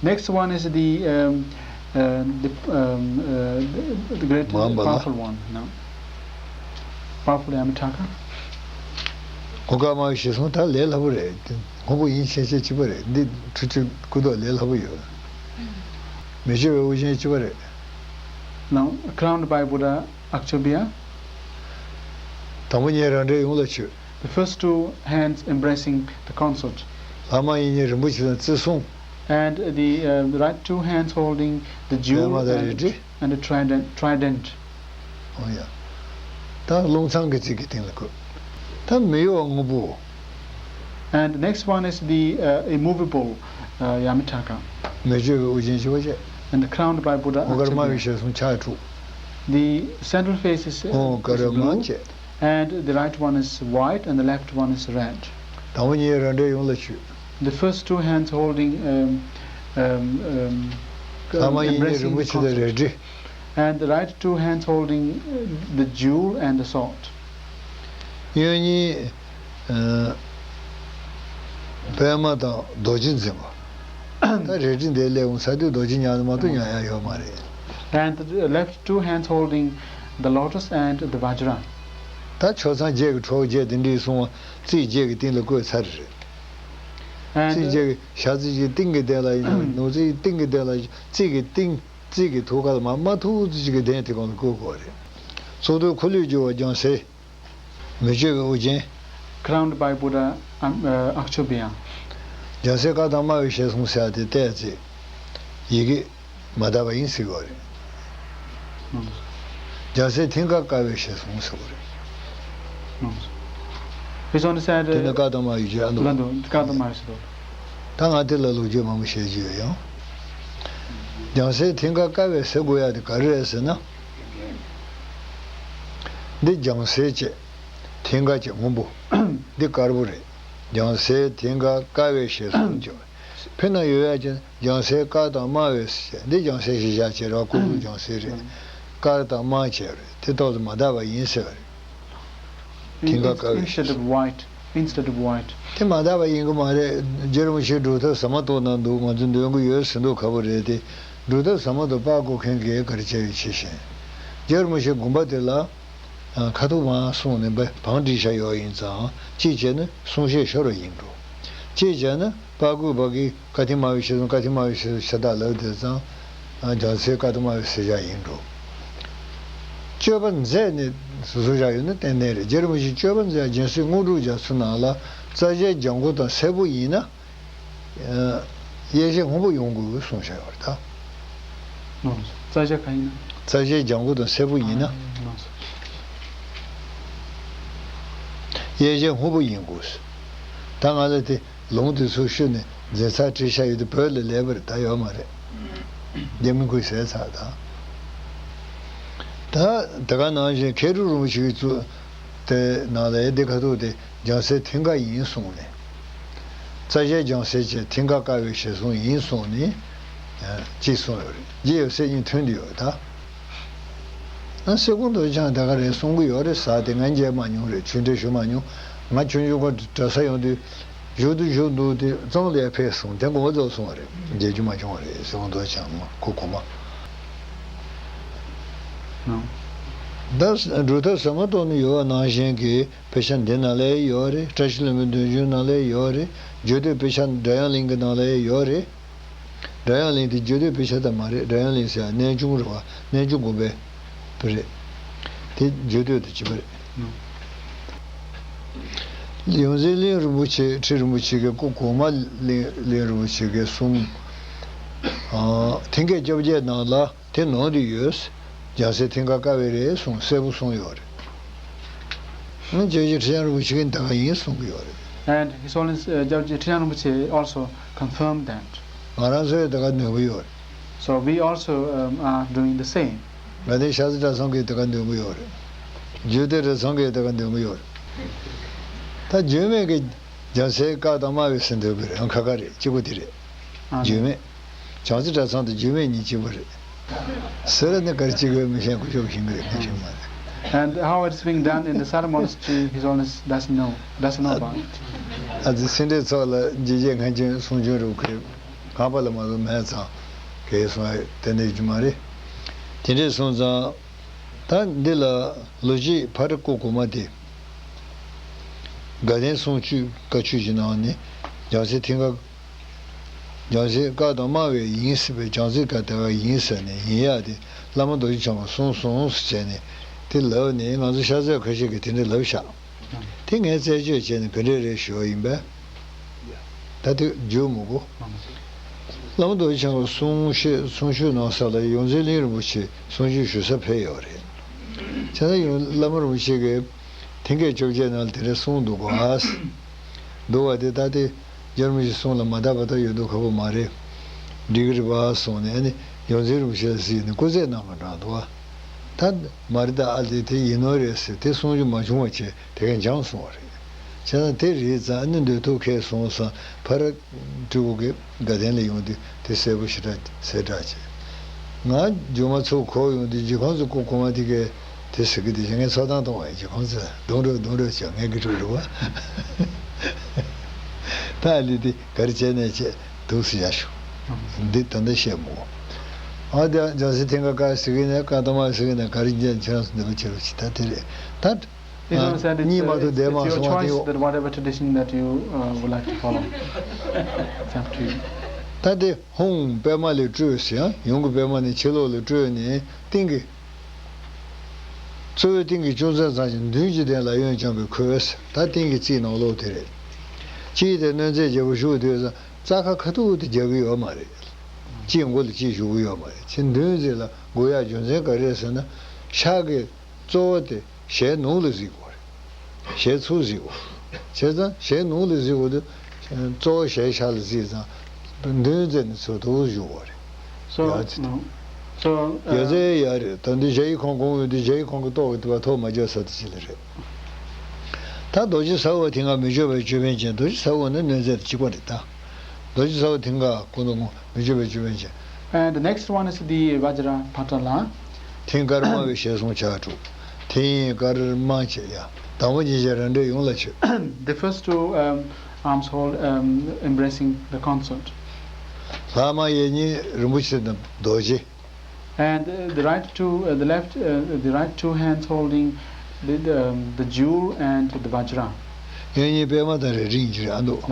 Next one is the, um, uh, the, um, uh, the, the great, མང་པ་ལ། Powerful one, no? Powerful Yamantaka. གོ་སྐབས་མང་བའི་ཞེས་གསུངས། ད་ལས་སླ་པོ་རེད། སྔོན་པོ་ཡིན་ཤེས་བྱེད་གཅིག་པ་རེད། འདི་ཁྲུ་ཁྲུ་ཀུ་དོག་ལས་སླ་པོ་ཡོད། མི་བསྐྱོད་པའི་དབུ་ཅན་གཅིག་པ་རེད། Now, crowned by Buddha Akchobya. དང་པོ་ཉིད་རང་འདྲའི་ཡུམ་ལ་མཆོད། The first two hands embracing the consort. ལྷ་མ་ཡིན་གཉིས་རིན་པོ་ཆེ་དང་རྩིས་གསུམ། And the, uh, the right two hands holding the པདྨ་དང་རལ་གྲི། Jewel and, and the trident, trident. ཨོ་ཡ། ད་རླུང་ཚང་གི་རྩིས་ཀྱི་སྟེང་ལ་བཀོད། ད་མི་གཡོ་བ་སྔོན་པོ། And the next one is the, uh, immovable, uh, Yamantaka. མི་བསྐྱོད་པའི་དབུ་ཅན་གཅིག་པ་བཅས། And crowned by Buddha Akchobya. ཨོ་ཀརྨ་བའི་ཞལ་གསུམ་ཕྱག་དྲུག། The central face is, uh, ཨོ་ཀརྨ་is blue, བཅས། And the right one is white and the left one is red. དང་པོ་ཉིད་རང་འདྲའི་ཡུམ་ལ་མཆོད། The first two hands holding, um, um, um, ལྷ་མ་ཡིན་གཉིས་embracing རིན་པོ་ཆེ་དང་རལ་གྲི། And the right two hands holding, uh, the jewel and the sword. གཡོན་གཉིས། ཨ། པདྨ་དང་རྡོ་རྗེ་འཛིན་པ། ད་རལ་གྲི་འདི་སླེབས་འོང་ས་དུས་རྡོ་རྗེ་ཉར་ན་མ་གཏོགས་ཉར་ཡ་ཡོད་མ་རེད། And the left two hands holding the lotus and the vajra. ད་ཕྱོགས་མཚམས་བརྒྱད་ཀྱི་གྲོགས་བརྒྱད་དེ་འདྲའི་གསུང་བ་རྩིས་བརྒྱད་ཀྱི་སྟེང་ལ་བཀོད་ཚར་རེད། And རྩིས་བརྒྱད་ཀྱི་ཞག་རྩིས་ཀྱི་སྟེང་གི་སྟེང་ལ་ཡིན་ན། ནོར་རྩིས་ཀྱི་སྟེང་གི་སྟེང་ལ། རྩིས་ཀྱི་སྟེང་རྩིས་ཀྱི་ཐུགས་ཀ་ལ་མ་མ་ཐུག་ཙམ་ཅིག་གི་གདན་དེ་གོང་ལ་བཀོད་དགོས་རེད། ཚོགས་འདུའི་འཁོར་ལོས་སྒྱུར་བ་རྒྱལ་སྲས། མི་བསྐྱོད་པའི་དབུ་ཅན། Crowned by Buddha, um, uh, Akchobya. རྒྱལ་སྲས་བཀའ་དང་སྨྲ་བའི་ཞལ་གསུམ་ཟེར་ཡ་དེ་བལྟས་ཚེ། ཡི་གེ་མ་དག་པ་ཡིན་ཟེར་གྱི་ཡོད་རེད། རྒྱལ་སྲས་མཐིང་ག་དཀར་པོའི་ཞལ་གསུམ་ཟེར་གྱི་རེད། This one is said, དེ་ནི་བཀའ་དང་སྨྲ་བའི་ཞལ་ཨ་འདུག་ལ་འདུག་བཀའ་དང་སྨྲ་བའི་ཞལ་འདུག་ད་ང་དེ་ལ་ལོ་རྒྱུས་མང་པོ་བཤད་རྒྱུ་ཡོད་ཡང་། རྒྱལ་སྲས་མཐིང་ག་དཀར་པོའི་ཟེར་དགོས་ཡ་དེ་ག་རེ་རེད་ཟེར་ན། འདི་རྒྱལ་སྲས་བྱས། མཐིང་ག་བྱས་སྔོན་པོ། འདི་དཀར་པོ་རེད། རྒྱལ་སྲས་མཐིང་ག་དཀར་པོའི་ཞལ་གསུམ་བྱས། ཕི་ན་ཡོད་ཡ་ཅན་རྒྱལ་སྲས་བཀའ་དང་སྨྲ་བའི་ཞལ། འདི་རྒྱལ་སྲས་ཞེས་བྱ་བྱས་ར། སྐུ་གཟུགས་རྒྱལ་སྲས་རེད། བཀའ་དང་སྨྲ་བྱས་རེད། དེ་ཐོག་ཏུ་མ་དག་པ་ཡིན་ཟེར་བ་རེད། མཐིང་ག་དཀར་པོའི། Instead of white, instead of white. དེ་མ་དག་པ་ཡིན་གྱི་མ་རེད། རྗེ་རིན་པོ་ཆེ་སྒྲུབ་ཐབས་ཟབ་མོ་ཐོག་ན་འདུག་ང་ཚོ་འདོན་གྱི་ཡོད་ཟེར་མདོག་ཁ་པོ་རེད་དེ། སྒྲུབ་ཐབས་ཟབ་མོ་དང་པར་བརྐོ་མཁན་གྱིས་ག་རེ་བྱས་ཡོད་ཅེས་ཤེས། རྗེ་རིན་པོ་ཆེ་དགོངས་པ་དེ་ལ། ཨ། ཁ་ཐུག་མར་གསུངས་ནས་བ་བང་བསྒྲིགས་བཞག་ཡོད་ཡིན་ཙང་། གཅིག་བྱས་ན་གསུང་བཤད་ཤོར་བ་ཡིན་འགྲོ། གཅིག་བྱས་ན་པར་བརྐོས་པ་གིས་བཀའ་དྲིན་སྨྲ་བའི་ཞལ་གསུམ། བཀའ་དྲིན་སྨྲ་བའི་ཞལ་གསུམ་ཤ་སྟག་ལབ་བསྡད་ཙང་། ཨ། རྒྱལ་སྲས་བཀའ་དང་སྨྲ་བའི་ཞལ་བཞག་ཡིན་འགྲོ། སྤྱོད་པ་མཛད་ནས་བཟོས་བཞག་ཡོད་ན་ཏན་ཏན་རེད། རྗེ་རིན་པོ་ཆེས་སྤྱོད་པ་མཛད། སྦྱིན་སྲེག་དངོས་གྲུབ་རྒྱ་མཚོའི་ནང་ལ་རྩ་ཞལ་ལྗང་གུ་དང་སེར་པོ་ཡིན་ན། ཨ། གཡས་ཞལ་སྔོན་པོ་ཡོང་དགོས་གསུངས་བཞག་ཡོད་རེད་ད། ལགས་སོ། རྩ་ཞལ་གང་ཡིན་ན། རྩ་ཞལ་ལྗང་གུ་དང་སེར་པོ་ཡིན་ན། ཨ། ལགས་སོ། གཡས་ཞལ་སྔོན་པོ་ཡིན་དགོས། ད་ང་ལ་དེ་ལུང་དེ་ཚོ་ཤོད་ནས་འཛིན་ཚར་བྲིས་བཞག་ཡོད་དུས་བོད་ལ་ལས་པ་རེད་ད། ཡོད་མ་རེད། རྒྱ་མི་ཁོས་ཟས་ཚར་ད། ད་དེ་ག་ནང་བཞིན་མཁས་གྲུབ་རིན་པོ་ཆེ་གིས་བཙུགས་དེ་ནང་ལ་ཡ་འདི་ཁ་ཐུག་དེ་རྒྱལ་སྲས་མཐིང་ག་ཡིན་གསུངས་ནས། རྩ་ཞལ་རྒྱལ་སྲས་བྱས་མཐིང་ག་དཀར་པོའི་ཞལ་གསུམ་ཡིན་གསུངས་ནས། ཨ། ཅིག་གསུངས་ཡོད་རེད། རྗེ་ཡབ་སྲས་གཉིས་མཐུན་དུ་ཡོད་ད། ཨ། སེ་ཀུན་རྡོ་རྗེ་འཆང་དེ་ག་རེ་གསུང་གི་ཡོད་རེད་ཟེར་དེ་ང་མཇལ་མ་མྱོང་རེད། ཆོས་འབྲེལ་ཞུ་མ་མྱོང་། ང་ཆུང་ཆུང་སྒང་གྲྭ་ས་ཡོང་དུས་བཞུགས་འདུག་བཞུགས་འདུག་དེ་གཙང་ལ་ཡར་ཕེབས་སོང་། དེ་དགོངས་པ་རྫོགས་སོང་བ་རེད། མཇལ་རྒྱུ་མ་བྱུང་བ་རེད། སེ་ཀུན་རྡོ་རྗེ་འཆང་ཁོ་གོང་མ། ད་སྒྲུབ་ཐབས་ཟབ་མོ་ཐོག་ནས་ཡོད་པ་ནང་བཞིན་གྱི་དཔེ་ཆ་འདི་ནང་ལ་ཡོད་རེད། བཀྲ་ཤིས་ལྷུན་པོའི་འདོད་འཇོའི་ནང་ལ་ཡོད་རེད། རྒྱུད་སྟོད་དཔེ་ཆ་སྒྲ་དབྱངས་གླིང་གི་ནང་ལ་ཡོད་རེད། སྒྲ་དབྱངས་གླིང་དེ་རྒྱུད་སྟོད་དཔེ་ཆ་ད་མ་རེད། སྒྲ་དབྱངས་གླིང་ཟེར་ཡ་གནས་ཆུང་རེད་བ། གནས་ཆུང་དགོན་པའི་དཔེ་རེད། དེ་རྒྱུད་སྟོད་དུ་བྱེད་པ་རེད། ཡོངས་འཛིན་གླིང་རིན་པོ་ཆེ། ཁྲི་རིན་པོ་ཆེ་གི་སྐུ་གོང་མ་གླིང་གླིང་རིན་པོ་ཆེ་གི་གསུང་། ཨ། མཐིང་ག་བཅོ་བརྒྱད་ནང་ལ་དེ་ནང་དུ་ཡོད། རྒྱལ་སྲས་མཐིང་ག་དཀར་པོའི་རེད་གསུངས། སེར་པོ་གསུངས་ཡོད་རེད། ཨང་། ཇོ་བོ་རྗེ་ཁྲི་བྱང་རིན་པོ་ཆེ་གིས་ད་ག་ཡིན་གསུང་གི་ཡོད་རེད། And His Holiness, uh, Jawgye Triyang Rinpoche also confirmed that. ང་རང་ཚོས་ད་ག་འདོན་གི་ཡོད་རེད། So we also, um, are doing the same. དགའ་ལྡན་ཤར་རྩེ་གྲྭ་ཚང་གིས་ད་ག་འདོན་གི་ཡོད་རེད། རྒྱུད་སྟོད་གྲྭ་ཚང་གིས་ད་ག་འདོན་གི་ཡོད་རེད། ད་རྒྱུད་སྨད་ཀྱི་རྒྱལ་སྲས་བཀའ་དང་སྨྲ་བའི་ཟེར་འདོན་གི་རེད། ཨང་། ཁ་ཁ་རེད། གཅིག་པ་དེ་རེད། ཨ། རྒྱུད་སྨད། བྱང་རྩེ་གྲྭ་ཚང་དང་རྒྱུད་སྨད་གཉིས་གཅིག་པ་རེད། ཟེར་ནས་ག་རེ་གཅིག་པའི་མི་ཤེས་མགོ་ཅོག་ཤེས་གི་རེད། མི་ཤེས་མ་རེད། And how it's being done in the Sara Monastery, His Holiness doesn't know, doesn't know about it. ཨ་ཙི་སེ་འབྲས་ཚོགས་ལ་རྗེ་བྱེད་མཁན་ཆེན་གསུང་ཆོས་རུ་ཁོས་གང་པ་ལ་མ་གཏོགས་མེད་ཙང་། གལ་སོང་ཡ་དེ་འདྲ་ཡོད་རྒྱུ་མ་རེད། དེ་འདྲས་སོང་ཙང་། ད་འདི་ལ་ལོ་གཅིག་ཕར་སྐུ་གོང་མ་དེ། དགའ་ལྡན་གསུང་ཆོས་བཀའ་ཆོས་ཀྱི་ནང་ནས་རྒྱལ་སྲས་མཐིང་ག་རྒྱལ་སྲས་བཀའ་དང་སྨྲ་བའི་ཡིན་ཟེར་བའི་རྒྱལ་སྲས་བཀའ་དེ་བ་ཡིན་ཟེར་ནས་ཡིན་ཡག་དེ་བླ་མ་རྡོ་རྗེ་འཆང་གིས་གསུངས་སོང་ཟེར་བྱས་ནས་དེ་ལབ་ནས། ང་ཚོ་ཤ་ཚ་ཁ་ཤས་ཀྱིས་དེ་འདྲ་ལབ་བཞག་དེ་ངས་རྩད་གཅོད་བྱས་ནས་ག་འདྲས་རེད་ཞུ་བ་ཡིན་པས། ད་དེ་བརྗོད་མི་དགོས། བླ་མ་རྡོ་རྗེ་འཆང་གིས་གསུང་ཆོས་གསུང་ཆོས་གནང་ས་ལ་ཡོངས་འཛིན་གླིང་རིན་པོ་ཆེ་གསུང་ཆོས་ཞུ་ས་ཕེབས་ཡོད་རེད། བྱས་ན་ཡང་བླ་མ་རིན་པོ་ཆེ་གིས་ཐེངས་སྐད་བཅོ་བརྒྱད་ནང་ལ་དེ་འདྲ་གསུངས་འདུག་ག་འདུག་བ། དེ་ད་དེ་རྒྱལ་བ་རིན་པོ་ཆེའི་གསུང་ལ་མ་དག་པ་ད་ཡོད་མདོག་ཁ་པོ་མ་རེད། འགྲིག་གི་རེད་པ་གསུངས་ནས། ཨ་ནི་ཡོངས་འཛིན་རིན་པོ་ཆེ་ལ་གཟིགས་ནས་སྐུ་རྩེད་གནང་བ་འདྲ་འདུག་བ། ད་མ་རེད། ད་ཨ་ལས་དེ་ཡིན་ནོ་རེད་ཟེར། དེ་གསུང་རྒྱུ་མ་བྱུང་བ་བྱས་དེ་གས་འགྱངས་སོང་བ་རེད། བྱས་ན་དེ་རེད་ཙང་། ཨ་ནི་འདོད་ཐུག་ཁས་སོང་ཙང་ཕར། སྤྲུལ་སྐུ་གིས་དགའ་ལྡན་ལ་ཡོང་དུས་དེ་གསལ་པོ་ཞེ་དྲག་གསལ་བསྒྲགས་བྱས། ང་རྒྱུ་མ་ཚུར་འཁོར་ཡོང་དུས་རྗེ་ཁོང་ཚོ་སྐུ་གོང་མ་དེ་གས་དེ་ཟེར་གི་དེ་བྱས། ངས་ཚོགས་གཏམ་གཏོང་བ་ཡིན། རྗེ་ཁོང་ཚོས་རྡུང་རེད་རྡུང་རེད་བྱས། ངས་གི་སྤྲུལ་རེད་བ། ད་ཨ་ལས་དེ་ག་རེ་བྱས་ནས་བྱས་འདུག་སེ་ཡར་ཞུ། འདི་ད་ལྟ་བཤད་མོ། ཨ་དེ་རྒྱལ་སྲས་མཐིང་ག་བཀའ་ཟེར་གི་ནས་བཀའ་གཏམ་ཟེར་གི་ནས་ག་རེ་བྱས། ཁྱེད་རང་ཚོ་འདི་མ་བྱེད་རོགས་བྱེད། ད་དེ་རེད་ད། It's not said it's, གཉིས་མ་གཏོགས་it's, བསྡད་it's མ་your སོང་བ་དེ་choice ཡོད། That whatever tradition that you, uh, would like to follow. It's up to you. ད་དེ་ཧཱུྃ་པདྨ་ལས་སྤྲོས་ཟེར་ཡང་། ཡུམ་གྱི་པདྨ་ནས་ཕྱི་ལོགས་ལ་སྤྲོས་ནས་སྟེང་གི། གཙོ་བོའི་སྟེང་གི་ཅུང་ཟད་ཙམ་ཞིག་མདུན་གྱི་གདན་ལ་གཡོན་བརྐྱང་བའི་ཁུ་ཟེར། ད་སྟེང་གི་རྩིབས་ནང་ལོགས་དེ་རེད། དཀྱིལ་དེར་གནོན་རྫས་རྒྱལ་པོ་བཞུགས་དུས་ཙམ་རྩ་ཁ་ཁ་ཐུག་དེ་རྒྱག་གི་ཡོད་མ་རེད། གཅིག་མགོ་ལ་གཅིག་གཞུག་གི་ཡོད་མ་རེད། ཚེ་མདུན་རྩེ་ལ་སྒུར་ཡག་རྒྱུ་མཚན་ག་རེ་རེད་ཟེར་ན། ཕྱག་གི་གཙོ་བོ་དེ་ཞལ་ནང་ལ་གཟིགས་དགོས་རེད། ཞལ་ཚུར་གཟིགས་དགོས། བྱས་ཙང་ཞལ་ནང་ལ་གཟིགས་དགོས་དུས་གཙོ་བོ་ཞལ་ཕྱག་ལ་གཟིགས་ཙང་། མདུན་རྩེ་ནས་ཚུར་དུ་གཞུག་དགོས་རེད། So, ཡ་ཚི། No. So, ཡ་ཚི། ཡ་རེད། ད་འདི་གཞལ་ཡས་ཁང་གོང་ཡོད་དུས་གཞལ་ཡས་ཁང་གི་ཏོག་གི་དེ་བ་ཐོག་མ་རྒྱག་ས་དེ་ཅི་ལ་རེད། ད་རྡོ་རྗེ་ས་འོག་མཐིང་ག་མི་བསྐྱོད་པའི་ཅོད་པན་ཅན། རྡོ་རྗེ་ས་འོག་ནི་གནོན་རྫས་དང་གཅིག་པ་རེད་ད། རྡོ་རྗེ་ས་འོག་མཐིང་ག་སྐུ་མདོག་སྔོ། མི་བསྐྱོད་པའི་ཅོད་པན་ཅན། And the next one is the Vajra Phatala. མཐིང་དཀར་དམར་བའི་ཞལ་གསུམ་ཕྱག་དྲུག་མཐིང་དཀར་དམར་བཅས་ཡ། དང་པོ་གཉིས་ཀྱིས་རང་འབྲེལ་ཡོངས་ལ་མཆོད། The first two, um, arms hold, um, embracing the consort. ལྷག་མ་གཡས་གཉིས་རིན་པོ་ཆེ་དང་རྡོ་རྗེ། And, uh, the right two, uh, the left, uh, the right two hands holding the, the, um, the jewel and the Vajra. གཡོན་གཉིས་པད་མ་དང་རལ་གྲི་ཡིན་གྱི་རེད་ཨ་འདུག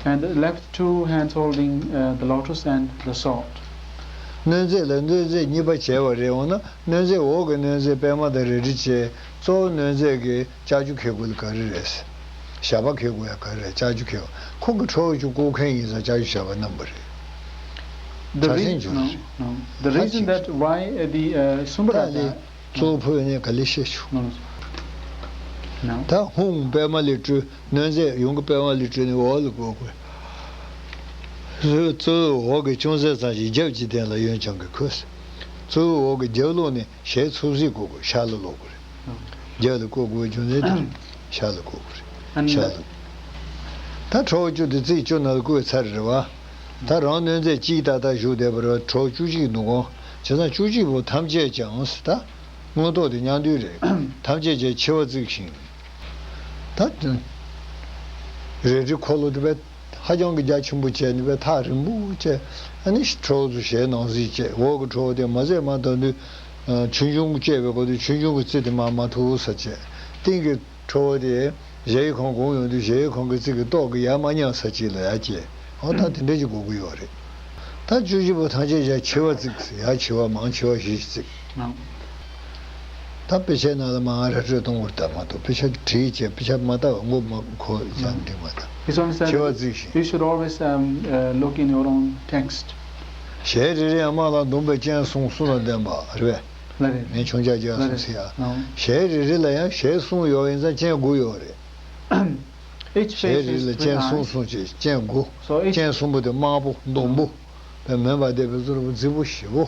And the left two hands holding, uh, the lotus and the sword. གནོན་རྫས་ལ་གནོན་རྫས་གཉིས་པ་བྱས་པ་རེད། འོ་ན་གནོན་རྫས་འོག་གི་གནོན་རྫས་པད་མ་དང་རལ་གྲི་བྱས། གཙོ་བོ་གནོན་རྫས་ཀྱི་ལྕགས་ཀྱུ་འཁྱེར་དགོས་ལ་ག་རེ་རེད། ཞགས་པ་འཁྱེར་དགོས་ཡ་ག་རེ་རེད། ལྕགས་ཀྱུ་འཁྱེར་བ། ཁོང་གི་ཁྲོ་བོ་ཅུང་བཀུག་མཁན་ཡིན་ཙང་ལྕགས་ཀྱུ་ཞགས་པ་བསྣམས་པ་རེད། The reason, no, no. The reason that why, uh, the, uh, Sumbhadra གཙོ་བོ་ཕུད་ནས་ག་ལེ་བཤད་ཆུ། No, no. No. ད་ཧཱུྃ་པདྨ་ལས་སྤྲོས། གནོན་རྫས་ཡུམ་གྱི་པདྨ་ལས་སྤྲོས་ནས་འོག་ལ་བཀོད་དགོས། གཙོ་བོའི་འོག་གི་ཅུང་ཟད་ཙམ་ཞིག་རྒྱབ་ཀྱི་གདན་ལ་གཡོན་བརྐྱང་གི་ཁུ་ཟེར། གཙོ་བོའི་འོག་གི་རྒྱབ་ལོགས་ནས་ཞལ་ཚུར་གཟིགས་དགོས་དགོས། ཤར་ལ་ལོག་དགོས་རེད། རྒྱབ་ལ་བཀོད་དགོས་པའི་རྒྱུ་མཚན་དེ་རེད། ཤར་ལ་བཀོད་དགོས་རེད། ཨ་ནི། ཤར་ལ། ད་ཁྲོ་བོ་བཅུ་དེ་རྩིབས་བཅུ་ནང་ལ་བཀོད་ཚར་རེད་བ། ད་རང་གནོན་རྫས་གཅིག་ཏག་ཏག་བཞུགས་བསྡད་པ་རེད་བ། ཁྲོ་བོ་བཅུ་གཅིག་འདུག་གོ། བྱས་ཙང་བཅུ་གཅིག་པོ་ཐམས་ཅད་ཀྱང་ཟེར་ད། མངོན་རྟོགས་དེ་མཉམ་འདུས་རེད། ཐམས་ཅད་ཀྱང་མཆེ་བ་གཙིགས་ཤིང་། ད་རལ་གྲིའི་འཁོར་ལོ་དེ་བས་ཧ་ཅང་གི་རྒྱ་ཆེན་པོ་བྱས་ནས་བས་ཐག་རིང་པོ་བྱས། ཨ་ནི་ཁྲོ་བོ་ཚོ་ཞལ་ནང་གཟིགས་བྱས། འོག་གི་ཁྲོ་བོ་དེ་མ་ཟད་མ་ད་དུང་ཆོས་འབྱུང་གི་བཅས་པའི་སྐོར་དུ་ཆོས་འབྱུང་གི་རྩི་དེ་མར་མ་ཐུག་ས་བྱས། སྟེང་གི་ཁྲོ་བོ་དེ་གཞལ་ཡས་ཁང་གོང་ཡོང་དུས་གཞལ་ཡས་ཁང་གི་རྩིབས་ཀྱི་ཏོག་གིས་ཡར་མ་མཉམ་ས་གཅིག་ལ་ཡར་བསྐྱལ། འོ་ད་དེ་འདྲ་ཅིག་དགོས་ཀྱི་ཡོད་རེད། ད་བཅུ་གཅིག་པོ་ཐམས་ཅད་ཀྱང་མཆེ་བ་གཙིགས། ཡར་མཆེ་བ་མར་མཆེ་བ་བཞི་གཙིགས། ད་དཔེ་ཆའི་ནང་ལ་མར་ར་སྤྲོད་གཏོང་བར་ལྟ་མ་གཏོགས། དཔེ་ཆ་བྲིས་བྱས་དཔེ་ཆ་མ་ལྟ་བ་མགོ་མ་འཁོར་ཡང་འགྲིག་མ་ད། His Holiness said མཆེ་བ་གཙིགས་ཤིང་། You should always, um, uh, look in your own text. ཞལ་རེ་རེ་ཡང་དམར་ལ་ཟླུམ་པའི་སྤྱན་ཟུང་གསུམ་ལ་ལྡན་པ་རེད་པས། ལ་རེ། ངས་མཆོང་རྒྱག་རྒྱག་ལ་རེ་སོང་ཟེར་ཡ། ནོ། ཞལ་རེ་རེ་ལ་ཡང་ཞལ་གསུམ་ཡོད་པ་ཡིན་ཙང་སྤྱན་དགུ་ཡོད་རེད། Each ཞལ་face རེ་is ལ་three སྤྱན་གསུམ་eyes. གསུམ་བྱས་སྤྱན་དགུ། So each སྤྱན་གསུམ་པོ་དེ་དམར་པོ་ཟླུམ་པོ། དཔེ་མེད་པ་བསྡད་པའི་བཟོ་རུ་རྫིག་པོ་ཞེ་པོ།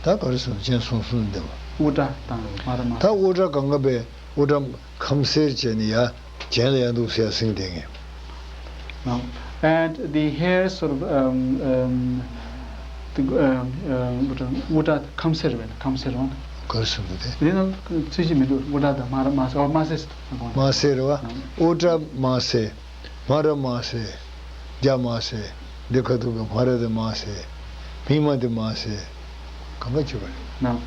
ད་ག་རེ་ཟེར་ན་སྤྱན་གསུམ་གསུམ་ལྡན་པ། དབུ་སྐྲ་དང་མ་ར་མ། ད་དབུ་སྐྲ་གང་ག་པའི་དབུ་སྐྲ་ཁམ་སེར་བྱས་ནས་ཡར་གྱེན་ལ་ཡར་འདུག་སེ་ཟིན་བསྡད་མཁན། No. And the hair sort of, um, um, the, um, um, དབུ་སྐྲ་ཁམ་སེར་བས་ན་ཁམ་སེར་བ་ན། གར་སོང་གི་དེ། དེ་ནང་ཚུལ་གཞི་མི་འདུག་དབུ་སྐྲ་དང་མ་ར་མ་སེ། ཨོ་མ་སེ་ཟེར། མ་སེ་རེད་བ། ཨང་། དབུ་སྐྲ་མ་སེ། མ་ར་མ་སེ། རྒྱ་མ་སེ། འདི་ཁ་ཐུག་གི་མ་ར་དེ་མ་སེ། མིག་མ་དེ་མ་སེ། གང་ག་བྱེད་པ་རེད། ནང་།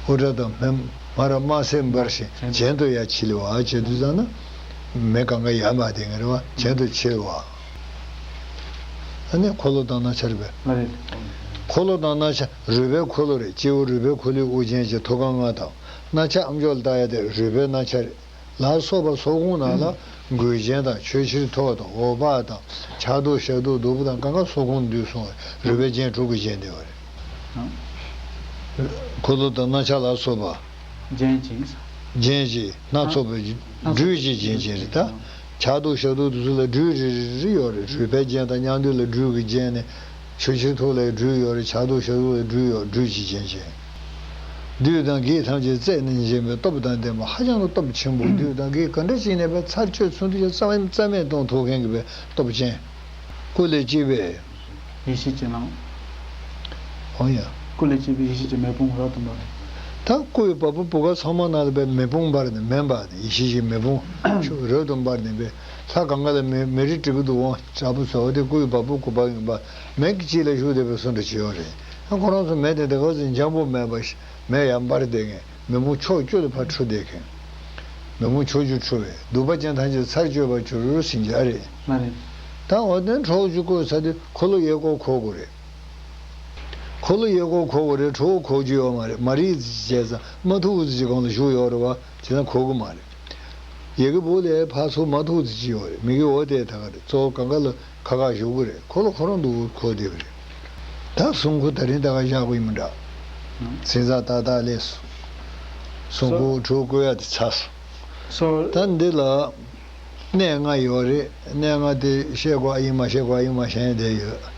དབུ་སྐྲ་དང་སྨན། མ་ར་མ་སེ་འབར་ཞིང་གྱེན་དུ་ཡར་ཆིལ་བ་བྱེད་དུས་ཙམ་ན། མེ་གང་ག་ཡར་མར་དེ་ངེར་བ་གྱེན་དུ་ཆིལ་བ། ཨ་ནི་འཁོར་ལོ་དང་རྣམ་ཤེས་རེད་པས། ལགས་རེད། འཁོར་ལོ་དང་རྣམ་ཤེས་རུས་པའི་འཁོར་ལོ་རེད། སྤྱི་བོ་རུས་པའི་ཁོར་ཡུག་དབུ་ཅན་གྱི་ཐུགས་ཀ་ལྔ་དང་རྣམ་ཤེས་ཨ་མཆོག་ལ་བཏགས་ཡ་དེ་རུས་པའི་རྣམ་ཤེས་རེད། ལ་སོགས་པ་སོགས་ཁོང་རྣམས་ལ་མགུལ་ཅན་དང་ཆོས་ཕྱིར་ཐོགས་དང་འོད་དཔག་དང་ཕྱག་རྡོར་ཞབས་རྡོར་བདུག་སྤོས་དང་གང་ག་སོགས་ཁོང་འདུས་སོང་བས་རུས་པའི་རྒྱན་དྲུག་གིས་བརྒྱན་བསྡད་པ་རེད། འཁོར་ལོ་དང་རྣམ་ཤེས་ལ་སོགས་པ། རྒྱན་ཅིང་། རྒྱན་ཅིང་སྣ་ཚོགས་པའི་སྣ་ཚོགས་སྦྲུལ་གྱི་རྒྱན་ཅན་རེད་ད། ཕྱག་རྡོར་ཞབས་རྡོར་དེ་ཚོ་ལ་སྦྲུལ་རེ་རེ་རེ་ཡོད་རེད། རུས་པའི་རྒྱན་དང་མཉམ་འདུས་ལ་སྦྲུལ་གྱི་རྒྱན་ནས། ཆོས་ཕྱིར་ཐོགས་ལ་སྦྲུལ་ཡོད་རེད། ཕྱག་རྡོར་ཞབས་རྡོར་ལ་སྦྲུལ་ཡོད། སྦྲུལ་གྱི་རྒྱན་ཅན། བདུད་དང་བགེགས་ཐམས་ཅད་རྩད་ནས་འབྱིན་པའི་སྟོབས་དང་ལྡན་པ། ཧ་ཅང་གི་སྟོབས་ཆེན་པོ། བདུད་དང་བགེགས་ག་འདྲ་ཞིག་ནས་པའི་ཚར་གཅོད་ཚུན་ཆད་རྩ་བ་རྩ་མེད་གཏོང་ཐུབ་མཁན་གྱི་པའི་སྟོབས་ཅན། སྐུ་ལས་སྐྱེས་པའི། ཡེ་ཤེས་ཀྱི་ལམ། འོ་ཡ། སྐུ་ལས་སྐྱེས་པའི་ཡེ་ཤེས་ཀྱི་མེ་དཔུང་རབ་ཏུ་འབར། ད་སྐུ་ཡི་བ་སྤུ་བུ་ག་ཚང་མ་ནང་ལ་པའི་མེ་དཔུང་འབར་ནས་མེ་འབར་ནས་ཡེ་ཤེས་ཀྱི་མེ་དཔུང་ཆུ་རབ་ཏུ་འབར་ནས་པའི། ལྷ་གང་ག་ལ་མེ་མེ་རི་དྲུད་ཀྱི་འདུག་འོང་དྲག་པོ་ཟེར་བ་དེ་སྐུ་ཡི་བ་སྤུ་གུ་བ་ཡིན་པ། མེ་གི་དཀྱིལ་ལ་བཞུགས་བསྡད་པའི་བཟོ་འདྲ་ཅིག་ཡོད་རེད། ཨ་ཁོ་རང་ཚོ་མེ་དེ་དེ་ག་ཚོད་འཇམ་པོ་མེད་པ་ཞིག་མེ་ཡར་འབར་བསྡད་མཁན། མེ་དཔུང་ཕྱོགས་བཅུ་ལ་ཕར་འཕྲོ་བསྡད་མཁན། མེ་དཔུང་ཕྱོགས་བཅུར་འཕྲོ་བས་གདུག་པ་ཅན་ཐམས་ཅད་ཚར་གཅོད་པར་གྱུར་ཟེར་གྱི་ཨ་རེད། ཨ་རེད། ད་འོ་དེ་ཁྲོ་བོ་ཅིག་བསྐོར་ཚར་དུས་འཁོར་ལོ་གཡས་སྐོར་འཁོར་དགོས་རེད། འཁོར་ལོ་གཡས་སྐོར་འཁོར་དགོས་རེད། ཁྲོ་བོ་འཁོར་རྒྱུ་ཡོད་མ་རེད། མ་རིག་བྱས་ཙང་མ་ཐུག་ཙི་ཅིག་སྒང་ལ་བཞུགས་ཡོད་རེད་བ། བྱས་ཙང་འཁོར་གི་མ་རེད། ཡ་གི་བུ་ལས་ཕར་ཚུར་མ་ཐུག་ཙི་ཅིག་ཡོད་རེད། མི་གི་འོ་དེ་ད་ག་རེད། གཙོ་བོ་གང་ག་ལ་ཁ་ཁ་བཞུགས་གི་རེད། འཁོར་ལོ་ཁོ་རང་འདུག་འཁོར་བསྡད་པ་རེད། ད་སྲུང་འཁོར་ད་རིང་ད་ག་བཞག་གི་ཡིན་མི་འདྲ། ཨང་། སེམས་ཙམ་ཏག་ཏག་ལས་སོང་། སྲུང་འཁོར་ཁྲོ་བསྐོར་ཡ་དེ་ཚར་སོང་། སོ། ད་འདི་ལ་གནས་ལྔ་ཡོད་རེད། གནས་ལྔ་དེ་བཤད་དགོས་ཨ་ཡིན་མ་བཤད་དགོས་ཨ་ཡིན་མ་བཤད་ཡ་དེ་ཡོད།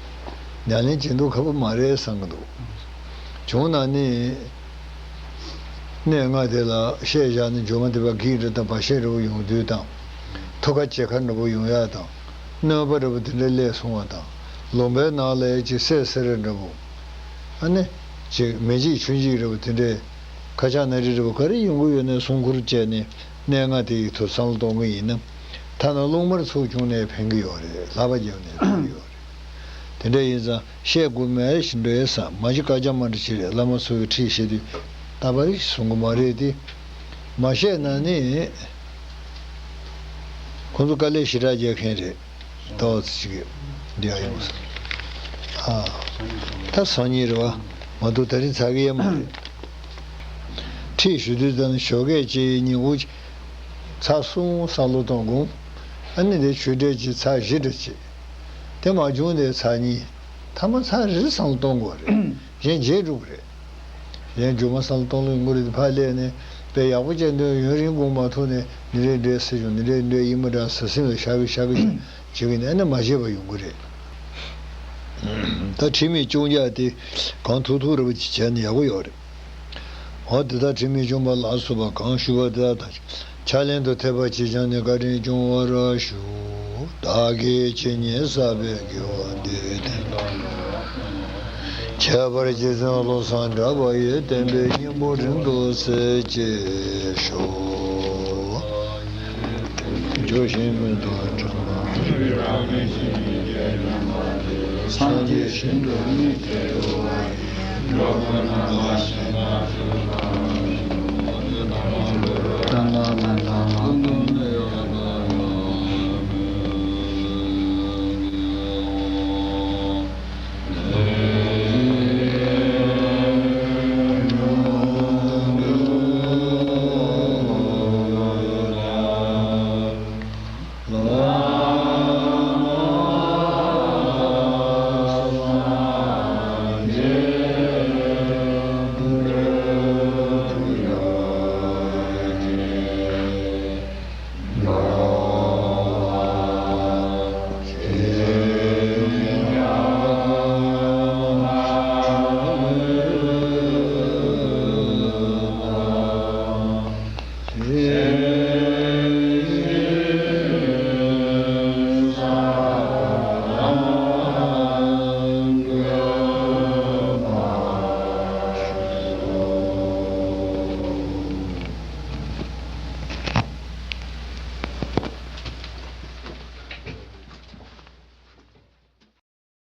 ཉམས་ལེན་བྱེད་མདོག་ཁ་པོ་མ་རེད་བསམ་གི་འདུག་བྱུང་ན་ནི། གནས་ལྔ་དེ་ལ་བཤད་བཞག་ནས་མཇུག་མ་དེ་པ་གིས་འདྲ་དང་བ་ཤད་འདྲ་པོ་ཡོང་དུས་དང་། ཐུགས་ཁ་ཇེ་ཁ་འདྲ་པོ་ཡོང་ཡག་དང་། གནོད་པ་འདྲ་པོ་དེ་འདྲ་སླེབས་སོང་བ་དང་། ལུང་པའི་ནང་ལ་ཡ་ཅིག་སད་སེར་འདྲ་པོ། ཨ་ནི། ཅིག་མེ་འཇིགས་ཆུ་འཇིགས་འདྲ་པོ་དེ་འདྲའི། ཁ་ཆག་ན་རི་འདྲ་པོ་ག་རེ་ཡོང་གི་ཡོད་ནའི་སྲུང་འཁོར་བཅས་ནས་གནས་ལྔ་དེ་ཡི་ཐོག་བསམ་བློ་གཏོང་གི་ཡིན་ན། ཐ་ན་རླུང་དམར་ཚུགས་བྱུང་ནའི་ཕན་གི་ཡོད་རེད། ལག་པ་བརྒྱབ་ནའི་ཕན་གི་ཡོད་རེད། དེ་འདྲ་ཡིན་ཙང་བཤད་དགོས་མེད་ཞིག་འགྲོ་ཡས་ས་མ་གཞི་བཀའ་རྒྱ་མ་འདྲ་ཅིག་རེད། བླ་མ་ཚོ་གི་ཁྲིད་བཤད་དུས་ད་བར་ཞིག་གསུང་གི་མ་རེད་དེ། མ་བཤད་ན་ནི་ཁོང་ཚོ་དཀའ་ལས་ཞེ་དྲག་རྒྱག་མཁན་རེད། ཏོག་ཙི་ཅིག་འདི་ཡང་ཡོང་སོང་། ཨ། ད་སང་ཉིན་རེད་བ། མ་གཏོགས་ད་རིང་ཚར་གི་ཡོད་མ་རེད། ཁྲིད་ཞུ་དུས་ཙམ་ནས་ཞོགས་ཀས་ཅིག་ཉིན་གུང་ཅིག་ཚར་གསུམ་བསམ་བློ་གཏོང་དགོས། ཨ་ནི་དེ་ཆུ་འབྲས་ཅིག་ཚར་བཞི་འདྲ་ཅིག་དེ་མ་བྱུང་དེ་ཚར་གཉིས། ཐ་མ་ཚར་རེ་བསམ་བློ་གཏོང་དགོས་རེད། གཞན་བརྗེད་འགྲོ་གི་རེད། གཞན་རྒྱུ་མ་བསམ་བློ་གཏོང་ལུགས་ཡོང་གི་རེད། ཕར་སླེབས་ནས་དཔེ་ཡག་པོ་བྱས་འདོད་ཡུན་རིང་སྒུག་མ་ཐུབ་ནས་འདི་འདྲའི་འདྲའི་ཟེར་བྱུང་། འདི་འདྲའི་འདྲའི་ཡིན་མི་འདྲ་ཟེར་སེམས་ལ་ཤར་གི་ཤར་གི་བྱེད་ཀྱི་ནས་ཨ་ནི་མ་བརྗེད་པ་ཡོང་གི་རེད། ད་ཁྲིད་མི་ཅུང་ཡག་དེ་གང་ཐུབ་ཐུབ་རེ་བ་ཅིག་བྱས་ན་ཡག་པོ་ཡོད་རེད། འོ་དེ་དག་ཁྲིད་མི་ཅུང་པ་ལ་སོགས་པ་གང་ཞུས་པ་དེ་དག་དང་། ཕྱག་ལེན་དུ་ཐེབས་པ་ཅིག་བྱུང་ནས་བཀའ་དྲིན་སྐྱོང་བར་ཞུ། བདག་གིས་ཇི་སྙེད་བསགས་པའི་དགེ་བ་འདི་ཡི་དོན་དུ། ཁྱད་པར་རྗེ་བཙུན་བློ་བཟང་གྲགས་པ་ཡི་བསྟན་པའི་སྙིང་པོ་རིང་དུ་གསལ་བྱེད་ཤོག།